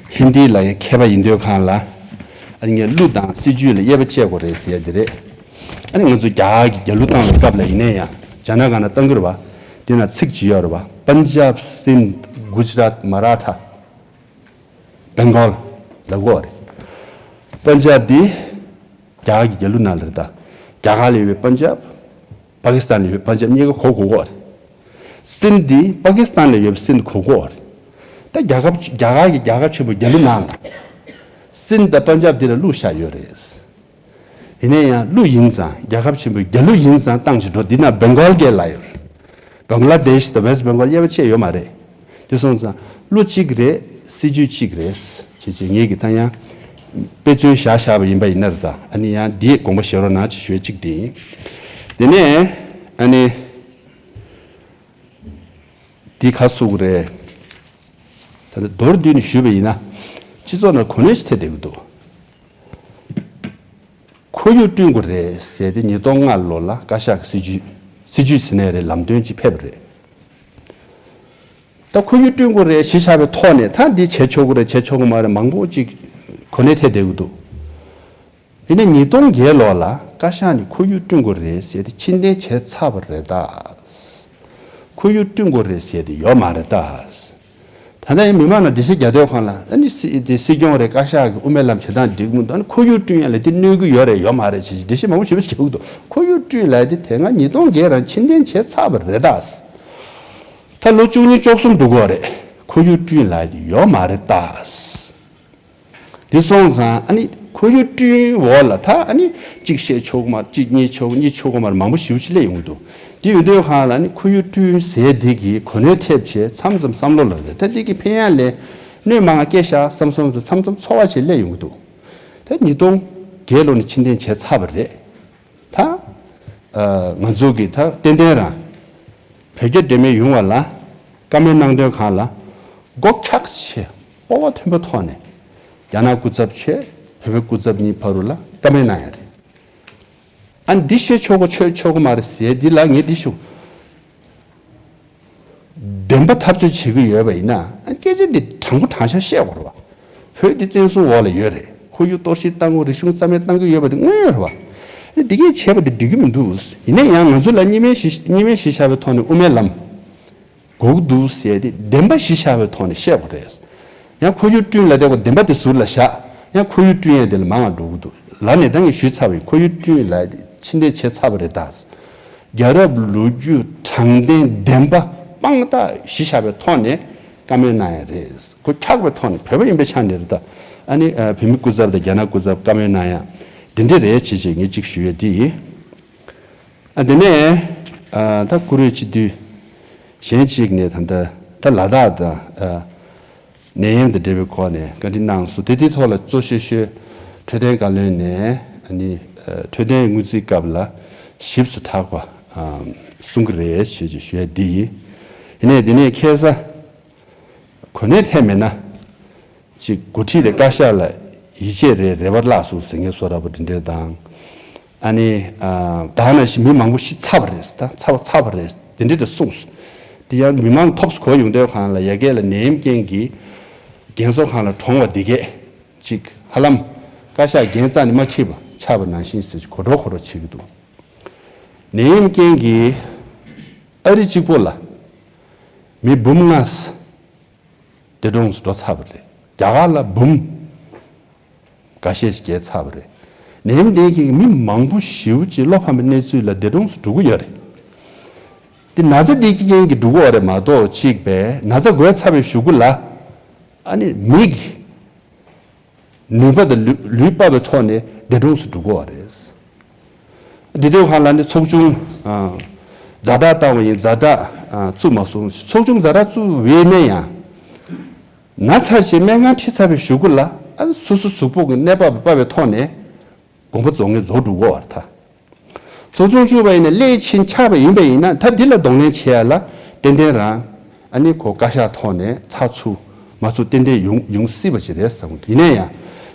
ཧིན་དི་ལ་ཡང་མཁས་པ་ཡིན་དུས་སྒང་ལ་ཨ་ནི་ངས་གླུ་དང་སྲིད་ཇུས་ལ་དབྱེ་བ་བཅད་དགོས་རེད་ཟེར་ཡ་འདི་རེད། ཨ་ནི་ང་ཚོ་རྒྱ་གར་གྱི་རྒྱལ་གླུ་བཏང་བའི་སྐབས་ལ་ཡིན་ནའི་ཡང་རྒྱ་ནག་སྒང་ན་བཏང་གི་རེད་བ། དེ་ན་ཚིག་ཅིག་ཡོད་རེད་བ། པན་ཇབ་སིན་གུ་ཇ་རཱཏ་མ་ར་ཐ། བེང་གོལ་ལབ་དགོས་རེད། པན་ཇབ་འདི་རྒྱ་གར་གྱི་རྒྱལ་གླུ་ནང་ལ་རེད་ད། རྒྱ་གར་ལ་ཡོད་པའི་པན་ཇབ། པ་ཀི་སི་ཐན་ལ་ཡོད་པའི་པན་ཇབ་གཉིས་ཀ་གོ་དགོས་ཀྱི་རེད། སིན་འདི་པ་ཀི་སི་ཐན་ལ་ཡོད་པའི་སིན་གོ་དགོས་རེད། ད་རྒྱལ་ཁབ་རྒྱ་གར་གྱི་རྒྱལ་ཁབ་ཆེན་པོའི་རྒྱལ་གླུ་ནང་ལ་སིན་དང་པན་ཇབ་འདི་ལ་གླུ་བཞག་ཡོད་རེད། ཡིན་ན་ཡང་གླུ་ཡིན་ཙང་རྒྱལ་ཁབ་ཆེན་པོའི་རྒྱལ་གླུ་ཡིན་ཙང་བཏང་ཅིག་འགྲོ། འདི་ན་བེང་གོལ་སྐད་ལབ་ཡོད་རེད། བེང་ལ་དེཤ་དང་ཝེ་སི་བེང་གོལ་དབྱེ་བ་ཕྱེ་ཡོད་མ་རེད། དེ་སོང་ཙང་གླུ་གཅིག་རེད། སྲིད་ཇུས་གཅིག་རེད། བྱས་བྱས་ངེད་ཀྱིས་ད་ཡང་དཔེ་མཚོན་བཞག་བཞག་པ་ཡིན་པ་ཡིན་ན་རེད་ད། ཨ་ནི་ཡང་འདིའི་དགོངས་པ་བཞེས་རོགས་གནང་ཅིག་ཞུ་ཡ་གཅིག་དེ་ཡིན། དེ་ནས་ཨ་ནི། འདི་ག་ཟེར་དགོས་རེད། ད་ནི་མདོར་བསྡུས་ནས་ཞུས་པ་ཡིན་ན། སྤྱི་ཚོགས་ནང་གོ་གནས་ཤིག་ཐེབས་བསྡད་ཀྱི་འདུག་ཁོར་ཡུག་བསྐྲུན་དགོས་རེད་ཟེར་ཏེ་ཉིས་སྟོང་ལྔ་ལོ་ལ་བཀའ་ཤག་གི་སྲིད་ཇུས། སྲིད་ཇུས་ཟེར་ནའི་རེད། ལམ་སྟོན་ཅིག་ཕེབས་པ་རེད། ད་ཁོར་ཡུག་བསྐྲུན་དགོས་རེད་གཞི་བཞག་པའི་ཐོག་ནས་ད་འདི་བྱེད་ཆོག་གི་རེད་བྱེད་ཆོག་གི་མ་རེད་མང་པོ་ཅིག་གོ་གནས་ཐེབས་བསྡད་ཀྱི་འདུག་ཡིན་ནའི་ཉིས་སྟོང་བརྒྱད་ལོ་ལ་བཀའ་ཤག་ནས་ཁོར་ཡུག་བསྐྲུན་དགོས་རེད་ཟེར་ཏེ་ཕྱིར་འཐེན་བྱས་ཚར་བ་རེད་ད། ཁོར་ཡུག་བསྐྲུན་དགོས་རེད་ཟེར་ཏེ་ཡོད་མ་རེད་ད། ད་ལྟ་ཡང་མི་མང་ནང་འགྲེལ་བཤད་རྒྱག་དུས་སྒང་ལ་ཨ་ནི་སྲིད་དེ་སྲིད་སྐྱོང་རེད། བཀའ་ཤག་གི་དབུ་མའི་ལམ་བྱེད་སྟངས་འགྲིག་མི་འདུག་ཨ་ནི་ཁོར་ཡུག་བསྐྲུན་ཡ་ལ་དེ་གནོད་ཀྱི་ཡོད་རེད་ཡོད་མ་རེད་ཅེས་འགྲེལ་བཤད་མང་པོ་ཞེ་པོ་ཅིག་བྱེད་ཀྱི་འདུག་ཁོར་ཡུག་བསྐྲུན་ལབ་ཡ་དེ་དེ་སྔ་ཉིས་སྟོང་བརྒྱད་རང་ཕྱིར་འཐེན་བྱས་ཚར་བ་རེད་ད། ད་ལོ་བཅུ་གཉིས་བཅུ་གསུམ་འགྲོ་གི་ཡོད་རེད། ཁོར་ཡུག་བསྐྲུན་ལབ་ཡ་དེ་ཡོད་མ་རེད་ད། དེ་སོང་ཙང་ཨ་ནི་ཁོར་ཡུག་བསྐྲུན་འོག་ལ་ད་ཨ་ནི་གཅིག་བཤད་ཆོག་གི་མ་རེད། གཅིག་གཉིས་ཆོག་གཉིས་ཆོག་གི་མ་རེད། མང་པོ་ཞེ་པོ་ཅིག་སླེབས་ཡོང་གི་འདུག་དེ་ཡོང་དུས་སྒང་ལ་ཨ་ནི་ཁོར་ཡུག་བསྐྲུན་ཟེར་དེ་གི་གོ་གནས་ཐེབས་བྱས་མཚམས་མཚམས་བསམ་བློ་ལ་རེད། ད་དེ་གི་ཕན་ཡ་ལས་གནོད་མང་བ་སྐྱེལ་ཤག་བསམ་བསམ་དུ་མཚམས་མཚམས་ཚོར་བ་ཅིག་སླེབས་ཡོང་གི་འདུག་ད་ཉིས་སྟོང་བརྒྱད་ལོ་ནས་ཕྱིར་འཐེན་བྱས་ཚར་བ་རེད། ད་ཨ་ང་ཚོ་གི་ད་ཏན་ཏན་རང་བོད་རྒྱ་འབྲེལ་མོལ་ཡོང་བ་ལ་བཀའ་མོལ་གནང་དོན་སྒང་ལ་སྒོ་འཁྱག་ཆེ་སྤོབས་པ་མཐོན་པོའི་ཐོག་ནས་རྒྱ་ནག་སྐུ་ཚབ་བྱས་བོད་པའི་སྐུ་ཚབ་གཉིས་བར་དུ་ལ་བཀའ་མོལ་གནང་ཡ་རེད། ཨ་འདི་བཤད་ཆོག་གོ་ཆོད་ཆོག་གོ་མ་རེད་ཟེར་འདི་ལ་ངས་འདི་ཞུ། བདེན་པ་འཐབ་རྩོད་བྱེད་ཀྱི་ཡོད་པ་ཡིན་ན་ཨ་སྐད་ཆ་འདི་དྲང་པོ་དྲང་བཞག་བཤད་དགོས་རེད་བ། བོད་འདི་བཙན་བཟུང་འོག་ལ་ཡོད་རེད། ཁོར་ཡུག་གཏོར་བཤིག་བཏང་དགོས་རེད། གཞུང་རྩ་མེད་བཏང་གི་ཡོད་པ་འདི་དངོས་ཡོད་རེད་བ། འདི་གས་བྱས་པ་འདི་འགྲིག་གི་མི་འདུག་ཡིན་ན་ཡང་ང་ཚོ་ལ་གཉིས་སྨན་གཞི་གཉིས་སྨན་གཞི་བཞག་པའི་ཐོག་ནས་དབུ་མའི་ལམ་དགོས་ཀྱི་འདུག་ཟེར་ཏེ་བདེན་པ་གཞི་བཞག་པའི་ཐོག་ནས་བཤད་དགོས་རེད། ཡང་ཁོར་ཡུག་བསྐྲུན་ལབ་དེ་ཁོ་བདེན་པ་དེ་ཟུར་ལ་བཞག་ཡང་ཁོར་ཡུག་བསྐྲུན་ཡས་དེ་ལ་མང་བ་འགྲོ་གི་འདུག་ལབ་ནས་ད་ངས་ཞུས་ཚར་བ་ཡིན། ཁོར་ཡུག་བསྐྲུན་ལབ་དེ་ཕྱིར་འཐེན་བྱས་ཚར་བ་རེད་ད། རྒྱལ་རབས་ལོ་རྒྱུས་དྲང་བདེན་བདེན་པ་དཔང་རྟགས་གཞི་བཞག་པའི་ཐོག་ནས་བཀའ་མོལ་གནང་ཡ་རེད། སྒོ་འཁྱག་པའི་ཐོག་ནས་བོད་པ་ཡིན་པའི་ཆ་ནས་རེད་ད། ཨ་ནི་ཨ་བོད་མི་སྐུ་ཚབ་དང་རྒྱ་ནག་སྐུ་ཚབ་བཀའ་མོལ་གནང་ཡ། འདི་འདྲ་རེད་བྱས་བྱས་ངས་གཅིག་ཞུ་ཡས་འདི་ཡིན། ཨ་དེ་ནས་ཨ་ད་བཀུར་འོས་སྤྱི་འཐུས་གཞན་གཅིག་ནས་ད་ལྟ་ད་ལ་དྭགས་དང་ཨ་ནད་ཡམས་དང་འབྲེལ་བའི་སྐོར་ནས་བཀའ་འདྲི་གནང་སོང་། དེ་དེའི་ཐོག་ལ་གཙོ་ཤོས་ཤོས་འཕྲོད་བསྟེན་བཀའ་བློན་ནས་ཨ་ནི་ཨ་འཕྲོད་བསྟེན་དངུལ་རྩིས་སྐབས་ལ་ཞིབ་ཏུ་དྲག་པ་ཨ་གསུང་གི་རེད་ཞེས་ཀྱི་ཞུ་ཡས་འདི་ཡིན། ཡིན་ནའི་དེ་ནས་ཁ་སང་གོ་གནས་ཐད་མེད་ན། ཅིག་འགོ་ཁྲིད་དེ་བཀའ་ཤག་ལ་ཡིད་ཆེས་རེད། རེ་བ་བརླག་སོང་ཟེར་མཁན་བཟོ་འདྲ་པོ་འདི་འདྲ་དང་། ཨ་ནི་ཨ་ད་ནང་བཞིན་མི་མང་པོ་ཤི་ཚར་བ་རེད་ད་ཚར་བ་ཚར་བ་རེད་འདི་འདྲ་དེ་གསུངས་སོང་། དེ་ཡང་མི་མང་ཐོབ་གོ་ཡོང་དུས་སྒང་ལ་ཡ་གི་ལ་ནད་ཡམས་རྐྱེན་གྱིས་རྒན་གསོ་ཁང་ལ་གྲོངས་པ་འདི་གས་ཅིག་ཧ་ལམ་བཀའ་ཤག་འགན་རྩ་ནས་མ་འཁྱེར་བ་ཆགས་པ་ནང་བཞིན་ཟེར་གོ་བྲོ་གོ་བྲོ་བྱེད་ཀྱི་འདུག་ནད་ཡམས་རྐྱེན་གྱིས་ཨ་རི་གཅིག་པོ་ལ་མི་འབུམ་ལྔ་འདས་གྲོངས་སུ་འགྲོ་ཚར་བ་རེད། རྒྱ་གར་ལ་འབུམ་འགའ་ཤས་ཤིག་བརྒལ་ཚར་བ་རེད། ནད་ཡམས་འདི་གིས་མི་མང་པོ་ཞེ་པོ་ཅིག་བློ་ཕམ་པའི་གནས་ཚུལ་ལ་འདས་གྲོངས་སུ་འགྲོ་གི་ཡོད་རེད། འདི་ན་ཚ་འདི་གི་རྐྱེན་གྱིས་འགྲོ་གི་ཡོད་རེད་མ་གཏོགས་གཅིག་པས་ན་ཚ་འགོས་ཚར་བའི་གཞུག་གུ་ལ་ཨ་ནི་མི་གི་ནུས་པ་དང་ལུས་ལུས་པ་བའི་ཐོག་ནས་འདས་གྲོངས་སུ་འགྲོ་གི་ཡོད་རེད། འདི་དུས་སྒང་ལ་ནི་ཚོགས་ཆུང་ཨ་ཛ་དྲག་བཏང་བ་ཡིན། ཛ་དྲག་ཨ་བཙུགས་མ་སོང་། ཚོགས་ཆུང་ཛ་དྲག་བཙུགས་པ་ཡིན་ན་ཡང་ན་ཚ་ཞིག་སྨན་ཁང་ཁྲིད་ཚར་བའི་གཞུག་གུ་ལ་ཨ་སོ་སོ་གཟུགས་པོ་གི་གནས་བབ་སྤར་བའི་ཐོག་ནས་དགོངས་པ་རྫོགས་ངེས་རྫོགས་འགྲོ་གི་ཡོད་རེད་ད། ཚོགས་ཆུང་བཙུགས་པ་ཡིན་ན་སླད་ཕྱིན་ཆགས་པ་ཡིན་པ་ཡིན་ན་ད་འདི་ལ་གདོང་ལེན་བྱེད་ཡ་ལ་ཏན་ཏན་རང་ཨ་ནི་ཁོ་བཀའ་ཤག་ཐོག་ནས་ཚགས་ཚུད་མ་ཚུད་ཏན་ཏན་ཡོང་ཡོང་སྲིད་པ་ཞིག་རེད་བསམ་གི་འདུག་ཡིན་ན་ཡང་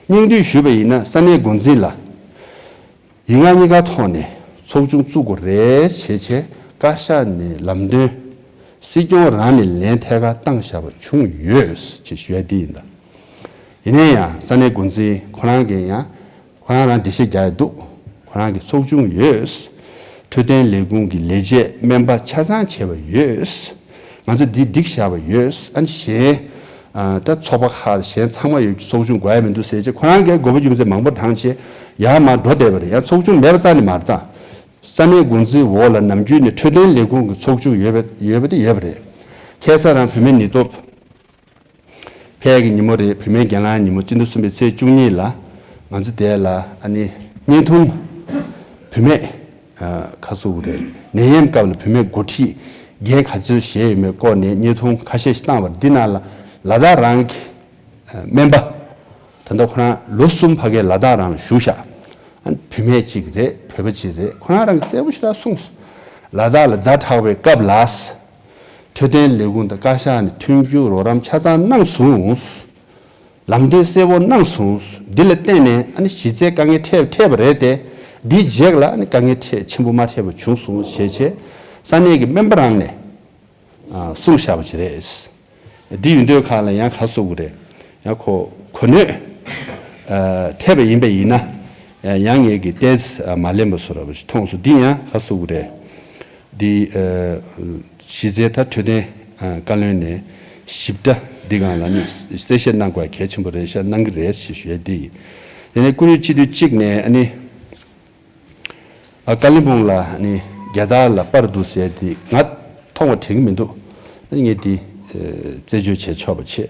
སྙིང་བསྡུས་ཞུས་པ་ཡིན་ན་ས་གནས་འགོ་འཛིན་ལ་ཡིག་ངག་གཉིས་ཀ་ཐོག་ནས་ཚོགས་ཆུང་བཙུགས་དགོས་རེད་བྱས་བྱས་བཀའ་ཤག་ནས་ལམ་སྟོན་སྲིད་སྐྱོང་རང་ནས་ལན་ཐད་ཀར་བཏང་བཞག་པ་བྱུང་ཡོད་ཅེས་ཞུ་ཡ་འདི་ཡིན་ད། ཡིན་ན་ཡང་ས་གནས་འགོ་འཛིན་ཁོ་རང་གིས་ཡང་ཁོ་རང་རང་འགྲེལ་བཤད་རྒྱག་ཡ་འདུག་ཁོ་རང་གི་ཚོགས་ཆུང་ཡོད། འཕྲོད་བསྟེན་ལས་ཁུངས་ཀྱི་ལས་བྱེད་སྨན་པ་ཆ་ཚང་བྱས་པ་ཡོད། ང་ཚོ་འདི་སྒྲིག་བཞག་པ་ཡོད། ཨ་ནི་གཞན་ཨ་ད་ཚོགས་པ་ཁག་གཞན་ཚང་མ་ཡོད་ཀྱི་ཚོགས་ཆུང་དགོས་ཡ་མི་འདུག་ཟེར་བྱས་ཁོ་རང་གིས་དགོས་པ་རྒྱུ་མཚན་མང་པོ་བགྲངས་བྱས་ཡར་མར་འགྲོ་བསྡད་པ་རེད། ཡང་ཚོགས་ཆུང་མེད་པ་རྩ་ནས་མ་རེད་ད། ས་གནས་འགོ་འཛིན་འོག་ལ་ནམ་རྒྱུན་ནས་འཕྲོད་བསྟེན་ལས་ཁུངས་ཀྱི་ཚོགས་ཆུང་ཡོད་པ་ཡོད་པ་དེ་ཡོད་པ་རེད། ཁ་སང་རང་བུད་མེད་ནུས་སྟོབས་ཕལ་གྱི་ཉིན་མོ་རེད། བུད་མེད་སྒེར་ལངས་ཉིན་མོ་སྤྱི་ཟླ་གསུམ་པའི་ཚེས་བཅུ་གཉིས་ལ་ང་ཚོ་དེ་ལ་ཨ་ནི་བརྙན་ཐུང་བུད་མེད་ཁ་གསོ་བོ་རེད། ནད་ཡམས་སྐབས་ལ་བུད་མེད་འགོ་ཁྲིད་འགན་ག་ཚོད་བཞེས་ཡོད་མེད་སྐོར་ནས་བརྙན་ཐུང་ཁ་ཤས་ཤིག་བཏང་བ་འདི་ནང་ལ་ལ་དྭགས་རང་གི་སྨན་པ་ད་ལྟ་ཁོ་རང་ལོ་གསུམ་ཕ་གིར་ལ་དྭགས་རང་ལ་བཞུགས་ཤག་བུད་མེད་ཅིག་རེད། བོད་པ་ཅིག་རེད། ཁོ་རང་རང་གི་གསལ་པོ་ཞེ་དྲག་གསུངས་སོང་། ལ་དྭགས་ལ་ཛ་དྲག་པའི་སྐབས་ལ། འཕྲོད་བསྟེན་ལས་ཁུངས་དང་བཀའ་ཤག་ནས་མཐུན་འགྱུར་རོགས་རམ་ཆ་ཚང་གནང་སོང་། ལམ་སྟོན་གསལ་པོ་གནང་སོང་། འདི་ལ་བརྟེན་ནས་ཨ་ནི་གཞི་རྩའི་དཀའ་ངལ་འཕྲད་འཕྲད་པ་རེད་དེ། འདིའི་རྗེས་ལ་ཨ་ནི་དཀའ་ངལ་འཕྲད་ཆེན་པོ་མ་འཕྲད་པ་བྱུང་སོང་ཞེས་བྱས་ས་གནས་ཀྱི་སྨན་པ་རང་ནས་གསུངས་བཞག་པ་ཅིག་རེད། འདི་ཡིན་དུས་ཁ་ལ་ཡང་ཁ་གསོ་གི་རེད། ཡང་ཁོ་གོ་གནས་ཐེབས་པ་ཡིན་པ་ཡིན་ན་ཡང་ངེད་ཀྱི་ཏོག་ཙམ་མ་ལེན་པ་བཟོ་འདྲ་པོ་ཞིག་མཐོང་སོང་། འདི་ཡང་ཁ་གསོ་གི་རེད། འདི་ཨ་གཞི་རྩའི་ད་འཕྲོད་བསྟེན་ཨ་བཀའ་བློན་ནས་ཞིབ་ཕྲ་འདི་སྒང་ལ་ནི་གསལ་བཤད་གནང་དགོས་གལ་ཆེན་པོ་རེད་ཤག་གནང་གི་རེད་ཞེས་ཞུ་ཡ་འདི་ཡིན། དེ་ནས་བཀུར་འོས་སྤྱི་འཐུས་གཅིག་ནས་ཨ་ནི་ཨ་ཀ་ལིམ་པོང་ལ་ནི་རྒྱ་དར་ལ་པར་འདུག་ཟེར་འདི་ང་མཐོང་བ་དྲན་གི་མི་འདུག་ཨ་ནི་ངས་འདི་ཨ་རྩད་གཅོད་བྱས་ཆོག་པ་བྱས།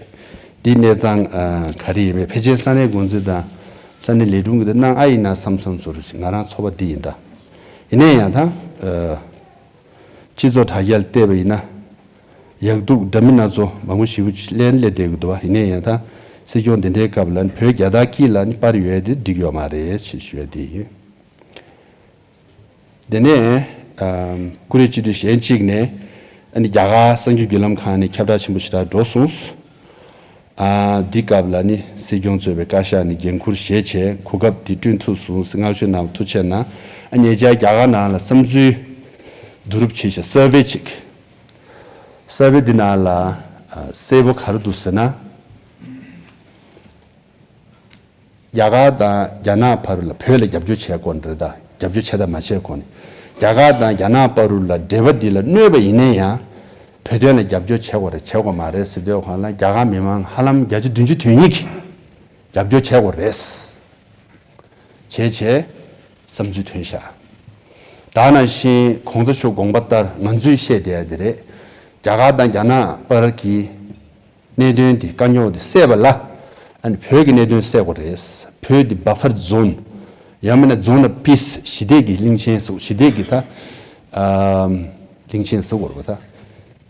འདི་གནས་སྟངས་ཨ་ག་རེ་ཡིན་མིན་ཕལ་ཆེར་ས་གནས་འགོ་འཛིན་དང་ས་གནས་ལས་དྲུང་གི་འདི་གནང་ཨ་ཡིན་ན་བསམ་བསམ་བཟོ་འདྲ་ཞིག་ང་རང་ཚོར་བ་འདི་ཡིན་ད། ཡིན་ན་ཡང་ད་ཨ། སྤྱི་ཚོགས་དྲ་རྒྱ་ལ་བལྟས་པ་ཡིན་ན། ཡག་སྡུག་འདྲ་མིན་སྣ་ཚོགས་མང་པོ་ཞེ་པོ་ཅིག་གླེང་སླེབས་བསྡད་ཀྱི་འདུག་བ། ཡིན་ན་ཡང་ད་སྲིད་སྐྱོང་འདི་འདྲའི་སྐབས་ལ་བོད་རྒྱ་དར་དཀྱིལ་ལ་ནི་པར་ཡོད་དེ་འགྲིག་ཡོད་མ་རེད་ཅེས་ཞུ་ཡ་དེ་ཡིན། དེ་ནས་ཨམ་བཀུར་འོས་སྤྱི་འཐུས་གཞན་གཅིག་ནས་ཨ་ནི་རྒྱ་གར་གསར་འགྱུར་བརྒྱུད་ལམ་ཁག་ནས་ཁྱབ་བསྒྲགས་ཆེན་པོ་ཞེ་དྲག་འགྲོ་སོང་། ཨ་འདི་སྐབས་ལ་ནི་སྲིད་སྐྱོང་གཙོས་པའི་བཀའ་ཤག་ནས་འགན་འཁུར་བཞེས་བྱས་གོ་སྐབས་འདི་བསྐྲུན་ཐུབ་སོང་ཟེར་བསྔགས་བརྗོད་གནང་བ་ཐུགས་རྗེ་གནང་། ཨ་ཉེ་ཆར་རྒྱ་གར་ནང་ལ་བསམ་ཚུལ་བསྡུ་རུབ་བྱས་ཤིང་སར་ཝེ་ཅིག་སར་ཝེ་འདི་ནང་ལ་ཨ་གསལ་པོ་ག་རེ་འདུག་ཟེར་ན། རྒྱ་གར་དང་རྒྱ་ནག་བར་ལ་བོད་ལ་རྒྱབ་སྐྱོར་བྱས་སྐོར་འདྲ་དང་རྒྱབ་སྐྱོར་བྱས་དང་མ་བྱས་སྐོར་ནས་རྒྱ་གར་དང་རྒྱ་ནག་བར་ལ་འབྲེལ་བ་འདི་ལ་གནོད་པ་ཡིན་ན་ཡང་བོད་དོན་ལ་རྒྱབ་སྐྱོར་བྱེད་དགོས་རེད་བྱེད་དགོས་མ་རེད་ཟེར་དུས་སྒང་ལ་རྒྱ་གར་མི་མང་ཧ་ལམ་བརྒྱ་ཆ་བདུན་ཅུ་དོན་གཉིས་ཀྱིས་རྒྱབ་སྐྱོར་བྱེད་དགོས་རེད་བྱས་བྱས་བསམ་ཚུལ་ཐོན་ཤག་ད་ནང་བཞིན་གོང་ས་མཆོག་དགོངས་པ་ལྟར་ང་ཚོས་བཤད་བསྡད་ཡ་དེ་རེད། རྒྱ་གར་དང་རྒྱ་ནག་བར་གྱི་གནད་དོན་དེ་དཀའ་རྙོག་དེ་སེལ་བ་ལ་ཨ་ནི་བོད་ཀྱི་གནད་དོན་སེལ་དགོས་རེད། བོད་དེ་བྷ་ཕར་ཛོན་ ཡང་མིན་ན་རྫོང་ན་པིས་ཞི་བདེ་གི་གླིང་ཆེན་ཟེར། ཞི་བདེ་གི་ད་ཨམ་གླིང་ཆེན་ཟེར་བ་རེད་པ། ད་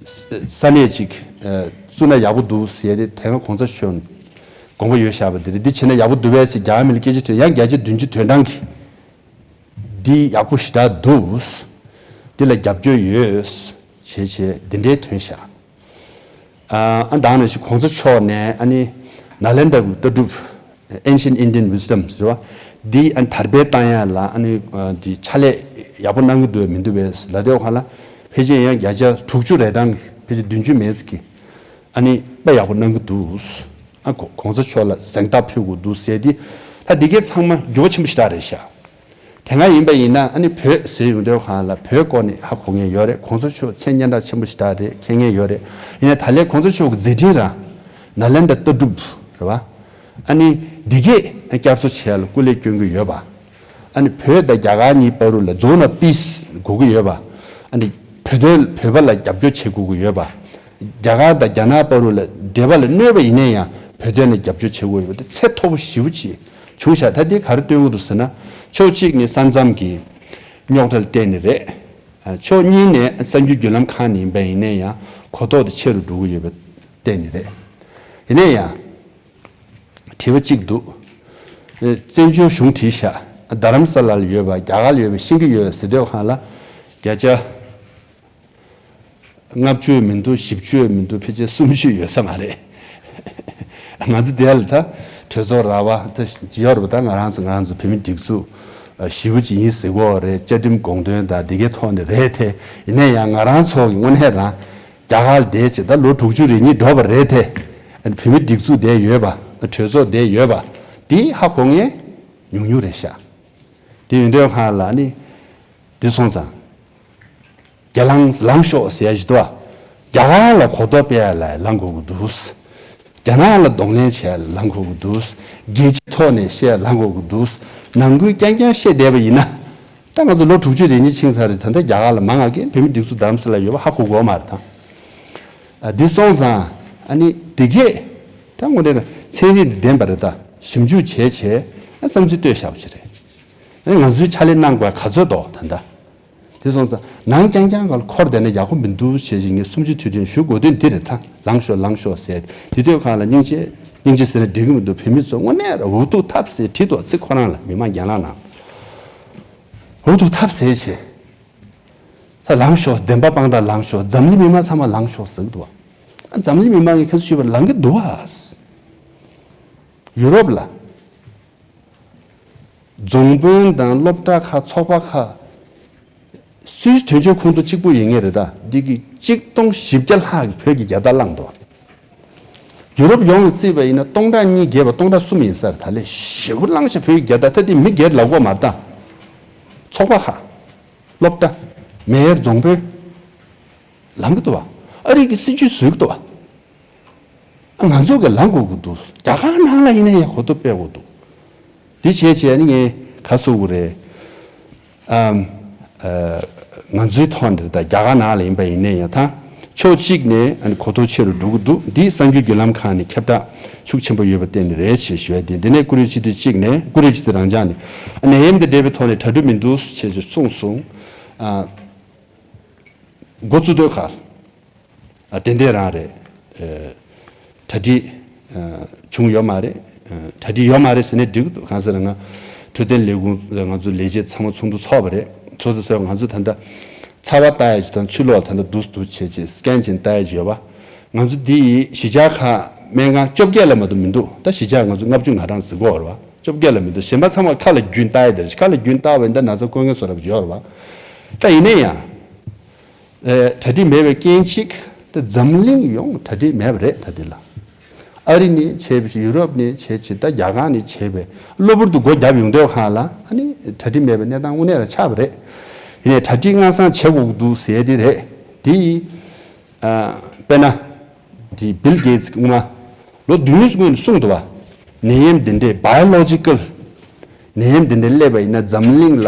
ས་ས་གནས་ཅིག་ཨ་བཙུགས་ན་ཡག་པོ་འདུག་ཟེར་ཏེ། དེ་སྔ་གོང་ས་མཆོག་དགོངས་པ་ཡོད་བཞག་པ་དེ་རེད། འདི་བྱས་ན་ཡག་པོ་འདུག་པས་ཟེར་རྒྱ་གར་མི་ལ་སྐད་ཆ་དྲིས། ཡང་བརྒྱ་ཆ་བདུན་ཅུ་དོན་གྲངས་ཀྱིས་འདི་ཡག་པོ་ཞེ་དྲག་འདུག་འདི་ལ་རྒྱབ་སྐྱོར་ཡོད་བྱས་བྱས་འདི་འདྲའི་ཐོན་ཤག་ཨ་ཨ་ད་ནང་བཞིན་གོང་ས་མཆོག་ནས་ཨ་ནི་ནཱ་ལེནྡྲ་གི་ལྟ་གྲུབ། Ancient Indian Wisdom ཟེར་བ་འདི་ཨ་ནི་དར་སྤེལ་བཏང་ཡ་ལ་ཨ་ནི་ཨ་འདི་ཕྱག་ལས་ཡག་པོ་གནང་གི་འདུག་མི་འདུག་པས་ལབ་དུས་སྒང་ལ། ཕལ་ཆེར་ཡང་བརྒྱ་ཆ་དྲུག་ཅུ་རེ་གྲངས་ཕལ་ཆེར་བདུན་ཅུ་མེད་ཙམ་གྱིས་ཨ་ནི་དཔེ་ཡག་པོ་གནང་གི་འདུག་ཨ་གོ་གོང་ས་མཆོག་ལ་གཟེངས་རྟགས་ཕུལ་དགོས་འདུག་ཟེར་ཏེ། ད་འདི་གའི་ཚང་མ་འགྱུར་བ་ཆེན་པོ་ཞེ་དྲག་རེད་ཤག་དེ་སྔ་ཡིན་པ་ཡིན་ན་ཨ་ནི་བོད་ཟེར་ཡོང་དུས་སྒང་ལ་བོད་སྐོར་ནས་ཧ་གོ་མཁན་ཡོད་རེད། གོང་ས་མཆོག་མཚན་སྙན་གྲགས་ཆེན་པོ་ཞེ་དྲག་རེད། མཁྱེན་མཁན་ཡོད་རེད། ཡིན་ནའི་ད་ལན་གོང་ས་མཆོག་གི་མཛད་འཕྲིན་རང་ནཱ་ལེནྡྲ་ལྟ་གྲུབ་རེད་པ། ཨ་ནི་འདི་གས་བསྐྱར་གསོ་བྱེད་ཡ་ལ་སྐུ་ལས་སྐྱོན་གྱི་ཡོད་པ། ཨ་ནི་བོད་དང་རྒྱ་གར་གཉིས་བར་ལ་རྫོང་ན་པིས་དགོས་ཀྱི་ཡོད་པ། ཨ་ནི་བོད་དོན་བོད་པ་ལ་རྒྱབ་སྐྱོར་བྱེད་དགོས་ཀྱི་ཡོད་པ། རྒྱ་གར་དང་རྒྱ་ནག་བར་ལ་འབྲེལ་བ་ལ་གནོད་པ་ཡིན་ན་ཡང་བོད་དོན་ལ་རྒྱབ་སྐྱོར་བྱེད་དགོས་ཡོད་པ་དེ་ཚད་མཐོ་པོ་ཞེ་པོ་ཅིག་བྱུང་ཤག་ད་འདི་ག་རེ་སྟོན་གྱི་འདུག་ཟེར་ན། ཕྱོགས་གཅིག་ནས་ས་མཚམས་ཀྱི་རྙོག་དྲ་ལ་བརྟེན་ནས་རེད། ཕྱོགས་གཉིས་ནས་གསར་འགྱུར་བརྒྱུད་ལམ་ཁག་ནས་ཡིན་པ་ཡིན་ན་ཡང་གོ་རྟོགས་དེ་ཆེ་རུ་འགྲོ་གི་ཡོད་པ་བརྟེན་ནས་རེད། ཡིན་ན་ཡང་དྲི་བ་གཅིག་འདུག་བཙན་བྱོལ་གཞུང་བྲིས་ཤག་རྡ་རམ་ས་ལ་ལ་ཡོད་པ་རྒྱ་གར་ལ་ཡོད་པ་ཤེས་ཀྱི་ཡོད་ཟེར་དུས་སྒང་ལ་བརྒྱ་ཆ་ལྔ་བཅུ་མི་འདུག་བཞི་བཅུ་མི་འདུག་ཕལ་ཆེར་སུམ་ཅུ་ཡོད་ས་མ་རེད། ང་ཚོ་དེ་ལ་ད་གྲོས་ཚོགས་ར་བ་ད་ཇི་ཡོར་བ་ད་ང་རང་ཚོ་ང་རང་ཚོ་བོད་མི་སྒྲིག་འཛུགས་ཞེ་པོ་ཅིག་ཡིན་ཟེར་གྱི་ཡོད་རེད། བཅའ་ཁྲིམས་དགོངས་དོན་དང་འདི་གའི་ཐོག་ནས་རེད་དེ། ཡིན་ན་ཡང་ང་རང་ཚོ་གི་དངོས་གནས་རང་རྒྱ་གར་ལ་བསྡད་བྱས་ད་ལོ་དྲུག་ཅུ་རེ་གཉིས་འགྲོ་བ་རེད་དེ། བོད་མི་སྒྲིག་འཛུགས་དེ་ཡོད་པ། གྲོས་ཚོགས་དེ་ཡོད་པ། དེ་ཧ་གོ་མཁན་ཉུང་ཉུང་རེད་ཤག་དེ་ཡིན་དུས་སྒང་ལ་ནི་དེ་སོང་ཙང་། རྒྱ་ལངས་ལངས་ཤོག་ཟེར་ཡ་ཞིག་འདུག་བ། རྒྱ་གར་ལ་གོ་རྟོགས་སྤེལ་ཡ་ལ་ལངས་དགོས་ཀྱི་འདུག་རྒྱ་ནག་ལ་གདོང་ལེན་བྱེད་ཡ་ལ་ལངས་དགོས་ཀྱི་འདུག་རྒྱལ་སྤྱིའི་ཐོག་ནས་བཤད་ཡ་ལངས་དགོས་ཀྱི་འདུག་ནང་ཁུལ་རྐྱང་རྐྱང་བཤད་བསྡད་པ་ཡིན་ན། ད་ང་ཚོ་ལོ་དྲུག་ཅུ་རེ་གཉིས་ཕྱིན་ཚར་རེད། ད་ལྟ་རྒྱ་གར་ལ་མང་ང་གི་བོད་མི་སྒྲིག་འཛུགས་རྡ་རམ་ས་ལ་ཡོད་པ་ཧ་གོ་གི་ཡོད་མ་རེད་ད། ཨ་འདི་སོང་ཙང་ཨ་ནི་འདི་གས་ད་དངོས་གནས་ཚན་རིག་འདི་ལྡན་པ་རེད། ད་ཞིབ་འཇུག་བྱས་བྱས་ཨ་བསམ་ཚུལ་བཏོད་བཞག་པ་ཅིག་རེད། ཨ་ནི་ང་ཚོའི་ཕྱག་ལས་གནང་དགོས་ག་ཚོད་འདུག་ད་ལྟ། དེ་སོང་ཙང་ནང་རྐྱང་རྐྱང་ག་ལ་འཁོར་བསྡད་ན་ཡག་པོ་མི་འདུག་བྱས་བྱས་ངས་གསུམ་བཅུ་དུས་དྲན་ཞུ་དགོས་དོན་འདི་རེད། ད་ལངས་ཤོག་ལངས་ཤོག་ཟེར། དེ་དུས་སྒང་ལ་སྙིང་རྗེ་སྙིང་རྗེ་ཟེར་ན་འགྲིག་གི་མི་འདུག་བོད་མི་ཚོ་དངོས་གནས་ར་འུ་ཐུག་ཐབས་ཟེར་བྲིས་འདུག་ཚིག་ཁོ་རང་ལ་མི་མང་རྒན་ལགས་ནང་འུ་ཐུག་ཐབས་ཟེར་བྱས། ད་ལངས་ཤོག་བདེན་པ་དཔང་རྟགས་ལངས་ཤོག་འཛམ་གླིང་མི་མང་ཚང་མ་ལངས་ཤོག་ཟེར་གི་འདུག་བ། ཨ་འཛམ་གླིང་མི་མང་གིས་ཁ་སང་ཞུས་པ་ལངས་ཀྱི་འདུག་བ། ཡུ་རོབ་ལ། རྫོང་དཔོན་དང་སློབ་གྲྭ་ཁག་ཚོགས་པ་ཁག་སུའི་དོན་གཅོད་ཁོངས་གཏོགས་གཅིག་པུ་ཡིན་ངེས་རེད། ད་འདི་གི་གཅིག་སྟོང་བཞི་བརྒྱ་ལྷག་གི་བོད་ཀྱི་རྒྱལ་དར་བསླངས་འདུག་ཡུ་རོབ་ཡོངས་ལ་བརྩིས་པ་ཡིན་ན་སྟོང་ཕྲག་གཉིས་བརྒལ་བ་སྟོང་ཕྲག་གསུམ་ཡིན་ས་རེད། ད་ལས་ཞེ་པོ་བསླངས་ཤག་བོད་ཀྱི་རྒྱལ་དར། ད་འདི་མི་སྒེར་ལབ་དགོས་མ་རེད། ད་ཚོགས་པ་ཁག་སློབ་གྲྭ་མེ་ཡར་རྫོང་དཔོན་ལངས་ཀྱི་འདུག་བ། ཨ་རི་གི་སྲིད་ཇུས་བཟོས་ཀྱི་འདུག་བ། ང་ཚོ་གི་ལངས་དགོས་ཀྱི་འདུག་རྒྱ་གར་ནང་ལ་ཡིན་ན་ཡང་གོ་རྟོགས་སྤེལ་དགོས་འདུག་འདི་བྱས་བྱས་ནི་ངས་ག་ཟེར་དགོས་རེད། ཨམ། ཨ། ང་ཚོའི་ཐོག་འདིར་ད་རྒྱ་གར་ནང་ལ་ཡིན་པ་ཡིན་ནའི་ཡང་ད་ཕྱོགས་གཅིག་ནས་ཨ་ནི་གོ་རྟོགས་ཆེ་རུ་འགྲོ་གི་འདུག་འདི་གསར་འགྱུར་བརྒྱུད་ལམ་ཁག་ནས་ཁྱབ་བསྒྲགས་ཤུགས་ཆེན་པོ་ཡོད་པ་བརྟེན་ནས་རེད་ཅེས་ཞུ་ཡ་དེ། འདི་ནས་ཀུ་རེ་སྤྱི་འཐུས་གཅིག་ནས་ཀུ་རེ་སྤྱི་འཐུས་རང་འཇགས་ནས་ནད་ཡམས་དང་འབྲེལ་བའི་ཐོག་ནས་གྲ་སྒྲིག་མི་འདུག་ཅེས་གསུངས་སོང་། ཨ། འགོ་བཙུགས་དུས་ཁར། ཨ། ཏན་ཏན་རང་རེད། ཨ། གྲ་སྒྲིག་ཨ། བྱུང་ཡོད་མ་རེད། ཨ། གྲ་སྒྲིག་ཡོད་མ་རེད་ཟེར་ནས་འགྲིག་གི་འདུག་གང་ཟེར་ན་ང་འཕྲོད་བསྟེན་ལས་ཁུངས་ང་ཚོ་ལས་བྱེད་ཚང་མ་ཚོགས་འདུ་ཚོགས་པ་རེད། ཚོགས་འདུ་ཚོགས་ང་ཚོ་ད་ལྟ་ཚ་བ་ལྟ་ཡ་ཅིག་དང་ཆུ་ལོག་ད་ལྟ་འདུག་འདུག་བྱས་བྱས་སི་ཀེན་བྱས་ནས་ལྟ་ཡ་ཅིག་ཡོད་པ། ང་ཚོ་འདི་ཡི་གཞིས་ཆགས་ཁག་སྨན་ཁང་བཅོ་བརྒྱད་ལས་མ་གཏོགས་མི་འདུག་ད་གཞིས་ཆགས་ང་ཚོ་ལྔ་བཅུ་ང་གྲངས་ཟེར་གྱི་ཡོད་རེད་པ། བཅོ་བརྒྱད་ལས་མི་འདུག་གཞན་པ་ཚང་མ་ཁ་ལ་རྒྱུན་ལྟ་ཡ་དེ་རེད། ཁ་ལ་རྒྱུན་ལྟ་བ་ཡིན་ད་ན་ཚ་འཁོར་མཁན་བཟོ་འདྲ་ཅིག་ཡོད་རེད་པ། ད་ཡིན་ན་ཡང་། ཨེ། གྲ་སྒྲིག་མེད་པའི་རྐྱེན་གཅིག་ད་འཛམ་གླིང་ཡོངས་གྲ་སྒྲིག་མེད་པ་རེད། ད་འདི་ལ་ཨ་རི་ནས་བྱས་པའི་ཡུ་རོབ་ནས་བྱས་བྱས་ད་རྒྱ་གར་ནས་བྱས་པའི་གློ་བུར་དུ་སྒོ་བརྒྱབ་ཡོང་དུས་སྒང་ལ་ཨ་ནི་གྲ་སྒྲིག་མེད་པའི་གནས་སྟངས་དངོས་གནས་རང་ཆགས་པ་རེད། ཡིན་ནའི་གྲ་སྒྲིག་སྔ་སང་བྱེད་དགོས་ཀྱི་འདུག་ཟེར་དེ་རེད། དེ་ཡིས་ཨ། དཔེར་ན་དེ་བིལ་གེ་ཏི་སི་སྔོན་མ་ལོ་བདུན་སྔོན་ནས་གསུངས་འདུག་བ། ནད་ཡམས་འདི་འདྲའི་བྷ་ཡོ་ལོ་ཇི་ཀལ་ནད་ཡམས་འདི་འདྲ་སླེབས་པ་ཡིན་ན་འཛམ་གླིང་ལ་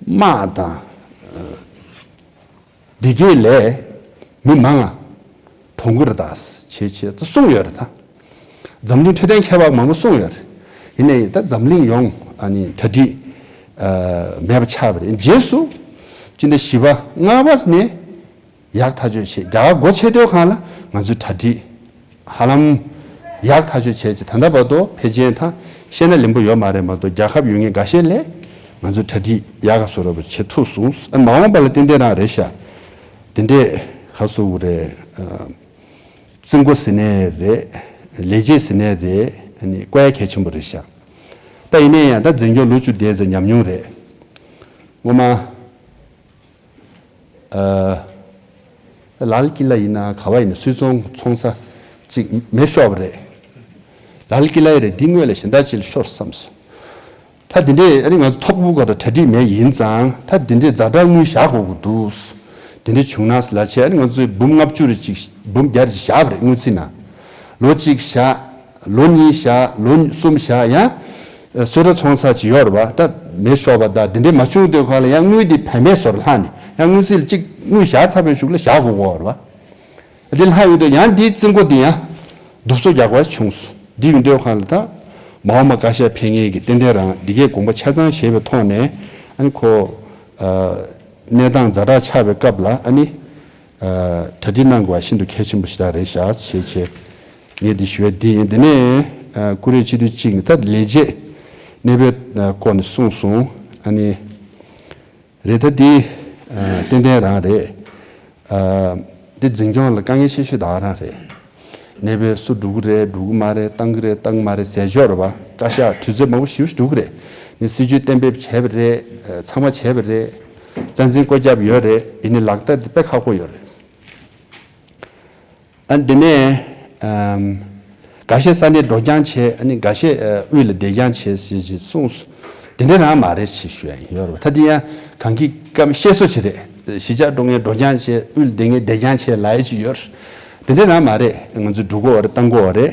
དམག་དང་བདེ་སྐྱིད་ལས་མི་མང་ང་གྲོངས་ཀྱི་རེད་ད་བྱས་བྱས་ད་གསུངས་ཡོད་རེད་ད། འཛམ་གླིང་འཕྲོད་བསྟེན་མཁས་པ་མང་པོ་གསུངས་ཡོད་རེད། ཡིན་ནའི་ད་འཛམ་གླིང་ཡོངས་ ཨ་ནི་གྲ་སྒྲིག་ཨ་མེད་པ་ཆགས་པ་རེད། རྗེས་སུ་སྤྱི་ཟླ་བཞི་པ་ལྔ་པ་ནས་ཡག་ཐག་ཆོད་བྱས། རྒྱ་གར་སྒོ་ཕྱེ་དུས་སྒང་ལ་ང་ཚོའི་གྲ་སྒྲིག་ཧ་ལམ་ཡག་ཐག་ཆོད་བྱས་ཀྱི། ད་ལྟ་བར་དུ་ཕལ་ཆེར་ད་བཤད་ན་ལན་པོ་ཡོད་མ་རེད་མ་གཏོགས། རྒྱལ་ཁབ་ཡོད་མཁན་འགའ་ཤས་ལས་ང་ཚོའི་གྲ་སྒྲིག་ཡག་ག་བཟོ་འདྲ་པོ་བྱེད་ཐུབ་སོང་། ཨ་མ་འོངས་པ་ལ་ཏན་ཏན་རང་རེད་ཤག་དེ་འདྲས་ག་སོ་བོ་རེད། ཨ་རྩིས་འགོ་ཟེར་ནའི་རེད། ལས་བྱེད་ཟེར་ནའི་རེད། ཨ་ནི་བཀོད་ཡ་གལ་ཆེན་པོ་རེད་ཤག་ད་ཡིན་ནའི་ཡང་ད་འཛིན་སྐྱོང་ལོ་བཅུ་བསྡད་ཟེར་ཉམས་མྱོང་རེད། སྔོན་མ། ཨ། ལཱལ་ཀི་ལ་ཡིན་ན་ག་བ་ཡིན་ན་སུད་ཚོང་ཚོང་ས་གཅིག་མེ་ཤོར་བ་རེད། ལཱལ་ཀི་ལ་ཡི་རེད། འདི་དངོས་ལ་གཞན་དག་ཅིག་ལ་ཤོར་བསམས་སོང་། ད་འདི་འདྲས་ཨ་ནི་ང་ཚོ་ཐོག་བུ་ག་དང་གྲ་སྒྲིག་མེད་ཡིན་ཙང་། ད་འདི་འདྲས་ཛ་དྲག་དངུལ་བཞག་དགོས་ཀྱི་འདུག་འདི་འདྲས་བྱུང་ན་ལ་བྱས། ཨ་ནི་ང་ཚོས་འབུམ་ལྔ་བཅུ་རེ་གཅིག་འབུམ་བརྒྱ་རེ་བཞག་པ་རེད། དངུལ་རྩིས་ནང་ལོ་གཅིག་བཞག་ལོ་གཉིས་བཞག་ལོ་གསུམ་བཞག་ཡང་། སོ་ཊ་ཚོང་ས་ཅིག་ཡོད་རེད་པ། ད་མེ་ཤོར་བ་དང་འདི་འདྲས་མ་བྱུང་དུས་སྒང་ལ་ཡང་དངུལ་འདི་བེད་མེད་བཟོ་འདྲ་ལྷག་ནས། ཡང་དངུལ་རྩིས་ལ་གཅིག་དངུལ་བཞག་ཚར་བའི་གཞུག་ལ་བཞག་དགོས་ཀྱི་ཡོད་རེད་པ། འདི་ལྷག་ཡོང་དུས་ཡང་འདིའི་རྩིས་འགོ་འདི་ཡང་བསྡུ་གསོག་རྒྱག་དགོས་བྱུང་སོང་། འདི་ཡོང་དུས་སྒང་ལ་ད་མ་འོངས་པ་བཀའ་ཤག་ཕེབས་མཁན་གྱི་ཏན་ཏན་རང་འདི་གའི་དགོངས་པ་ཆ་ཚང་བཞེས་པའི་ཐོག་ནས། ཨ་ནི་ཁོ་ཨ་གནས་སྟངས་ཛ་དྲག་ཆགས་པའི་སྐབས་ལ་ཨ་ནི། ཨ་གྲ་སྒྲིག་གནང་དགོས་པ་ཤིན་ཏུ་གལ་ཆེན་པོ་ཞིག་རེད་ཤག་ཞེས་བྱས་ངས་འདི་ཞུ་ཡ་འདི་ཡིན། དེ་ནས་ཨ་ཀུ་རེ་སྤྱི་འཐུས་གཅིག་ནས་ད་ལས་བྱེད་གནས་སྤོས་ཨ་སྐོར་ནས་གསུངས་སོང་། ཨ་ནི་རེད། ད་འདི་ཨ་ཏན་ཏན་རང་རེད། ཨ་འདི་འཛིན་སྐྱོང་ལ་དཀའ་ངལ་ཆེ་ཤོས་ད་ག་རང་རེད། གནས་སྤོས་སུ་འགྲོ་གི་རེད་འགྲོ་གི་མ་རེད། བཏང་གི་རེད་བཏང་གི་མ་རེད་ཟེར་ཆོག་རེད་པ། བཀའ་ཤག་དུས་ཚོད་མང་པོ་ཞེ་པོ་ཞིག་འགྲོ་གི་རེད། ནི་སྲིད་ཇུས་གཏན་འབེབས་བྱས་པ་རེད། ཚང་མ་བྱས་པ་རེད། རྩ་འཛིན་བསྐོ་བརྒྱབ་ཡོད་རེད། ཡིན་ནའི་ལག་བསྟར་དེ་དཔེ་ཁག་པོ་ཡོད་རེད། ཨ་འདི་ནས་ཨམ་འགའ་ཤས་ས་གནས་འགྲོ་རྐྱང་བྱས། ཨ་ནི་འགའ་ཤས་ཨ་དབུས་ལ་བསྡད་རྐྱང་བྱས་ཞེས་ཞེས་གསུངས་སོང་། དེ་འདྲ་རང་མ་རེད་ཅེས་ཞུ་ཡ་ཡིན། ཡོད་རེད་པ། ད་དེ་ཡང་གང་གི་སྐབས་བཤད་སྲོལ་ཅིག་རེད། གཞིས་ཆགས་འགྲོ་མཁན་འགྲོ་རྐྱང་བྱས། དབུས་ལ་བསྡད་མཁན་བསྡད་རྐྱང་བྱས་ལབ་ཡ་ཅིག་ཡོད་རེད། དེ་འདྲ་རང་མ་རེད། ང་ཚོས་འགྲོ་དགོས་པ་རེད་བཏང་དགོས་པ་རེད།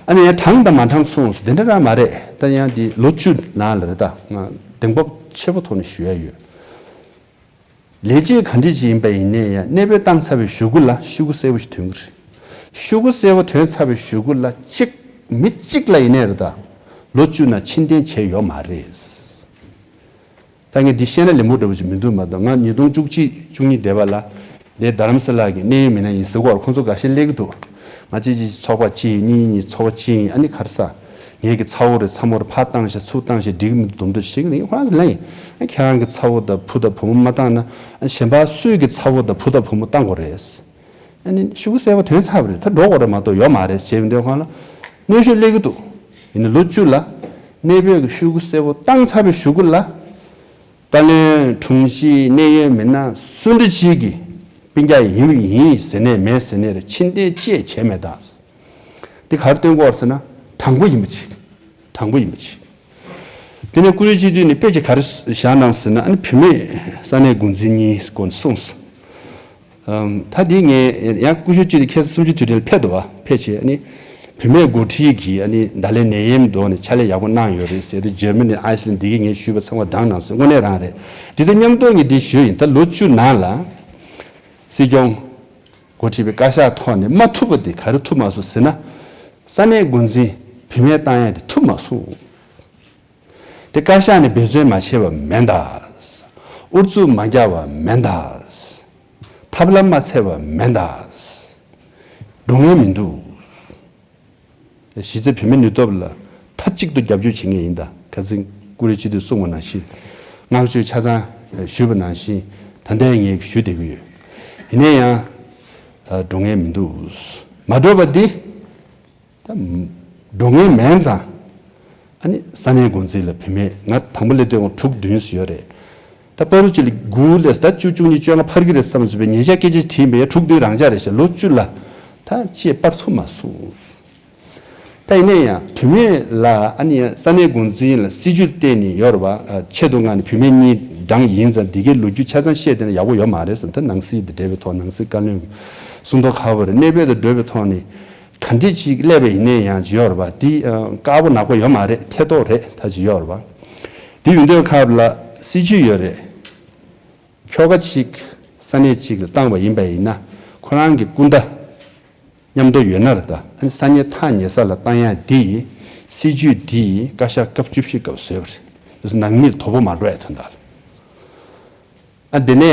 ཨ་ནི་ཡང་དྲང་དང་མ་དྲང་གསུངས་སོང་། དེ་འདྲ་རང་མ་རེད། ད་ཡང་དེ་ལོ་བཅུ་ནང་ལ་རེད། ད་ང་གདེང་སྤོབས་ཆེ་པོ་ཐོག་ནས་ཞུ་ཡ་ཡོད། ལས་བྱེད་ག་འདྲ་ཅིག་ཡིན་པ་ཡིན་ནའི་ཡང་གནས་སྤོས་བཏང་ཚར་བའི་གཞུག་གུ་ལ་ཤོག་གུ་སེར་པོ་ཞིག་ཐོན་གྱི་རེད། ཤོག་གུ་སེར་པོ་ཐོན་ཚར་བའི་གཞུག་གུ་ལ་གཅིག་མི་གཅིག་ལ་ཡིན་ནའི་རེད། ད་ལོ་བཅུ་ནང་ཕྱིར་འཐེན་བྱས་ཡོད་མ་རེད། ད་ངས་འདི་བཤད་ན་ལེན་པོ་འདྲ་པོ་ཅིག་མི་འདུག་མ་གཏོགས། ང་ཉིས་སྟོང་བཅུ་གཅིག་བཅུ་གཉིས་འདས་པ་ལ་འདི་རྡ་རམ་ས་ལ་གི་གནད་ཡོད་མི་སྣ་ཡིན་ཟེར་གྱི་ཡོད་རེད། ཁོང་ཚོ་འགའ་ཤས་སླེབས་ཀྱི་འདུག་ང་གཅིག་གཅིག་ཚོགས་པ་གཅིག་ཡིན། གཉིས་གཉིས་ཚོགས་པ་གཅིག་ཡིན། ཨ་ནི་ག་རེ་ཟེར། ངེད་ཀྱི་ཚ་བོ་རེད། ཚ་མོ་རེད། ཕར་བཏང་ཤག་ཚུར་བཏང་ཤག་འགྲིག་གི་མི་འདུག་སྡོམ་འདོགས་བྱེད་ཀྱི་ཡིན། ཁོ་རང་ཚོ་ལ་ཡིན། ཨ་ཁྱེད་རང་གི་ཚ་བོ་དང་བུ་དང་བུ་མོ་མ་བཏང་ན་ཨ་གཞན་པ་སུས་ཀྱི་ཚ་བོ་དང་བུ་དང་བུ་མོ་བཏང་དགོས་རེད། ཨ་ནི་ཤོག་གུ་སེར་པོ་ཐོན་ཚར་བ་རེད། ད་འགྲོ་དགོས་རེད་མ་གཏོགས་ཡོད་མ་རེད་ཅེས་འདོད་ཁོང་ལ་གནོན་ཤུགས་སླེབས་ཀྱི་འདུག་ཡིན་ནའི་ལོ་བཅུ་ལ་གནས་སྤོས་ཀྱི་ཤོག་གུ་སེར་པོ་བཏང་ཚར་བའི་གཞུག་གུ་ལ། བཀའ་བློན། དྲུང་ཆེ། གནད་ཡོད་མི་སྣ་སུ་འདྲ་ཅིག་གིས་སྤུན་ཀྱག་ཡིན་ཡིན་ཟེར་ནས་མེད་ཟེར་ནས་རེད། ཕྱིར་འཐེན་ཅིག་བྱས་མེད་ད། འདི་ག་རེ་སྟོན་གྱི་ཡོད་ཟེར་ན་དྲང་པོ་ཡིན་པ་ཅིག་དྲང་པོ་ཡིན་པ་ཅིག་དེ་ནས་ཀུ་རེ་སྤྱི་འཐུས་ནས་དཔེ་ཅིག་ག་རེ་བཞག་གནང་ཟེར་ན། ཨ་ནི་བུད་མེད་ས་གནས་འགོ་འཛིན་གཉིས་སྐོར་གསུངས་སོང་། ཨམ། ད་འདི་ངས་ཡང་སྐུ་ཞབས་སྤྱི་འཐུས་ཁ་སང་གསུམ་བཅུའི་དུས་དྲན་ལ་ཕེབས་འདུག་བ། ཕེབས་བྱས་ཨ་ནི་བུད་མེད་འགོ་ཁྲིད་ཀྱིས་ཨ་ནི་ད་ལན་ནད་ཡམས་འདུག་ནས་ཕྱག་ལས་ཡག་པོ་གནང་ཡོད་རེད་ཟེར་དུས། འཇར་མ་ནི། ཨའི་སི་ལན། འདི་གའི་ངས་ཞུས་པ་ཚང་མ་དྲངས་གནང་སོང་། དངོས་གནས་རང་རེད། འདི་དང་མཉམ་དུ་ངས་འདི་ཞུས་ཡིན། ད་ལོ་བཅུ་ནང་ལ་སྲིད་སྐྱོང་འགོ་ཁྲིད་པའི་བཀའ་ཤག་ཐོག་ནས་མ་ཐུབ་པ་དེ་ག་རེ་ཐུབ་མ་སོང་ཟེར་ན། ས་གནས་འགོ་འཛིན་བུད་མེད་བཏང་ཡ་དེ་ཐུབ་མ་སོང་། དེ་བཀའ་ཤག་ནས་འབད་བརྩོན་མ་བྱས་པ་མིན་ད། ཨུ་ཚུགས་མ་བརྒྱབ་པ་མིན་ད། ཐབས་ལམ་མ་འཚོལ་བ་མིན་ད། འགྲོ་ངེས་མི་འདུག་གཞི་རྩའི་བུད་མེད་ནུས་སྟོབས་ལ་མཐའ་གཅིག་ཏུ་རྒྱབ་སྐྱོར་བྱེད་མཁན་ཡིན་ད། ཁ་སང་ཀུ་རེ་སྤྱི་འཐུས་གསུངས་པ་ནང་བཞིན། བསྔགས་བརྗོད་ཆ་ཚང་ཞུས་པ་ནང་བཞིན་ད་ལྟའི་ངས་ཞུ་བསྡད་ཀྱི་ཡོད། ཡིན་ན་ཡང་འགྲོ་ངེས་མི་འདུག་མ་འགྲོ་བ་འདི། ད་འགྲོ་ངེས་མེད་ཙང་། ཨ་ནི་ས་གནས་འགོ་འཛིན་ལ་བུད་མེད་ང་དང་པོ་སླེབས་དུས་དྲུག་བདུན་ཙམ་ཡོད་རེད། ད་བར་དུ་ཅིག་ལ་དགུ་སླེབས། ད་བཅུ་བཅུ་གཉིས་བཅོ་ལྔ་འཕར་གྱི་རེད་བསམ་སོང་བས། ཉེ་ཆར་སྐད་ཆ་དྲིས་པས་དྲུག་བདུན་རང་འཇགས་རེད་ཤག་ལོ་བཅུ་ལ་ད་ཅིག་སྤར་ཐུབ་མ་སོང་། ད་ཡིན་ན་ཡང་བུད་མེད་ལ་ཨ་ནི་ས་གནས་འགོ་འཛིན་ལ་སྲིད་ཇུས་བརྟེན་ནས་ཡོད་རེད་པ། ཆེད་དུ་མངགས་ནས་བུད་མེད་གཉིས་བགྲངས་ཡིན་ཙང་འདི་གའི་ལོ་རྒྱུས་ཆ་ཚང་བཤད་བསྡད་ན་ཡག་པོ་ཡོད་མ་རེད་བསམ། ད་ནང་སྲིད་དང་འབྲེལ་བའི་ཐོག་ནང་སྲིད་བཀའ་བློན་གསུང་ཐོག་ཁ་པོ་རེད། གནས་སྤོས་དང་འབྲེལ་བའི་ཐོག་ནས། ག་འདྲས་ཅིག་སླེབས་པ་ཡིན་ནའི་ཡང་ཅིག་ཡོད་རེད་པ། འདི་ཨ་དཀར་པོ་ནག་པོ་ཡོད་མ་རེད། ཐེ་གཏོགས་རེད། ད་ཅིག་ཡོད་རེད་པ། འདི་ཡོད་དུས་སྐབས་ལ་སྲིད་ཇུས་ཡོད་རེད། ཁྱོ་ག་ཅིག་ས་གནས་ཅིག་ལ་བཏང་བ་ཡིན་པ་ཡིན་ན། ཁོ་རང་གི་སྐུ་ཟླ་མཉམ་དུ་ཡོད་ན་རེད། ད་ཨ་ནི་ས་གནས་ཐག་ཉེ་ས་ལ་བཏང་ཡ་འདི་ སྲིད་ཇུས་འདི་བཀའ་ཤག་སྐབས་བཅུ་བཞི་སྐབས་བཟོས་པ་རེད། དེ་ནང་མིར་དོ་པོ་མ་འགྲོ་ཡ་དོན་དག་ལ། ཨ་འདི་ནས་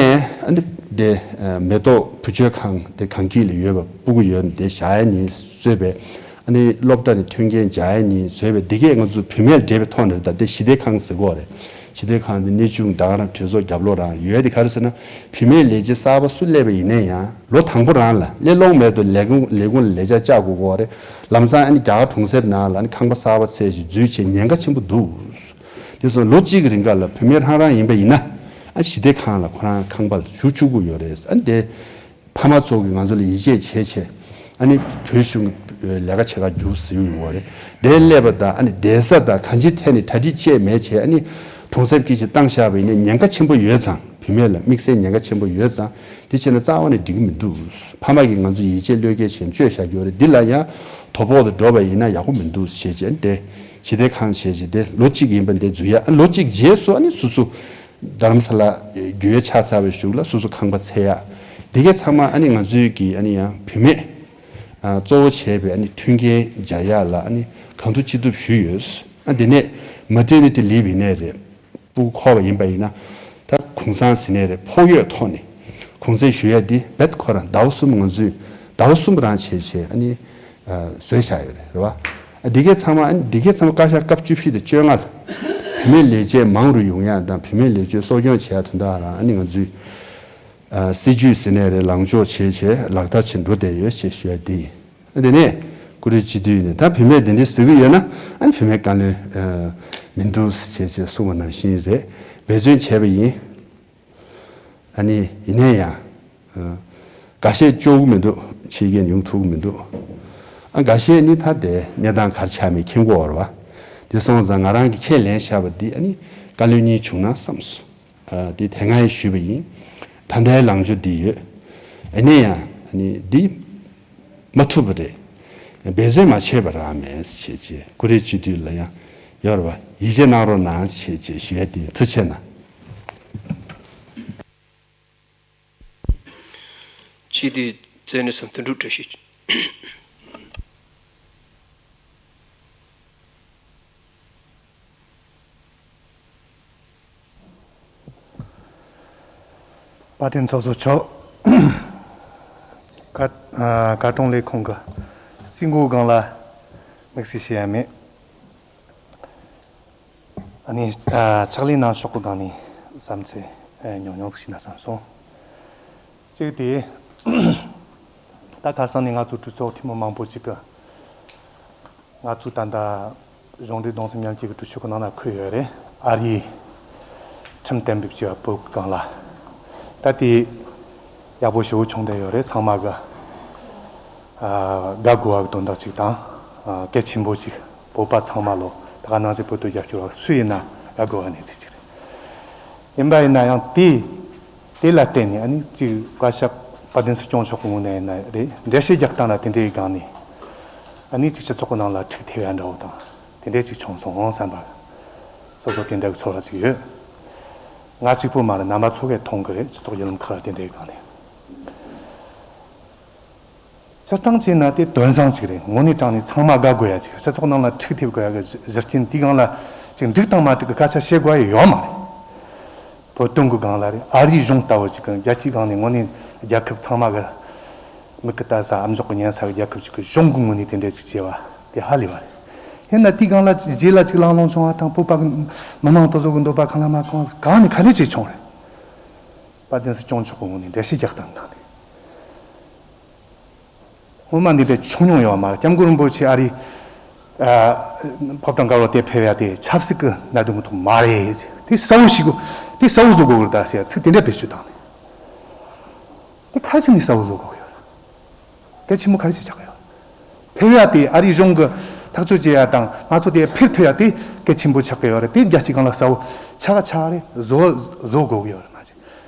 ཨ་འདི་འདི་མེ་ཏོག་བུ་བཅོལ་ཁང་དེ་གངས་སྐྱིད་ལ་ཡོད་པ་སྤུ་གུ་ཡོད་ནས་དེ་བཞག་ཡ་ནི་བཟོས་པའི་ཨ་ནི་སློབ་གྲྭ་ནས་མཐུན་རྐྱེན་སྦྱར་ཡ་ནི་བཟོས་པའི་འདི་གས་ང་ཚོ་བུད་མེད་ལ་འབྲེལ་བའི་ཐོག་ནས་རེད། ད་དེ་ཞི་བདེ་ཁང་ཟེར་གོ་རེད། ཞི་བདེ་ཁང་དེ་གནས་ཆུང་ད་ག་རང་གྲོས་ཚོགས་རྒྱབ་ལོགས་རང་ཡོད་དེ་ག་རེ་ཟེར་ན། བུད་མེད་ལས་བྱེད་གསར་པ་སུ་སླེབས་པ་ཡིན་ན་ཡང་ལོ་དང་པོ་རང་ལ་སླེབས་ལོང་མེད་དུ་ལས་ཁུངས་ལས་ཁུངས་ལ་ལས་བྱ་བཅར་དགོས་གོ་རེད། ལམ་སང་ཨ་ནི་རྒྱ་གར་གྲོང་གསེབ་ནང་ལ་ཨ་ནི་ཁང་པ་གསར་པ་འཚོལ་ཞིག་འཛུལ་བྱས་ཉེན་ཁ་ཆེན་པོ་འདུག་དེ་སོང་ལོ་གཅིག་གི་རིང་ག་ལ་བུད་མེད་རང་རང་ཡིན་པ་ཡིན་ན་ཨ་ཞི་བདེ་ཁང་ལ་ཁོ་རང་ཁང་པ་ལ་བཞུགས་ཆོག་གི་ཡོད་རེད། ཨ་ནི་དེ་ཕ་མ་ཚོ་གིས་ང་ཚོ་ལ་ཡིད་ཆེས་བྱས་བྱས་ཨ་ནི་བོད་གཞུང་ལས་ཀ་བྱེད་ག་རྒྱུགས་ཟེར་ཡོང་བ་རེད། དེ་སླེབས་པ་དང་ཨ་ནི་བསྡད་ས་དང་གང་ཅིའི་ཐད་ནས་གྲ་སྒྲིག་བཅས་མེད་བྱས་ཨ་ནི་གྲོང་གསེབ་སྐད་ཅིག་བཏང་བཞག་པ་ཡིན་ན་ཉེན་ཁ་ཆེན་པོ་ཡོད་ཙང་། བུད་མེད་ལ་དམིགས་བསལ་ཉེན་ཁ་ཆེན་པོ་ཡོད་ཙང་། དེ་བྱས་ན་རྩ་བ་ནས་འགྲིག་གི་མི་འདུག་ཕ་མ་གིས་ང་ཚོ་ཡིད་ཆེས་བློས་འགེལ་བྱས་ནས་བཅོས་བཞག་རྒྱུ་རེད། འདི་ལ་ཡང་དོ་ཕོག་ཏུ་འགྲོ་བ་ཡིན་ན་ཡག་པོ་མི་འདུག་ཞེས་བྱས་ཏེ། ཞི་བདེ་ཁང་བྱས་བྱས་ཏེ་ལོ་གཅིག་ཡིན་པ་འདི་འཛུལ་ཡ། ཨ་ལོ་གཅིག་རྗེས་སུ་ཨ་ནི་སོ་སོ་རྡ་རམ་ས་ལ་རྒྱུས་ཡོད་ཆགས་ཚར་བའི་གཞུག་ལ་སོ་སོ་ཁང་པ་འཚོལ་ཡ། འདི་གའི་ཚང་མ་ཨ་ནི་ང་ཚོའི་གི་ཨ་ནི་ཡང་བུད་མེད་ཨ་གཙོ་བོ་བྱས་པའི་ཨ་ནི་མཐུན་རྐྱེན་སྦྱར་ཡ་ལ་ཨ་ནི་གང་ཐུབ་ཅི་ཐུབ་ཞུས་ཡོད། ཨ་འདི་ནས་མ་ཏེར་ནི་ཏི་ལིབ་ཡིན་ནའི་རེད། སྤུ་གུ་འཁོར་བ་ཡིན་པ་ཡིན་ན། ད་གུང་སེང་ཟེར་ནའི་རེད། ཕོགས་ཡོད་ཐོག་ནས་གུང་སེང་ཞུ་ཡ་འདི་རྦད་ཁོ་རང་ཟླ་བ་གསུམ་ང་ཚོས་ཟླ་བ་གསུམ་རང་བྱས་བྱས་ཨ་ནི་བཟོས་བཞག་ཡོད་རེད། རེད་བ། ཨ་འདི་གའི་ཚང་མ་ཨ་ནི་འདི་གའི་ཚང་མ་བཀའ་ཤག་སྐབས་བཅུ་བཞི་དང་བཅོ་ལྔ་ལ་བུད་མེད་ལས་བྱེད་མང་རུ་ཡོང་ཡ་དང་བུད་མེད་ལས་བྱེད་གསོ་སྐྱོང་བྱེད་ཡ་དོན་དག་རང་ཨ་ནི་ང་ཚོས་ཨ་སྲིད་ཇུས་ཟེར་ནའི་རེད། ལངས་ཕྱོགས་བྱས་བྱས་ལག་བསྟར་བྱེད་འགྲོ་བསྡད་ཡོད་ཅེས་ཞུ་ཡ་འདི་ཡིན། དེ་ནས་ཀུ་རེ་སྤྱི་འཐུས་ནས་ད་བུད་མེད་དེ་འདྲའི་ཟེར་གི་ཡོད་ན་ཨ་ནི་བུད་མེད་བཀའ་བློན་མི་འདུག་ཅེས་ཅེས་གསུངས་པ་ནང་བཞིན་རེད། འབད་བརྩོན་བྱས་པ་ཡིན། ཨ་ནི་ཡིན་ནའི་ཡང་འགའ་ཤས་སྐྱོ་གི་མི་འདུག་ཕྱི་རྒྱལ་ཡོང་ཐུབ་གི་མི་འདུག་ཨ་འགའ་ཤས་ནི་ད་དེ་གནས་སྟངས་ག་རེ་ཆགས་མེད་མཁྱེན་གི་ཡོད་རེད་བ། དེ་སོང་ཙང་ང་རང་གིས་ཁས་ལེན་བཞག་པ་འདི་ཨ་ནི་བཀའ་བློན་གཉིས་བྱུང་ན་བསམས་སོང་། ཨ་དེ་དེ་སྔ་ཡང་ཞུས་པ་ཡིན། ད་ལྟའི་ལངས་ཕྱོགས་འདི་ཡོད། ཨ་ནི་ཡང་ཨ་ནི་འདི་མ་ཐུབ་པ་རེད། འབད་བརྩོན་མ་བྱས་པ་རང་མེད་ཅེས་བྱས་ཀུ་རེ་སྤྱི་འཐུས་ལ་ཡང་ཡོད་རེད་བ། ཡིད་ཆེས་གནང་རོགས་གནང་ཅེས་བྱས་ཞུ་ཡ་དེ་ཐུགས་རྗེ་གནང་། སྤྱི་འཐུས་རྩེ་ནས་སམ་དོན་གྲུབ་བཀྲ་ཤིས། དཔལ་ལྡན་ཚོགས་གཙོ་མཆོག་བཀའ་ཨ་བཀའ་དྲུང་ལས་ཁུངས་ཀྱི་རྩིས་འགོའི་སྒང་ལ་དམིགས་བསལ་བཤད་ཡ་མེད། ཨ་ནི་ཨ་ཕྱག་ལས་གནང་ཕྱོགས་ཀྱི་སྒང་ནས་བསམ་ཚུལ་ཨ་ཉུང་ཉུང་ཞིག་ཞུས་ན་བསམ་སོང་། གཅིག་དེ། ད་ཁ་སང་ནས་ང་ཚོ་གྲོས་ཚོགས་འཐུས་མི་མང་པོ་ཞིག་གིས་ང་ཚོ་ད་ལྟ་གཞུང་འབྲེལ་གདུང་སེམས་མཉམ་སྐྱེད་ཀྱི་གྲོས་ཆོད་ཀྱི་ནང་ན་འཁོད་ཡོད་རེད། ཨ་རིའི་ཁྲིམས་གཏན་འབེབས་བྱས་པ་བོད་སྒང་ལ། ད་དེ་ཡག་པོ་ཞེ་པོ་བྱུང་བསྡད་ཡོད་རེད། ཚང་མ་གི་ཨ་དགའ་དགོས་པ་གི་དོན་དག་ཅིག་དང་། ཨ་གལ་ཆེན་པོ་ཅིག་བོད་པ་ཚང་མ་ལོ་ད་ག་ནང་བཞིན་བོད་དོན་རྒྱབ་སྐྱོར་བ་སུ་ཡིན་ན་དགའ་དགོས་པ་གནས་ཚུལ་ཅིག་རེད། ཡིན་པ་ཡིན་ན་ཡང་དེ་དེ་ལ་བརྟེན་ནས་ཨ་ནི་གཅིག་བཀའ་ཤག་དཔལ་ལྡན་སྲིད་སྐྱོང་མཆོག་གི་ངོས་ནས་ཡིན་ན་རེད། འགྲེལ་བཤད་རྒྱག་སྟངས་ལ་དེ་འདྲའི་སྒང་ནས་ཨ་ནི་གཅིག་སྤྱི་ཚོགས་ཀྱི་ནང་ལ་འཁྲུག་ཐེབས་ཡ་འདྲ་བོ་དང་དེ་འདྲའི་གཅིག་བྱུང་སོང་བསམ་པ། སོ་སོ་དེ་འདྲ་གི་ཚོར་བ་ཅིག་ཡོད། ང་གཅིག་པུ་མ་རེད། རྣམ་པ་ཚོ་གས་མཐོང་གི་རེད། སྤྱི་ཚོགས་བརྒྱུད་ལམ་ཁག་ལ་དེ་འདྲའི་སྒང་ནས། སྤྱིར་བཏང་བྱས་ན་དེ་དོན་བཟང་ཅིག་རེད། དངོས་གནས་དྲང་གནས་ཚང་མ་དགའ་དགོས་ཡ་ཅིག་སྤྱི་ཚོགས་ནང་ལ་འཁྲུག་ཐེབས་དགོས་ཡ་གི་གཞི་རྐྱེན་དེའི་སྒང་ལ་ཅིག་འགྲིག་དང་མ་འགྲིག་གི་སྐད་ཆ་བཤད་དགོས་ཡ་ཡོད་མ་རེད། བོད་དོན་གི་སྒང་ལ་རེད། ཨ་རིའི་གཞུང་ལྟ་བུ་ཅིག་གི་རྒྱལ་སྤྱིའི་སྒང་ནས་དངོས་གནས་རྒྱལ་ཁབ་ཚང་མ་གི་མིག་གི་ལྟ་ས་ཨ་མཆོག་གི་ཉན་ས་གི་རྒྱལ་ཁབ་ཅིག་གི་གཞུང་གི་ངོས་ནས་དེ་འདྲ་ཅིག་བྱས་པ་དེ་ཧ་ལས་པ་རེད། ཡིན་ན་དེའི་སྒང་ལ་རྗེས་ལ་ཅིག་ལང་ལོང་བྱུང་བ་དང་བོད་པ་གི་མི་མང་དེ་ཚོ་གི་འདོད་པ་གང་ལ་མ་གང་གང་ནས་ག་ནས་ཅིག་བྱུང་རེད། དཔལ་ལྡན་སྲིད་སྐྱོང་མཆོག་གི་ངོས་ནས་འགྲེལ་བཤད་རྒྱག་སྟངས་སྒང་ནས། སྔོན་མ་འདི་འདྲ་བྱུང་མྱོང་ཡོད་མ་རེད། སྐྱབས་མགོན་རིན་པོ་ཆེ་ཨ་རིའི་ཨ་ཕོ་བྲང་དཀར་པོ་དེ་ཕེབས་ཡ་དེ་ཆབ་སྲིད་ཀྱི་གནད་དོན་གྱི་ཐོག་མ་རེད། དེ་གསལ་བོ་ཞིག་དགོས། དེ་གསལ་བོ་བཟོ་དགོས་རེད་ད་ཟེར་ཡ་ཚིག་དེ་འདྲ་བེད་སྤྱོད་བཏང་ནས། དེ་ག་རེ་བྱས་ནས་གསལ་བོ་བཟོ་དགོས་ཡོད་རེད། གལ་ཆེན་པོ་ག་རེ་བྱས་ཆགས་ཀྱི་ཡོད་རེད། ཕེབས་ཡ་དེ་ཨ་རིའི་གཞུང་གི་ཐག་གཅོད་བྱེད་ཡ་དང་ང་ཚོ་དེ་ཕེབས་ཐུབ་ཡ་དེ་གལ་ཆེན་པོ་ཆགས་ཀྱི་ཡོད་རེད། དེ་རྒྱལ་སྤྱིའི་སྒང་ལ་གསལ་བོ་ཆགས་ཆགས་རེད། བཟོ་བཟོ་དགོས་ཀྱི་ཡོད་རེད་མ་གཞི།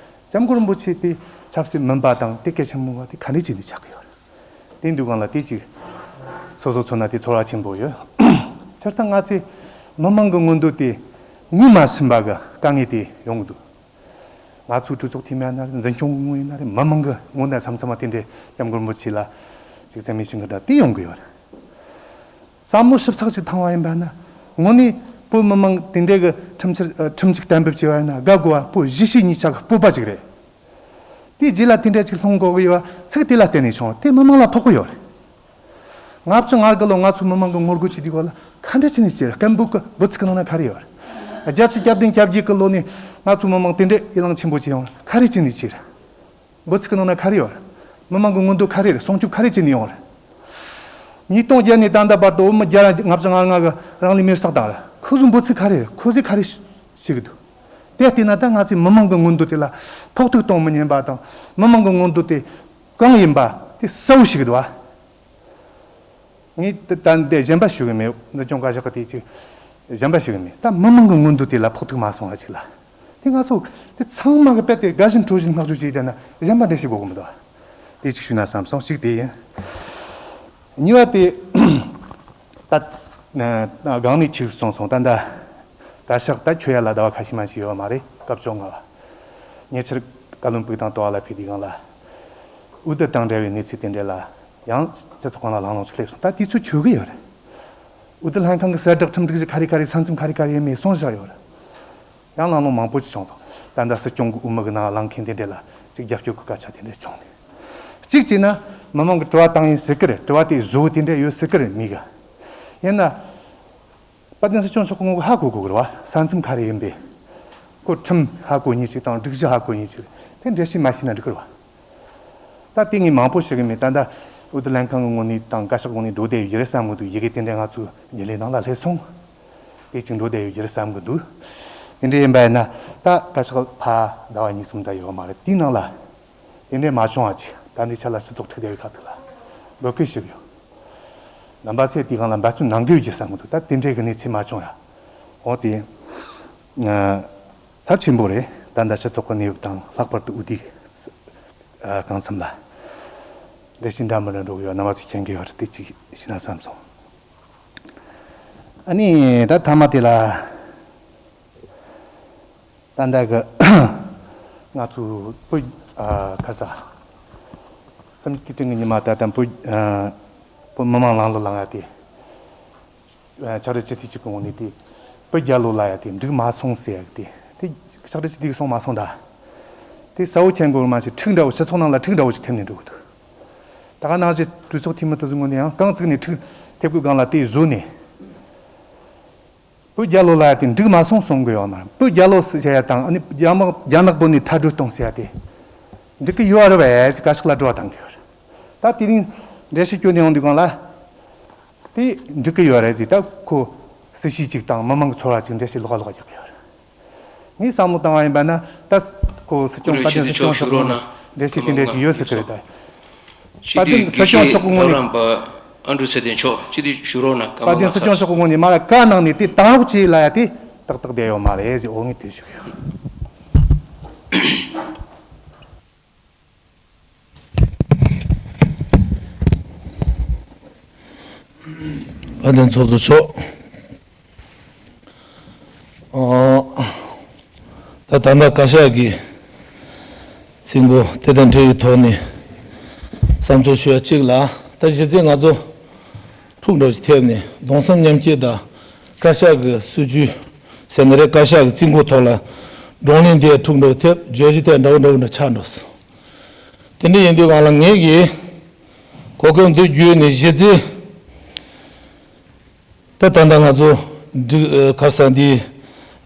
སྐྱབས་མགོན་རིན་པོ་ཆེ་དེ་ཆབ་སྲིད་མིན་པ་དང་དེ་སྐད་ཆ་མང་བ་དེ་ག་འདྲ་བྱས་ནས་ཆགས་ཀྱི་ཡོད་རེད། དེ་འདུག་གང་ལ་དེ་ཅིག་སོ་སོ་མཚོན་ན་དེ་ཚོར་བ་ཆེན་པོ་ཡོད། སྤྱིར་བཏང་ང་ཚོས་མི་མང་གི་མངོན་འདོད་དེ་ངོས་མ་ཟིན་པ་གི་དཀའ་ངལ་དེ་ཡོང་གི་འདུག་ང་ཚོའི་གྲོས་ཚོགས་འཐུས་མི་ཡིན་ན་རེད། འཛིན་སྐྱོང་གི་ངོས་ཡིན་ན་རེད། མི་མང་གི་ངོས་ནས་མཚམས་མཚམས་མ་དེ་འདྲའི་སྐྱབས་མགོན་རིན་པོ་ཆེ་ལ་ཅིག་མཚན་སྨད་ཞུ་གི་འདྲ་དེ་ཡོང་གི་ཡོད་རེད། བསམ་བློ་ཞིབ་ཚགས་ཅིག་བཏང་བ་ཡིན་པ་ན། དངོས་གནས་བོད་མི་མང་དེ་འདྲའི་གི་ཁྲིམས་ཆར་ཨ་ཁྲིམས་ཅིག་གཏན་འབེབས་བྱས་པ་ཡིན་ན་དགའ་དགོས་པ་བོད་གཞིས་བྱེས་གཉིས་ཆ་གི་སྤོབས་པ་ཅིག་རེད། དེའི་རྗེས་ལ་དེ་འདྲ་ཅིག་སློང་དགོས་ཀྱི་ཡོད་པ་ཚིག་དེ་ལ་བརྟེན་ནས་བྱུང་བ་དེ་མི་མང་ལ་ཕོག་གི་ཡོད་རེད། ལྔ་བཅུ་ང་དགུ་ལོ་ང་ཚོའི་མི་མང་གི་ངོ་རྒོལ་བྱེད་དུས་སྐབས་ལ་ག་འདྲ་བྱས་ནས་བྱས་རེད། སྐད་འབོད་གི་འབོད་ཚིག་གི་ནང་ན་ག་རེ་ཡོད་རེད། བརྒྱད་ཅུ་གྱ་བདུན་གྱ་བརྒྱད་གི་ལོ་ནས་ང་ཚོའི་མི་མང་དེ་འདྲའི་ཡི་ལང་ཆེན་པོ་བྱས་ཡོང་རེད། ག་རེ་བྱས་ནས་བྱས་རེད། འབོད་ཚིག་གི་ནང་ན་ག་རེ་ཡོད་རེད། མི་མང་གི་མངོན་འདོད་ག་རེ་རེད། སྲུང་སྐྱོབ་ག་རེ་བྱས་ནས་ཡོང་རེད། ཉིས་སྟོང་བརྒྱད་ནས་ད་ལྟ་བར་དུ་བོད་མི་བརྒྱ་དང་ལྔ་བཅུ་ང་ལྔ་གི་རང་ལུས་མེར་སྲེག་བཏང་རེད། ཁོ་ཚོའི་འབོད་ཚིག་ག་རེ་རེད། ཁོ་ཚོས་ག་རེ་བྱེད་ཀྱི་འདུག་དེ་བལྟས་ན་ད་ང་ཚོའི་མི་མང་གི་མངོན་འདོད་དེ་ལ་ཕོག་ཐུག་གཏོང་མི་ཉན་པ་དང་། མི་མང་གི་མངོན་འདོད་དེ་གང་ཡིན་པ་དེ་གསལ་བོ་ཞིག་འདུག་བ། ངས་ད་ལྟ་འདི་གཞན་པ་ཞུ་གི་མེད། འཛིན་སྐྱོང་བཀའ་ཤག་གི་དེ་ཅིག་གཞན་པ་ཞུ་གི་མེད། ད་མི་མང་གི་མངོན་འདོད་དེ་ལ་ཕོག་ཐུག་མ་སོང་བ་ཅིག་ལ། དེ་ང་ཚོ་དེ་ཚང་མ་གི་དཔེ་དེ་དགའ་བཞིན་སྤྲོ་བཞིན་བསྔགས་བརྗོད་བྱས་བསྡད་ན་གཞན་པ་འགྲེལ་བཤད་དགོས་གི་མི་འདུག་དེ་ཅིག་ཞུས་ན་བསམ་སོང་། གཅིག་དེ་ཡིན། གཉིས་པ་དེ་ད་ན་ན་སྒང་ནས་ཅིག་གསུངས་སོང་། ད་ད་བཀའ་ཤག་ད་ཁྱོད་ཡ་ལ་ཟླ་བ་ཁ་ཤས་མ་ཞིག་ཡོད་མ་རེད། སྐབས་བཅོ་ལྔ་བ། ཉེ་ཆར་བཀའ་བློན་སྤོས་དང་ལྟོ་བ་ལ་ཕེབས་དུས་སྒང་ལ། འོས་བསྡུ་དང་འབྲེལ་བའི་གནས་ཚུལ་དེ་འདྲ་ལ་ཡང་སྤྱི་ཚོགས་ཁང་ལ་གླེང་སློང་ཅིག་སླེབས་སོང་། ད་དུས་ཚོད་འཁྱོལ་གི་ཡོད་རེད། འོས་བསྡུ་ལྷན་ཁང་གི་གསལ་བསྒྲགས་ཁྲིམས་སྒྲིག་གཞི་ག་རེ་ག་རེ་ས་མཚམས་ག་རེ་ག་རེ་ཡིན་མིན་གསུངས་བཞག་ཡོད་རེད། ཡང་གླེང་སློང་མང་པོ་ཅིག་བྱུང་སོང་། ད་ལྟ་སྲིད་སྐྱོང་གི་འོས་མི་གི་ནང་གླེང་མཁན་དེ་འདྲ་ལ་ཅིག་རྒྱབ་སྐྱོར་གི་སྐད་ཆ་དེ་འདྲ་བྱུང་ནས། གཅིག་བྱས་ན་མི་མང་གི་དྲི་བ་བཏང་ཡིན་ཟེར་གི་རེད། དྲི་བ་དེ་བཟོ་དེ་འདྲ་ཡོད་ཟེར་གི་རེད། མི་ག་ཡིན་ན། དཔལ་ལྡན་སྲིད་སྐྱོང་མཆོག་གི་ངོ་ཧ་གོ་དགོས་གི་རེད་བ། ས་མཚམས་ག་རེ་ཡིན་པས། ཁོ་ཁྲིམས་ཧ་གོ་ཉེན་ཞིག་དང་སྒྲིག་གཞི་ཧ་གོ་ཉེན་ཞིག་དེ་འགྲེལ་བཤད་མ་བྱས་ན་འགྲིག་གི་རེད་བ། ད་དེ་ངས་མང་པོ་ཞུ་གི་མེད། ད་ལྟ་འོས་བསྡུ་ལྷན་ཁང་གི་ངོས་ནས་དང་བཀའ་ཤག་ངོས་ནས་འགྲོ་བསྡད་ཡོད་ཀྱི་རེད་བསམ་གི་འདུག་ཡི་གེ་དེ་འདྲ་ང་ཚོའི་རྒྱུན་ལས་ནང་ལ་སླེབས་སོང་། དེ་ཅིག་འགྲོ་བསྡད་ཡོད་ཀྱི་རེད་བསམ་གི་འདུག་དེ་འདྲ་ཡིན་པ་ཡིན་ན་ད་བཀའ་ཤག་ཕར་ཟླ་བ་གཉིས་གསུམ་ད་ཡོད་མ་རེད། དེའི་ནང་ལ་དེ་འདྲ་མ་བྱུང་བ་ཅིག་ད་ནི་ཆ་ལ་སྤྱི་ཚོགས་ཁྲིད་བསྡད་ཡོད་ཁག་ཐུག་ལ་འབོད་སྐུལ་ཞུ་གི་ཡོད། རྣམ་པ་ཚོས་དེའི་སྒང་ལ་འབད་བརྩོན་གནང་གི་ཡོད་ཀྱི་བསམ་གི་འདུག་ད་དེ་འདྲའི་གི་གནས་ཚུལ་མ་བྱུང་ཡ། འོ་དེ་ཚབས་ཆེན་པོ་རེད། ད་ལྟ་སྤྱི་ཚོགས་ཀྱི་གནས་བབ་དང་ལྷག་པར་དུ་འོས་བསྡུའི་གང་འཚམ་ལ་འགྲེལ་བཤད་འདྲ་མི་འདྲ་འགྲོ་གི་ཡོད། རྣམ་པ་ཚོས་མཁྱེན་གྱི་ཡོད་རེད། དེ་གཅིག་ཤེས་ན་བསམ་སོང་། ཨ་ནི་ད་མཐའ་མ་དེ་ལ། ད་ལྟ་གི་ང་ཚོ་བོད་ཨ་ཁ་ས་སུམ་ཅུ་དུས་དྲན་གྱི་ཉི་མ་ད་ལྟ་བོད་ཨ་བོད་མི་མང་ལམ་ལ་ལངས་ཡ་དེ། ཨ་ཕྱག་སྦྲེལ་སྤྱི་འཐུས་གཅིག་གི་ངོས་ནས་དེ་བོད་རྒྱལ་ལོ་ལབ་ཡ་དེ་འགྲིག་མ་སོང་ཟེར་ཡ་དེ། དེ་ཕྱག་སྦྲེལ་སྤྱི་འཐུས་གསུངས་མ་སོང་ད། དེ་གསལ་བོ་མཁྱེན་དགོས་རེད། མ་གཞི་འཁྲུག་འདྲ་བོ་སྤྱི་ཚོགས་ནང་ལ་འཁྲུག་འདྲ་བོ་ཞིག་ཐེབས་ནས་འགྲོ་གི་འདུག་ད་ག་ནང་བཞིན་གྲོས་ཚོགས་འཐུས་མི་དེ་ཚོའི་ངོས་ནས་ཡང་རྐང་བཙུགས་ནས་འཁྲུག་ཐེབས་དགོས་སྒང་ལ་དེ་བཟོས་ནས། བོད་རྒྱལ་ལོ་ལབ་ཡ་དེ་འགྲིག་མ་སོང་གསུང་གི་ཡོད་མ་རེད། བོད་རྒྱལ་ལོ་ཟེར་ཡ་དང་ཨ་ནི་རྒྱ་དམག་རྒྱ་ནག་པོ་ནས་མཐའ་སྐྲོད་གཏོང་ཟེར་ཡ་དེ་འགྲིག་གི་ཡོད་རེད་པས་ཟེར་བཀའ་ཤག་ལ་དྲི་བ་བཏང་གི་ཡོད་རེད། ད་དེ་རིང་འགྲེལ་བཤད་སྐྱོན་ནས་ཡོང་དུས་སྒང་ལ་དེ་འགྲིག་གི་ཡོད་རེད་ཟེར། ད་ཁོ་སྲིད་བྱུས་གཅིག་དང་མི་མང་གི་ཚོར་བ་གཅིག་འགྲེལ་བཤད་ལོགས་ཀ་ལོགས་ཀ་རྒྱག་གི་ཡོད་རེད། ངས་བསམ་བློ་བཏང་བ་ཡིན་པ་ན་ད་ཁོ་སྲིད་སྐྱོང་དཔལ་ལྡན་སྲིད་སྐྱོང་མཆོག་གི་ངོས་ནས་འགྲེལ་བཤད་དེ་འདྲ་ཅིག་ཡོད་སྲིད་གི་རེད་ད། དཔལ་ལྡན་སྲིད་སྐྱོང་མཆོག་གི་ངོས་ནས། ཨ་འབྲུག་ཚེ་བརྟན་མཆོག་སྤྱི་འཐུས་བཞུགས་རོགས་གནང་། བཀའ་དཔལ་ལྡན་སྲིད་སྐྱོང་མཆོག་གི་ངོས་ནས་མ་ལ་བཀའ་གནང་ནས་དེ་དང་རོགས་བྱེད་ལབ་ཡ་དེ་ཏག་ཏག་བསྡད་ཡོད་མ་རེད་ཟེར། འོ་ངས་དེ་ཞུ་གི་ཡོད། དཔལ་ལྡན་ཚོགས་གཙོ་མཆོག་ཨ། ད་ད་ལྟ་བཀའ་ཤག་གི་རྩིས་འགོ་དེ་དང་འབྲེལ་བའི་ཐོག་ནས་བསམ་ཚུལ་ཞུ་ཡ་གཅིག་ལ། ད་གཞི་རྩའི་ང་ཚོ་འཁྲུག་འདྲ་བོ་ཞིག་ཐེབས་ནས་གདུང་སེམས་མཉམ་སྐྱེད་དང་བཀའ་ཤག་གི་སྲིད་བྱུས་ཟེར་ན་རེད། བཀའ་ཤག་གི་རྩིས་འགོ་ཐོག་ལ་བགྲོ་གླེང་དེ་འཁྲུག་འདྲ་བོ་ཐེབས། བརྗོད་གཞི་དེ་འདྲ་བོ་འདྲ་བོ་འདྲ་ཆགས་འགྲོ་སོང་། དེ་འདྲ་ཡིན་དུས་སྒང་ལ་ངེད་ཀྱིས་གོ་སྐབས་འདི་བརྒྱུད་ནས་གཞི་རྩའི་ད་ད་ལྟ་ང་ཚོ་འགྲིག་ཨ་ག་ས་འདི་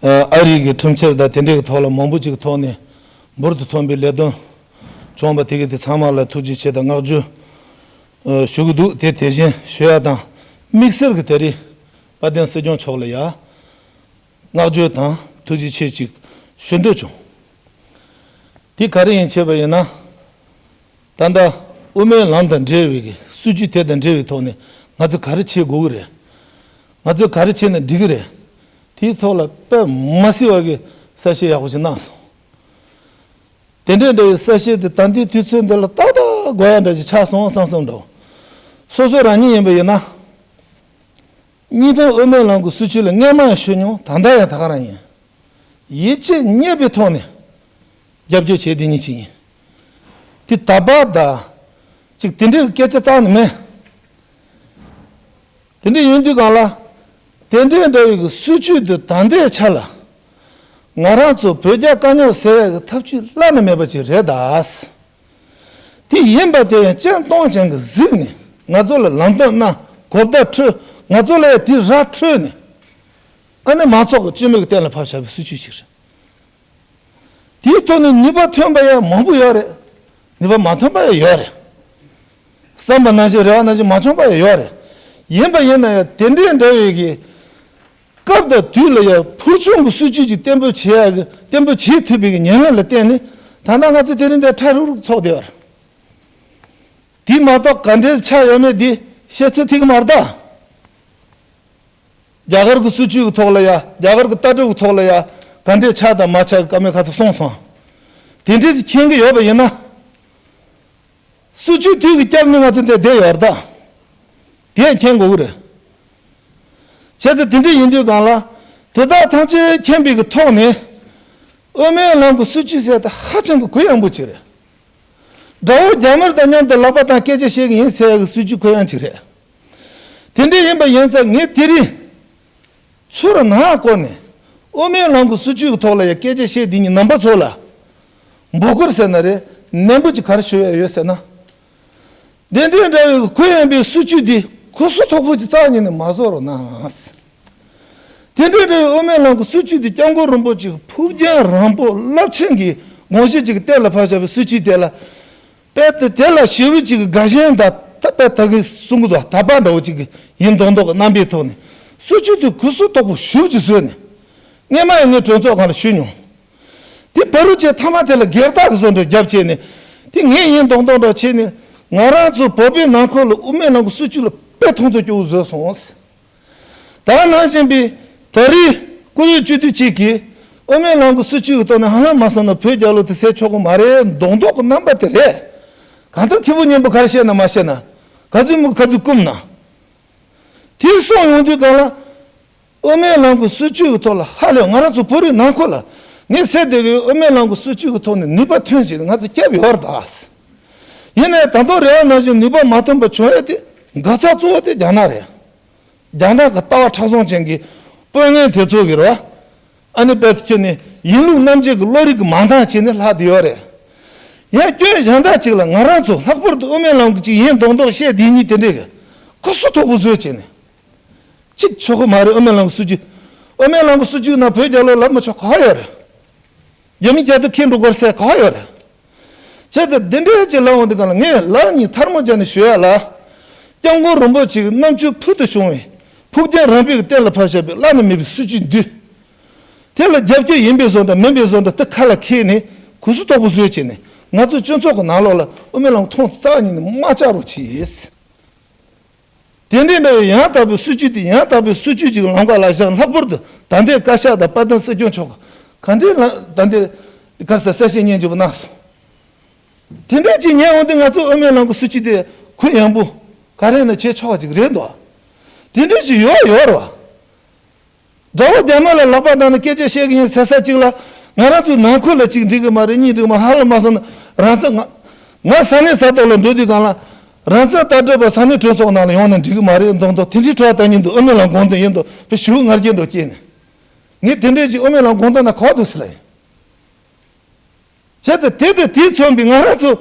ཨ་ཨ་རི་གི་ཁྲིམས་འཆར་དང་དེ་འདྲའི་གི་ཐོག་ལ་མང་པོ་ཅིག་གི་ཐོག་ནས་འབུར་དུ་ཐོན་པའི་ལས་དོན་བྱུང་བ་དེ་གི་དེ་ཚང་མ་ལ་ཐུགས་རྗེ་ཆེ་དང་བསྔགས་བརྗོད་ཨ་ཞུ་གི་འདུག་དེ་དེ་བཞིན་ཞུ་ཡ་དང་དམིགས་བསལ་གི་དེ་རིང་དཔལ་ལྡན་སྲིད་སྐྱོང་མཆོག་ལ་ཡ་བསྔགས་བརྗོད་དང་ཐུགས་རྗེ་ཆེ་ཅིག་ཞུ་འདོད་བྱུང་། དེ་ག་རེ་ཡིན་བྱས་པ་ཡིན་ན། ད་ལྟ་དབུ་མའི་ལམ་དང་འབྲེལ་བའི་གི་སྲིད་བྱུས་དེ་དང་འབྲེལ་བའི་ཐོག་ནས་ང་ཚོ་ག་རེ་བྱེད་དགོས་ཀྱི་རེད། ང་ཚོས་ག་རེ་བྱས་ན་འགྲིག་གི་རེད། དེའི་ཐོག་ལ་དཔེ་མ་སྲིད་པ་གི་གསལ་བཤད་ཡག་པོ་ཞིག་གནང་སོང་། དེ་འདྲའི་འདྲ་བའི་གསལ་བཤད་དེ་ད་ལྟའི་དུས་ཚོད་འདི་ལ་ཏག་ཏག་དགོས་ཡ་འདྲ་ཞིག་ཆགས་སོང་བསམ་བསམ་འདྲ་བོ། སོ་སོ་རང་ཉིད་ཡིན་པ་ཡིན་ན། གཉིས་ཕན་དབུ་མའི་ལམ་གྱི་སྲིད་བྱུས་ལ་སྔོན་མ་ཡང་ཞུས་མྱོང་། ད་ལྟ་ཡང་ད་ག་རང་ཡིན། ཡིད་ཆེས་རྙེད་པའི་ཐོག་ནས་རྒྱབ་སྐྱོར་བྱས་དེ་ཉིད་ཅིག་ཡིན། དེ་ད་བར་ད་ཅིག་དེ་འདྲའི་སྐད་ཆ་རྩ་ནས་མེད། དེ་འདྲ་ཡིན་དུས་གང་ལ། དེ་འདྲའི་འདྲ་བའི་གི་སྲིད་ཇུས་དེ་ད་ལྟའི་ཆ་ལ། ང་རང་ཚོ་བོད་རྒྱ་དཀའ་རྙོག་སེལ་ཡག་གི་ཐབས་ཇུས་བླ་ན་མེད་པ་ཅིག་རེད་ད། དེ་ཡིན་པ་དེ་ཡང་སྤྱན་སྟོང་ཅན་གྱིས་གཟིགས་ནས་ང་ཚོ་ལ་ལམ་སྟོན་གནང་། གོ་བརྡ་འཕྲོད། ང་ཚོ་ལ་ཡང་དེ་ར་འཕྲོད་ནས། ཨ་ནི་མང་ཚོགས་ཀྱི་སྤྱི་མོས་ཀྱི་གཏན་ལ་ཕབ་བཞག་པའི་སྲིད་ཇུས་ཤིག་རེད། དེའི་ཐོག་ནས་ནུས་པ་ཐོན་པ་ཡང་མང་པོ་ཡོད་རེད། ནུས་པ་མ་ཐོན་པ་ཡང་ཡོད་རེད། བསམ་པ་ནང་བཞིན་རེ་བ་ནང་བཞིན་མ་བྱུང་པ་ཡང་ཡོད་རེད། ཡིན་པ་ཡིན་ན་ཡང་དེ་འདྲའི་འདྲ་བའི་གི་སྐབས་དང་དུས་ལ་ཡང་ཕུལ་བྱུང་གི་སྲིད་ཇུས་ཅིག་གཏན་འབེབས་བྱེད་ཡ་གི་གཏན་འབེབས་བྱེད་ཐུབ་པའི་གི་ཉེར་ལེན་ལ་བརྟེན་ནས་ད་ལྟ་ང་ཚོ་དེ་རིང་འདིར་ཕྲ་རུག་རུག་ཚོགས་བསྡད་ཡོད་རེད། དེ་མ་གཏོགས་ག་འདྲའི་ཆགས་ཡོད་མེད་འདི་བཤད་ཚོད་ཐིག་གི་མ་རེད་ད། རྒྱ་གར་གྱི་སྲིད་ཇུས་ཀྱི་ཐོག་ལ་ཡ། རྒྱ་གར་གྱི་ལྟ་གྲུབ་ཀྱི་ཐོག་ལ་ཡ། ག་འདྲས་ཆགས་དང་མ་ཆགས་ཀྱི་བཀའ་མོལ་ཁ་ཚ་གསུངས་སོང་། དེ་འདྲས་ཀྱི་མཁྱེན་གྱི་ཡོད་པ་ཡིན་ན། སྲིད་ཇུས་དུས་ཀྱི་སྐྱབས་ནི་ང་ཚོ་འདིར་བསྡད་ཡོད་རེད་ད། དེ་ཡང་མཁྱེན་དགོས་ཀྱི་རེད། བྱས་ཙང་དེ་འདྲས་ཡིན་དུས་གང་ལ། དེ་དག་ཐམས་ཅད་མཁྱེན་པའི་གི་ཐོག་ནས། དབུ་མའི་ལམ་གྱི་སྲིད་ཇུས་ཟེར་དེ་ཧ་ཅང་གི་གུ་ཡངས་པོ་ཅིག་རེད། དགྲ་བོ་རྒྱ་དམར་དང་མཉམ་དུ་ལག་པ་བཏང་སྐད་ཆ་བཤད་ཀྱི་ཡིན་ཟེར་ཡ་གི་སྲིད་ཇུས་གུ་ཡངས་ཅིག་རེད། དེ་འདྲ་ཡིན་པ་ཡིན་ཙང་ངས་དེ་རིང་ཚུར་ནང་བསྐོར་ནས་དབུ་མའི་ལམ་གྱི་སྲིད་ཇུས་ཀྱི་ཐོག་ལ་ཡང་སྐད་ཆ་བཤད་དེ་ཉིད་རྣམ་པ་ཚོ་ལ་འབོད་སྐུལ་ཟེར་ན་རེད། ནན་པོ་ཅིག་ག་རེ་ཞུ་ཡ་ཡོད་ཟེར་ན། འདི་འདྲའི་འདྲ་བའི་གུ་ཡངས་པའི་སྲིད་ཇུས་འདི་གུ་སུ་དོག་པོ་ཅིག་རྩ་བ་ཉིད་ནས་མ་བཟོ་རོགས་གནང་། དེ་འདྲའི་འདྲ་བའི་དབུ་མའི་ལམ་གྱི་སྲིད་ཇུས་འདི་སྐྱབས་མགོན་རིན་པོ་ཆེ་ཕུགས་རྒྱང་རིང་པོ་རླབས་ཆེན་གྱི་དགོངས་གཞི་ཅིག་གཏན་ལ་ཕབ་བཞག་པའི་སྲིད་ཇུས་དེ་ལ། དཔེ་དེ་དེ་ལ་ཞེ་པོ་ཅིག་གི་དགའ་ཞེན་དང་ད་དཔེ་ད་གིན་གསུང་གི་འདུག་དད་པ་འདྲ་བོ་ཅིག་ཡིན་མདོག་མདོག་གི་རྣམ་པའི་ཐོག་ནས་སྲིད་ཇུས་དེ་གུ་སུ་དོག་པོ་ཞེ་པོ་ཅིག་བཟོས་ནས། སྔས་མ་ཡང་ངས་གྲོས་ཚོགས་ཁང་ལ་ཞུས་མྱོང་། དེ་བར་རུ་ཆེ་མཐའ་མ་དེ་ལ་སྒེར་བདག་གི་བཟོ་འདྲ་རྒྱབ་བྱས་ནས། དེ་ངས་ཡིན་མདོག་མདོག་འདྲ་བྱས་ནས། ང་རང་ཚོ་བོད་པའི་ནང་ཁུལ་ལ་དབུ་མའི་ལམ་གྱི་སྲིད་ཇུས་ལ་དཔེ་མཐོང་ཚོར་སྐྱོ་བོ་བཟོས་སོང་། ད་ནང་བཞིན་པའི་ད་རེས་བཀུར་འོས་སྤྱི་འཐུས་གཅིག་གིས་དབུ་མའི་ལམ་གྱི་སྲིད་ཇུས་ཀྱི་ཐོག་ནས་ཧ་ལམ་མ་སོང་ན་བོད་རྒྱལ་ལོ་དེ་ཟེར་ཆོག་གི་མ་རེད་མདོག་མདོག་གི་རྣམ་པ་དེ་རེད། གང་ལྟར་ཁེ་པོ་སྙན་པོ་ག་རེ་བཤད་ན་མ་བཤད་ན། ག་ཚོད་མུ་ག་ཚོད་བསྐུམ་ན། དེ་སོང་ཡོང་དུས་གང་ལ། དབུ་མའི་ལམ་གྱི་སྲིད་ཇུས་ཀྱི་ཐོག་ལ་ཧ་ལས་ང་རང་ཚོ་བོད་རིགས་ནང་ཁུལ་ལ་ངས་ཟེར་བསྡད་པའི་དབུ་མའི་ལམ་གྱི་སྲིད་ཇུས་ཀྱི་ཐོག་ནས་ནུས་པ་ཐོན་བྱས་ནས་ང་ཚོ་སྐྱབས་ཡོད་རེད་ད། ཡིན་ནའི་ད་དུང་རེ་བ་ནང་བཞིན་ནུས་པ་མ་ཐོན་པ་བྱུང་ཡ་དེ་འགག་རྩ་གཙོ་བོ་དེ་རྒྱ་ནག་རེད། རྒྱ་ནག་གི་ལྟ་བ་མཁྲེགས་བཟུང་ཅན་གྱི་དཔོན་ངན་དེ་ཚོ་གི་རེད་བ། ཨ་ནི་དཔེ་ཁྱོད་ནི་ཡིན་ལུགས་རྣམ་འབྱེད་ཀྱི་བློ་རིག་གི་མ་འདང་བྱས་ནས་ལྷག་བསྡད་ཡོད་རེད། ཡང་སྐྱོན་གཞན་དག་ཅིག་ལ་ང་རང་ཚོ་ལྷག་པར་དུ་དབུ་མའི་ལམ་གྱི་ཅིག་ཡིན་མདོག་མདོག་བཤད་བསྡད་མཁན་དེ་འདྲས་ཀྱི་གུ་སུ་དོག་པོ་བཟོས་བྱས་ནས། གཅིག་ཆོག་གི་མ་རེད། དབུ་མའི་ལམ་གྱི་སྲིད་ཇུས། དབུ་མའི་ལམ་གྱི་སྲིད་ཇུས་ནང་བོད་རྒྱལ་ལོ་ལབ་མི་ཆོག་ག་ཡོད་རེད། རྒྱ་མི་རྒྱལ་དུ་ཁེངས་འགྲོ་དགོས་ཟེར་ག་ཡོད་རེད། བྱས་ཙང་འདི་འདྲའི་ཅིག་ལབ་འོང་དུས་གང་ལ་ངས་ལག་གཉིས་ཐལ་མོ་སྦྱར་ནས་ཞུ་ཡ་ལ། སྐྱབས་མགོན་རིན་པོ་ཆེ་གི་རྣམ་དཔྱོད་ཕུལ་དུ་བྱུང་བའི་ཕུགས་རྒྱང་རིང་པོའི་གི་གཏན་ལ་ཕབ་བཞག་པའི་བླ་ན་མེད་པའི་སྲིད་ཇུས་འདི། དེ་ལ་རྒྱབ་སྐྱོར་ཡིན་པའི་བཟོ་འདྲ་མིན་པའི་བཟོ་འདྲ་དེ་ཁ་ལ་འཁྱེར་ནས་གུ་སུ་དོག་པོ་བཟོས་བྱས་ནས་ང་ཚོ་སྤྱི་ཚོགས་ཀྱི་ནང་ལོགས་ལ་དབུ་མའི་ལམ་མཐོང་རྩ་བ་ཉིད་ནས་མ་བཅར་རོགས་གྱིས། དེ་འདྲའི་འདྲ་བའི་ཡང་དག་པའི་སྲིད་ཇུས་དེ་ཡང་དག་པའི་སྲིད་ཇུས་ཅིག་ལམ་ཁ་ལ་བཞག་ལྷག་པར་དུ་ད་ལྟའི་བཀའ་ཤག་དང་དཔལ་ལྡན་སྲིད་སྐྱོང་མཆོག་གིས་ག་འདྲའི་ལ་ད་ལྟའི་གར་ས་གསལ་བཤད་སྙིང་རྗེ་པོ་གནང་སོང་། དེ་འདྲ་ཅིག་ཉན་འོང་དུས་ང་ཚོ་དབུ་མའི་ལམ་གྱི་སྲིད་ཇུས་དེ་གུ་ཡངས་པོ་ག་རེ་ན་བྱེད་ཆོག་པ་ཅིག་རེད་འདུག་དེ་འདྲ་ཅིག་ཡོད་ཡོད་རེད་བ། དགྲ་བོ་རྒྱ་དམར་ལ་ལག་པ་བཏང་ནས་སྐད་ཆ་བཤད་ཀྱི་ཡིན་ཟེར་ས་གཅིག་ལ་ང་རང་ཚོའི་ནང་ཁུལ་ལ་གཅིག་འགྲིག་གི་མ་རེད། གཉིས་འགྲིག་གི་མ་ཧ་ལམ་མ་སོང་ན་རང་ཚོ་ང་ང་ས་གནས་ས་ཐོག་ལ་འགྲོ་དུས་གང་ལ་རང་ཚོ་ལྟ་གྲུབ་པ་ས་གནས་གྲོས་ཚོགས་ནང་ལ་ཡོང་ན་འགྲིག་གི་མ་རེད་མདོག་མདོག་དེ་འདྲའི་གྲོགས་ལྟ་ཉིན་དུ་དབུ་མའི་ལམ་དགོངས་དོན་ཡིན་དུ་བེ་ཞུ་ང་རྒྱལ་འགྲོ་སྐྱེས་ནས་ངས་དེ་འདྲས་ཅིག་དབུ་མའི་ལམ་དགོངས་དོན་ན་ག་བ་འདུག་ཟེར་ལ་ཡིན། བྱས་ཙང་དེ་དང་དེས་མཚོན་པའི་ང་རང་ཚོ་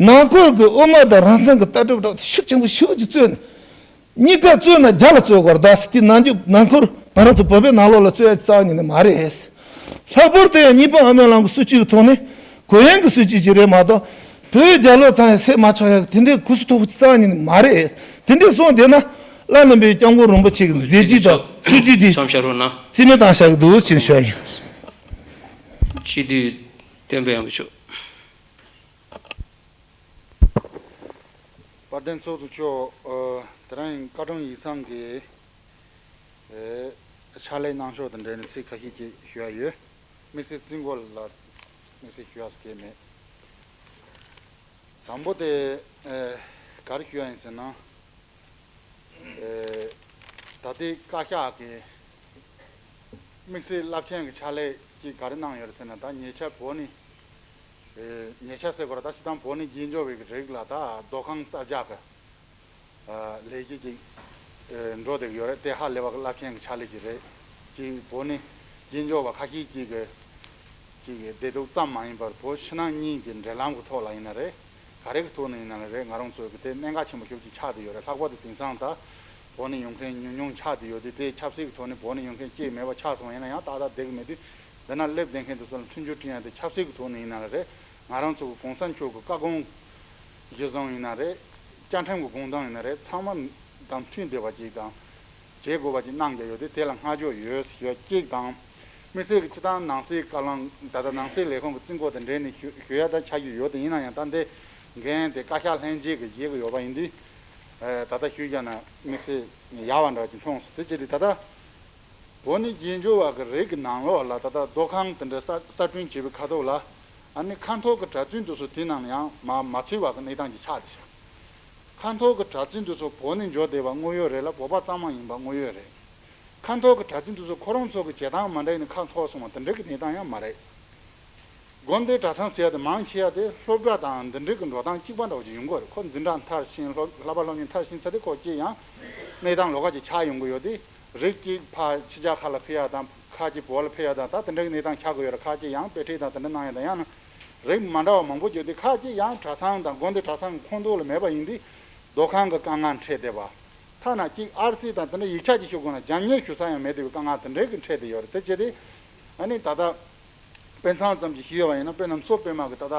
ནང་ཁུལ་གྱི་དབུ་མ་དང་རང་བཙན་གྱི་ལྟ་གྲུབ་འདྲ་ཤུགས་ཆེན་པོ་ཞེ་པོ་ཅིག་བཙོས་ནས། གཉིས་ཀ་བཙོས་ན་རྒྱ་ལ་བཙོས་དགོས་རེད་ཟེར་དེ་ནང་རྒྱུ་ནང་ཁུལ་ང་རང་ཚོ་བོད་པའི་ནང་ལོགས་ལ་བཙོས་ཡ་རྩ་བ་ཉིད་ནས་མ་རེད། ལྷག་པར་དུ་ཡང་གཉིས་པ་དབུ་མའི་ལམ་གྱི་སྲིད་བྱུས་ཀྱི་ཐོག་ནས་གུ་ཡངས་ཀྱི་སྲིད་བྱུས་ཅིག་རེད་མ་གཏོགས་བོད་རྒྱལ་ལོ་ཚང་ཡང་སེལ་མ་ཆོག་ཡ་དེ་འདྲའི་གུ་སུ་དོག་པོ་ཅིག་རྩ་བ་ཉིད་ནས་མ་རེད། དེ་འདྲའི་སོང་བསྡད་ན་བླ་ན་མེད་པའི་སྐྱབས་མགོན་རིན་པོ་ཆེ་གི་མཛད་རྗེས་དང་སྲིད་བྱུས་འདི་མཚམས་བཞག་རོགས་གནང་། རྩིས་མེད་བཏང་བཞག་གི་འདུག་ཅེས་ཞུ་ཡ་ཡིན། སྤྱི་འཐུས་བསྟན་པ་ཡར་འཕེལ་མཆོག་དཔལ་ལྡན་ཚོགས་གཙོ་མཆོག་ཨ། དེ་རིང་བཀའ་དྲུང་ཡིག་ཚང་གི་ཨེ། ཕྱག་ལས་གནང་ཕྱོགས་དང་འབྲེལ་ནས་ཚིག་ཁ་ཤས་ཅིག་ཞུ་ཡ་ཡོད། དམིགས་བསལ་རྩིས་འགོ་ལ་དམིགས་བསལ་ཞུ་ཡ་སྐད་མེད། དང་པོ་དེ་ཨེ། ག་རེ་ཞུ་ཡ་ཡིན་ཟེར་ན། ཨེ། ད་ལྟའི་བཀའ་ཤག་གི་དམིགས་བསལ་རླབས་ཆེན་གྱི་ཕྱག་ལས་ཀྱིས་ག་རེ་གནང་ཡོད་རེད་ཟེར་ན། ད་ཉེ་ཆར་བོད་ནས་ཨེ། ཉེ་ཆར་ཟེར་དགོས་རེད། ད་སྤྱིར་བཏང་བོད་ནས་རྒྱས་འཇོག་པའི་རིགས་ལ་ད་རྡོ་ཁང་གསར་རྒྱག་གི་ཨ། ལས་གཞི་ཅིག་ འགྲོ་བསྡད་ཀྱི་ཡོད་རེད། དེ་ཧ་ལས་པ་གི་རླབས་ཆེན་གྱི་ཕྱག་ལས་ཅིག་རེད། ཅིག་བོད་ནི་རྗེས་འཇུག་པ་ཁ་ཤས་ཅིག་གི་ཅིག་བདེ་སྡུག་ཙམ་མ་ཡིན་པར་བོད་ཕྱི་ནང་གཉིས་ཀྱི་འབྲེལ་ལམ་གྱི་ཐོག་ལ་ཡིན་ན་རེད། ག་རེ་གི་ཐོག་ནས་ཡིན་ན་རེད། ང་རང་ཚོའི་གི་དེ་གནད་འགག་ཆེན་པོ་ཞེ་པོ་ཅིག་ཆགས་བསྡད་ཡོད་རེད། ལྷག་པར་དུ་དེང་སང་ད་བོད་ནས་ཡོང་མཁན་ཉུང་ཉུང་ཆགས་བསྡད་ཡོད་དུས། དེ་ཆབ་སྲིད་ཀྱི་ཐོག་ནས་བོད་ནས་ཡོང་མཁན་གཅིག་མེད་པ་ཆགས་སོང་། ཡིན་ན་ཡང་ཏག་ཏག་བསྡད་ཀྱི་མེད་དུས། འདི་ན་སླེབས་བསྡད་མཁན་དེ་ཚོ་ལ་མཐུན་འགྱུར་བསྐྲུན་ཡ་དེ་ཆབ་སྲིད་ཀྱི་ཐོག་ནས་ཡིན་ན་རེད། ང་རང་ཚོ་གི་གོང་ས་མཆོག་གི་བཀའ་དགོངས་གཞིར་བཟུང་ཡིན་ན་རེད། བཅའ་ཁྲིམས་ཀྱི་དགོངས་དོན་ཡིན་ན་རེད། ཚང་མ་དང་མཐུན་བསྡད་པ་ཅིག་དང་། བྱེད་དགོས་པ་ཅིག་གནང་རྒྱུ་ཡོད་དུས། དེ་ལ་བསྔགས་བརྗོད་ཡོད་ཟེར་ཡ་གཅིག་དང་། དམིགས་བསལ་གྱི་སྤྱིར་བཏང་ནང་སྲིད་བཀའ་བློན། ད་ལྟ་ནང་སྲིད་ལས་ཁུངས་ཀྱི་རྩིས་འགོ་དང་འབྲེལ་ནས་ཞུ་ཞུ་ཡ་ད་ཆགས་ཀྱི་ཡོད་དེ། ཡིན་ན་ཡང་ད་འདི་འགན་དེ་བཀའ་ཤག་ལྷན་རྒྱས་ཀྱིས་བཞེས་ཀྱི་ཡོད་པ་ཡིན་དུས། ཨ། ད་ལྟ་ཞུས་བཞག་ན་དམིགས་བསལ་ཡག་པ་འདྲ་ཅིག་མཐོང་སོང་། དེ་བྱས་ཏེ་ད་ལྟ་བོད་ནས་རྗེས་འཇུག་པ་གི་རིགས་ཀྱི་ནང་ལོགས་ལ་ད་ལྟ་སྡོད་ཁང་དེ་འདྲ་གསར་གསར་སྐྲུན་བྱེད་པའི་ཁ་ཐོག་ལ། ཨ་ནི་ཁ་འཐོར་གྱི་གྲྭ་བཙུན་དེ་ཚོ་དེ་ནང་ལ་ཡང་མ་མ་ཚུད་པ་གི་གནས་སྟངས་ཅིག་ཆགས་བསྡད་ཤག་ཁ་འཐོར་གྱི་གྲྭ་བཙུན་དེ་ཚོ་བོད་ནས་འབྱོར་བསྡད་པ་དངོས་ཡོད་རེད་ལ། བོད་པ་གཙང་མ་ཡིན་པ་དངོས་ཡོད་རེད། ཁ་འཐོར་གྱི་གྲྭ་བཙུན་དེ་ཚོ་ཁོ་རང་ཚོ་གི་བྱེད་སྟངས་མ་འདྲ་ཡིན་ནས་ཁ་འཐོར་སོང་བ་དེ་འདྲ་གི་གནས་སྟངས་ཡང་མ་རེད། དགོན་སྡེ་གྲྭ་ཚང་ཟེར་ཡ་དེ་མང་ཆེ་བ་དེ་སློབ་གྲྭ་དང་འདི་འདྲའི་གི་འགྲོ་སྟངས་གཅིག་པ་འདྲ་བོ་ཅིག་ཡོང་གི་རེད། ཁོ་འཛིན་གྲྭ་མཐར་ཕྱིན། སློབ་བསླབ་པ་སློབ་གཉེར་མཐར་ཕྱིན་ཚར་དུས་ཁོ་སྐྱེས་ཡང་གནས་སྟངས་ལོགས་ཀ་ཅིག་ཆགས་ཡོང་གི་ཡོད་དེ། རིགས་གཅིག་ཕར་ཕྱི་རྒྱལ་ཁག་ལ་ཕེབས་ཡ་དང་། ཁ་ཅིག་བོད་ལ་ཕེབས་ཡ་དང་། ད་དེ་འདྲའི་གི་གནས་སྟངས་ཆགས་ཀྱི་ཡོད་རེད། ཁ་ཅིག་ཡང་དཔེ་ཁྲིད་དང་དེ་འདྲ་གནང་ཡ་དང་། ཡང་ན་རིགས་མ་འདྲ་བ་མང་པོ་ཡོད་དེ། ཁ་ཅིག་ཡང་གྲྭ་ཚང་དང་དགོན་སྡེ་གྲྭ་ཚང་གི་ཁོངས་གཏོགས་ལ་མེད་པ་ཡིན་དུས་སྡོད་ཁང་གི་དཀའ་ངལ་འཕྲད་བསྡད་པ། ཐ་ན་གཅིག་ཨར་སི་དང་དེ་འདྲ་ཡིག་ཆ་ཅིག་ཞུ་དགོས་ན་རྒྱབ་གཉེར་ཞུ་ས་ཡང་མེད་བསྡད་པའི་དཀའ་ངལ་དེ་འདྲའི་གི་འཕྲད་བསྡད་ཡོད་རེད། དེ་བྱས་ཏེ་ཨ་ནི་ད་ལྟ་དཔེ་མཚོན་ཙམ་ཅིག་ཞུས་པ་ཡིན་ན། དཔེར་ན་མཚོ་པདྨ་གི་ད་ལྟ་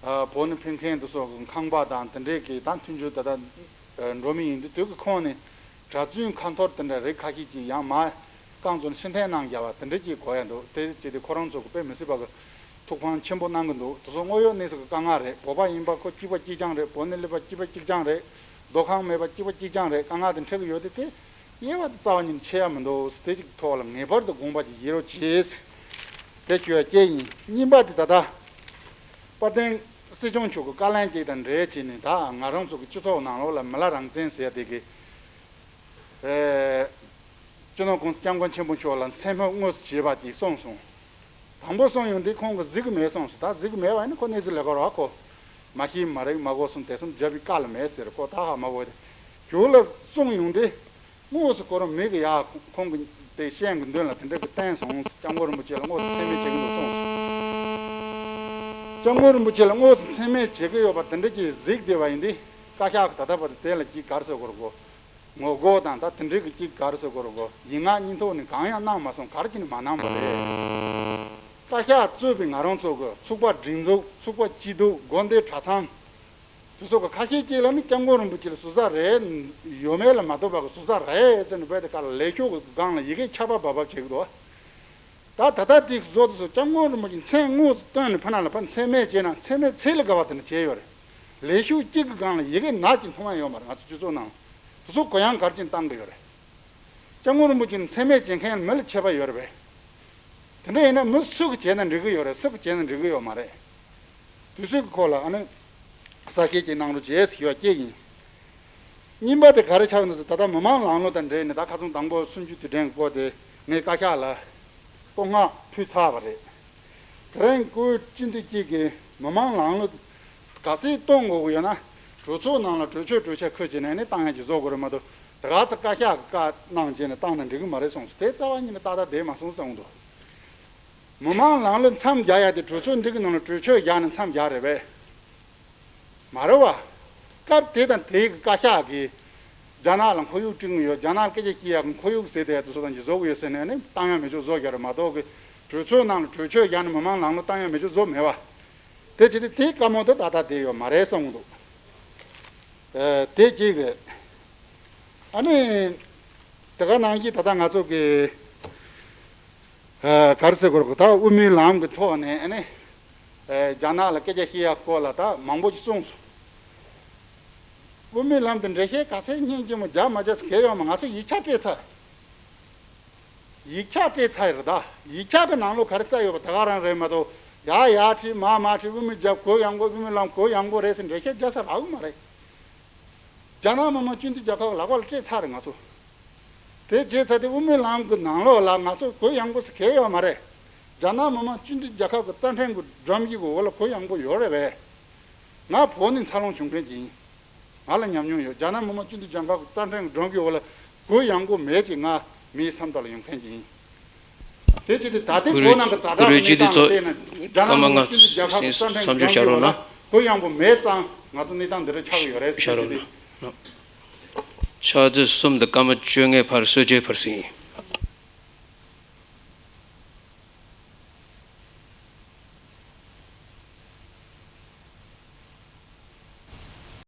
ཨ་བོད་ནས་ཕེབས་མཁན་དེ་ཚོ་གི་ཁང་པ་དང་དེ་འདྲའི་གི་ད་མཐུན་འགྱུར་ད་ལྟ་ཨ་འགྲོ་མུས་ཡིན་དུས། དེ་གི་ཁོངས་ནས་གྲྭ་བཙུན་ཁ་འཐོར་དེ་འདྲ་རིགས་ཁ་ཤས་ཅིག་ཡང་མར་རྐང་བཙུགས་ནས་ཕྱིར་འཐེན་གནང་བཞག་པ་དེ་འདྲ་ཅིག་གོ་ཡ་འདུག་དེ་བྱས་ཏེ་ཁོ་རང་ཚོ་གི་དཔེ་མི་སྲིད་པ་གི་ཐུགས་ཕམ་ཆེན་པོ་གནང་གི་འདུག་དེ་ཚོ་དངོས་ཡོད་གནས་ཚུལ་གྱི་དཀའ་ངལ་རེད། བོད་པ་ཡིན་པ་ཁོ་གཅིག་པ་གཅིག་རྐྱང་རེད། བོད་ནས་སླེབས་པ་གཅིག་པ་གཅིག་རྐྱང་རེད། སྡོད་ཁང་མེད་པ་གཅིག་པ་གཅིག་རྐྱང་རེད། དཀའ་ངལ་དེ་འཕྲད་ཀྱི་ཡོད་དེ། དེ་དབྱེ་བ་དེ་རྩ་བ་ཉིད་ནས་ཕྱེ་ཡ་མི་འདུག་དེ་གཅིག་ཐོག་ལ་ངེས་པར་དུ་དགོངས་པ་ཅིག་བཞེས་རོགས་བྱེད་ཟེར་དེ་ཞུ་ཡ་གཅིག་ཡིན། གཉིས་པ་དེ་ད་ལྟ་དཔལ་ལྡན་སྲིད་སྐྱོང་མཆོག་གི་བཀའ་ལན་གཅིག་དང་འབྲེལ་བྱས་ནས། ད་ང་རང་ཚོ་གི་སྤྱི་ཚོགས་ནང་ལོགས་ལ་མི་ལ་རང་བཙན་ཟེར་ཡ་དེ་གི་ཨེ། སྤྱི་ནོར་༸གོང་ས་༸སྐྱབས་མགོན་ཆེན་པོ་མཆོག་ལ་མཚན་སྨད་དངོས་སུ་བྱས་པ་ཅིག་གསུངས་སོང་། དང་པོ་གསུངས་ཡོང་དུས་ཁོང་གིས་གཟིགས་ཀྱི་མེད་གསུངས་སོང་། ད་གཟིགས་ཀྱི་མེད་པ་ཡིན་ན་ཁོ་གནས་ཚུལ་ལས་ཀ་རོགས་ཁོ་མ་ཤེས་མ་རིག་མ་གོ་གསུངས། དེ་གསུམ་རྒྱབ་པའི་བཀའ་ལ་མེད་ཟེར། ཁོ་ད་ཧ་མ་གོ་དེ། གཞུག་ལ་གསུངས་ཡོང་དུས་དངོས་སུ་ཁོ་རང་མིག་གིས་ཡར་ཁོང་གི་དེ་སྤྱན་གྱི་མདུན་ལ་དེ་འདྲ་གི་བསྟན་སོང་། སྐྱབས་མགོན་རིན་པོ་ཆེ་ལ་དངོས་སུ་མཚན་སྨད་བྱེད་ཀྱི་འདུག་གསུངས་སོང་། སྐྱབས་མགོན་རིན་པོ་ཆེ་ལ་དངོས་སུ་མཚན་སྨད་བྱེད་ཀྱི་ཡོད་པ་དེ་འདྲ་ཅིག་གཟིགས་བསྡད་པ་ཡིན་དུས། བཀའ་ཤག་གིས་ད་ལྟ་བར་དུ་དེ་ལ་ཅིག་ག་རེ་ཟེར་དགོས་རེད་གོ། ངོ་རྒོལ་དང་ད་དེ་འདྲའི་གི་ཅིག་ག་རེ་ཟེར་དགོས་རེད་གོ། ཡིག་ངག་སྙིང་ཐོག་ནས་གང་ཡང་གནང་མ་སོང་། ག་རེ་བྱས་ནས་མ་གནང་བ་རེད། བཀའ་ཤག་གཙོས་པའི་ང་རང་ཚོ་གི་ཚོགས་པ་སྒྲིག་འཛུགས། ཚོགས་པ་སྐྱིད་སྡུག། དགོན་སྡེ་གྲྭ་ཚང་། དེ་ཚོ་གི་ཁ་ཤས་ཅིག་ལ་ནི་སྐྱབས་མགོན་རིན་པོ་ཆེ་ལ་ཟུར་ཟ་རེ་ཡོད་མེད་ལ་མ་ལྟོས་པ་གི་ཟུར་ཟ་རེད་ཟེར་ནས་བས་དེ་ག་ལ་ལས་ཤོག་གི་སྒང་ལ་ཡི་གེ་ཆར་པ་འབབ་འབབ་བྱེད་ཀྱི་འདུག་ད་ད་ལྟ་དེ་བཟོ་དུས་སུ་སྐྱབས་མགོན་རིན་པོ་ཆེ་མཚན་དངོས་སུ་བཏོན་ནས་ཕ་ན་ལ་ཕ་མཚན་སྨད་བྱས་ན། མཚན་སྨད་ཚད་ལས་བརྒལ་བ་དེ་འདྲ་བྱས་ཡོད་རེད། ལས་ཤོག་གཅིག་གི་སྒང་ལ་ཡི་གེ་ནག་ཅིག་མཐོང་ཡ་ཡོད་མ་རེད། ང་ཚོ་སྤྱི་ཚོགས་ནང་དེ་ཚོ་གུ་ཡངས་ག་རེ་བྱས་ནས་བཏང་གི་ཡོད་རེད། སྐྱབས་མགོན་རིན་པོ་ཆེ་མཚན་སྨད་བྱེད་མཁན་མི་ལ་ཁྱད་པར་ཡོད་རེད་པས། དེ་འདྲ་ཡིན་ན་མི་སུ་གིས་བྱས་ན་འགྲིག་གི་ཡོད་རེད། སུ་གིས་བྱས་ན་འགྲིག་གི་ཡོད་མ་རེད། དུས་ཚོད་ཀྱི་སྐོར་ལ་ཨ་ནི་གསལ་བཤད་ཅིག་གནང་རོགས་བྱེད་ཞུ་བ་གཅིག་ཡིན། གཉིས་པ་དེ་ག་རེ་ཆགས་ཡོད་ན་ཟེར། ད་ལྟ་མི་མང་ལམ་ལུགས་དང་འབྲེལ་ནས་ད་ཁ་སང་དང་པོ་གསུམ་བཅུ་དུས་དྲན་གྱི་སྐོར་དེ་ངས་བཀའ་ཤག་ལ་བཀའ་མངགས་ཕུལ་ཚར་བ་རེད། དེ་རིང་སྐུའི་སྤྱི་འཐུས་གཅིག་གིས་མི་མང་ལམ་ལུགས་ག་ཚོད་གཏོང་དགོས་ཀྱི་ཡོད་ན། གྲོས་ཚོགས་ནང་ལ་གྲོས་ཆོད་གྲོས་འཆར་ཁུར་བྱས་ནས་ནི་བཏང་ཡག་ཅིག་བཟོ་དགོས་རེད་མ་གཏོགས། དེ་ག་ཚོད་བཀའ་ཤག་གིས་བཀའ་གནང་བྱས་ནས་བཏང་ན་འགྲིག་གི་མ་རེད་གསུངས་སོང་། དེ་རྩ་བ་ཉིད་ནས་ཏག་ཏག་བསྡད་མ་སོང་བསམ་གྱི་འདུག་མི་མང་ལམ་ལུགས་མཚམས་རྒྱག་ཡག་དེ་གྲོས་ཚོགས་འདི་གི་ནང་ལ་གྲོས་ཆོད་བཞག་ནས་མཚམས་རྒྱག་རེད་པས། མ་རེད་བ། སྐབས་དེ་དང་དེའི་གི་བཀའ་ཤག་གིས་རྒྱ་ནག་ལ་ཁོར་ཡུག་བསྐྲུན་གྱི་ཡོད། རྒྱ་ནག་ལ་སྐད་ཆ་བཤད་ཡག་གི་ཁོར་ཡུག་ཟེར་དེ་དེ་ཚོ་དང་གི་བཟོ་གི་ཡོད་ཟེར་ནས་ནི་བཏང་ཡག་མེད་ཆོག་བཟོ་རྒྱག་རེད་མ་གཏོགས་གི། གྲོས་ཚོགས་ནང་ལ་གྲོས་ཆོད་བཞག་ནས་མི་མང་ལམ་ལུགས་བཏང་ཡག་མེད་ཆོག་བཟོ་མེད་བ། དེ་བྱས་ཏེ་དེའི་བཀའ་མོལ་དེ་ད་ལྟ་བསྡད་ཡོད་མ་རེད་བསམ་གྱི་འདུག་ཨ། དེ་གཅིག་རེད། ཨ་ནི། དེ་ག་ནང་བཞིན་ད་ལྟ་ང་ཚོ་གི། ཨ། ག་རེ་ཟེར་དགོས་རེད་གོ། ད་དབུ་མའི་ལམ་གྱི་ཐོག་ནས་ཨ་ནི། ཨ། རྒྱ་ནག་ལ་སྐད་ཆ་བཤད་ཡག་སྐོར་ལ་ད་མང་པོ་ཞིག་གསུངས་སོང་། དབུ་མའི་ལམ་དེ་འགྲེལ་བཤད་ག་ཚད་སྙིང་རྗེ་མོ་རྒྱག་མ་རྒྱག་ཟེར་གལ་ཡོད་མ། ང་ཚོ་ཡིག་ཆ་སྤྲད་ཚར། ཡིག་ཆ་སྤྲད་ཚར་ཡོད་རེད། ད་ཡིག་ཆ་གི་ནང་ལོགས་ག་རེ་རྩ་ཡོད་པ་དེ་ག་རང་རེད་མ་གཏོགས། ཡར་ཡར་ཁྲིད་མར་མར་ཁྲིད། དབུ་མའི་རྒྱབ་གུ་ཡངས་པོ། དབུ་མའི་ལམ་གུ་ཡངས་པོ་རེད་ཟེར་འགྲེལ་བཤད་རྒྱག་ས་རག་གི་མ་རེད། རྒྱ་ནག་མི་དམངས་སྤྱི་འཐུས་རྒྱལ་ཁབ་ལག་པ་ལ་སྤྲད་ཚར་རེད་ང་ཚོ། དེ་བྱས་ཚར་དུས་དབུ་མའི་ལམ་གྱི་ནང་ལོགས་ལ་ང་ཚོ་གུ་ཡངས་པོ་ཟེར་གལ་ཡོད་མ་རེད། རྒྱ་ནག་མི་དམངས་སྤྱི་འཐུས་རྒྱལ་ཁབ་ཀྱི་རྩ་ཁྲིམས་ཀྱི་སྒྲོམ་གཞི་གི་འོག་ལ་གུ་ཡངས་པོ་ཡོད་རེད་པས། ང་བོད་ནས་འཚར་ལོངས་བྱུང་མཁན་ཅིག་ཡིན། ང་ལ་ཉམས་མྱོང་ཡོད། རྒྱ་ནག་མི་དམངས་སྤྱི་མཐུན་རྒྱལ་ཁབ་ཀྱི་རྩ་ཁྲིམས་སྒྲོམ་གྱི་འོག་ལ་གུ་ཡངས་པོ་མེད་ཅེས་ང་མིའི་སེམས་ཐོག་ལ་ཡོང་མཁན་ཅིག་ཡིན། དེ་བྱས་ཏེ་ད་ལྟའི་བོད་ནང་གི་ཛ་དྲག་གི་གནས་སྟངས་ལ་བལྟས་ན། རྒྱ་ནག་མི་དམངས་སྤྱི་མཐུན་རྒྱལ་ཁབ་ཀྱི་རྩ་ཁྲིམས་སྒྲོམ་གྱི་འོག་ལ་གུ་ཡངས་པོ་མེད་ཙང་ང་ཚོ་གནས་སྟངས་འདི་འདྲ་ཆགས་ཀྱི་ཡོད་རེད་ཟེར་གྱི་འདུག། ཕྱག་འཚལ་གསུམ་དང་སྐར་མ་བཅོ་ལྔའི་བར་གསོལ་ཇའི་བར་གསེང་ཡིན།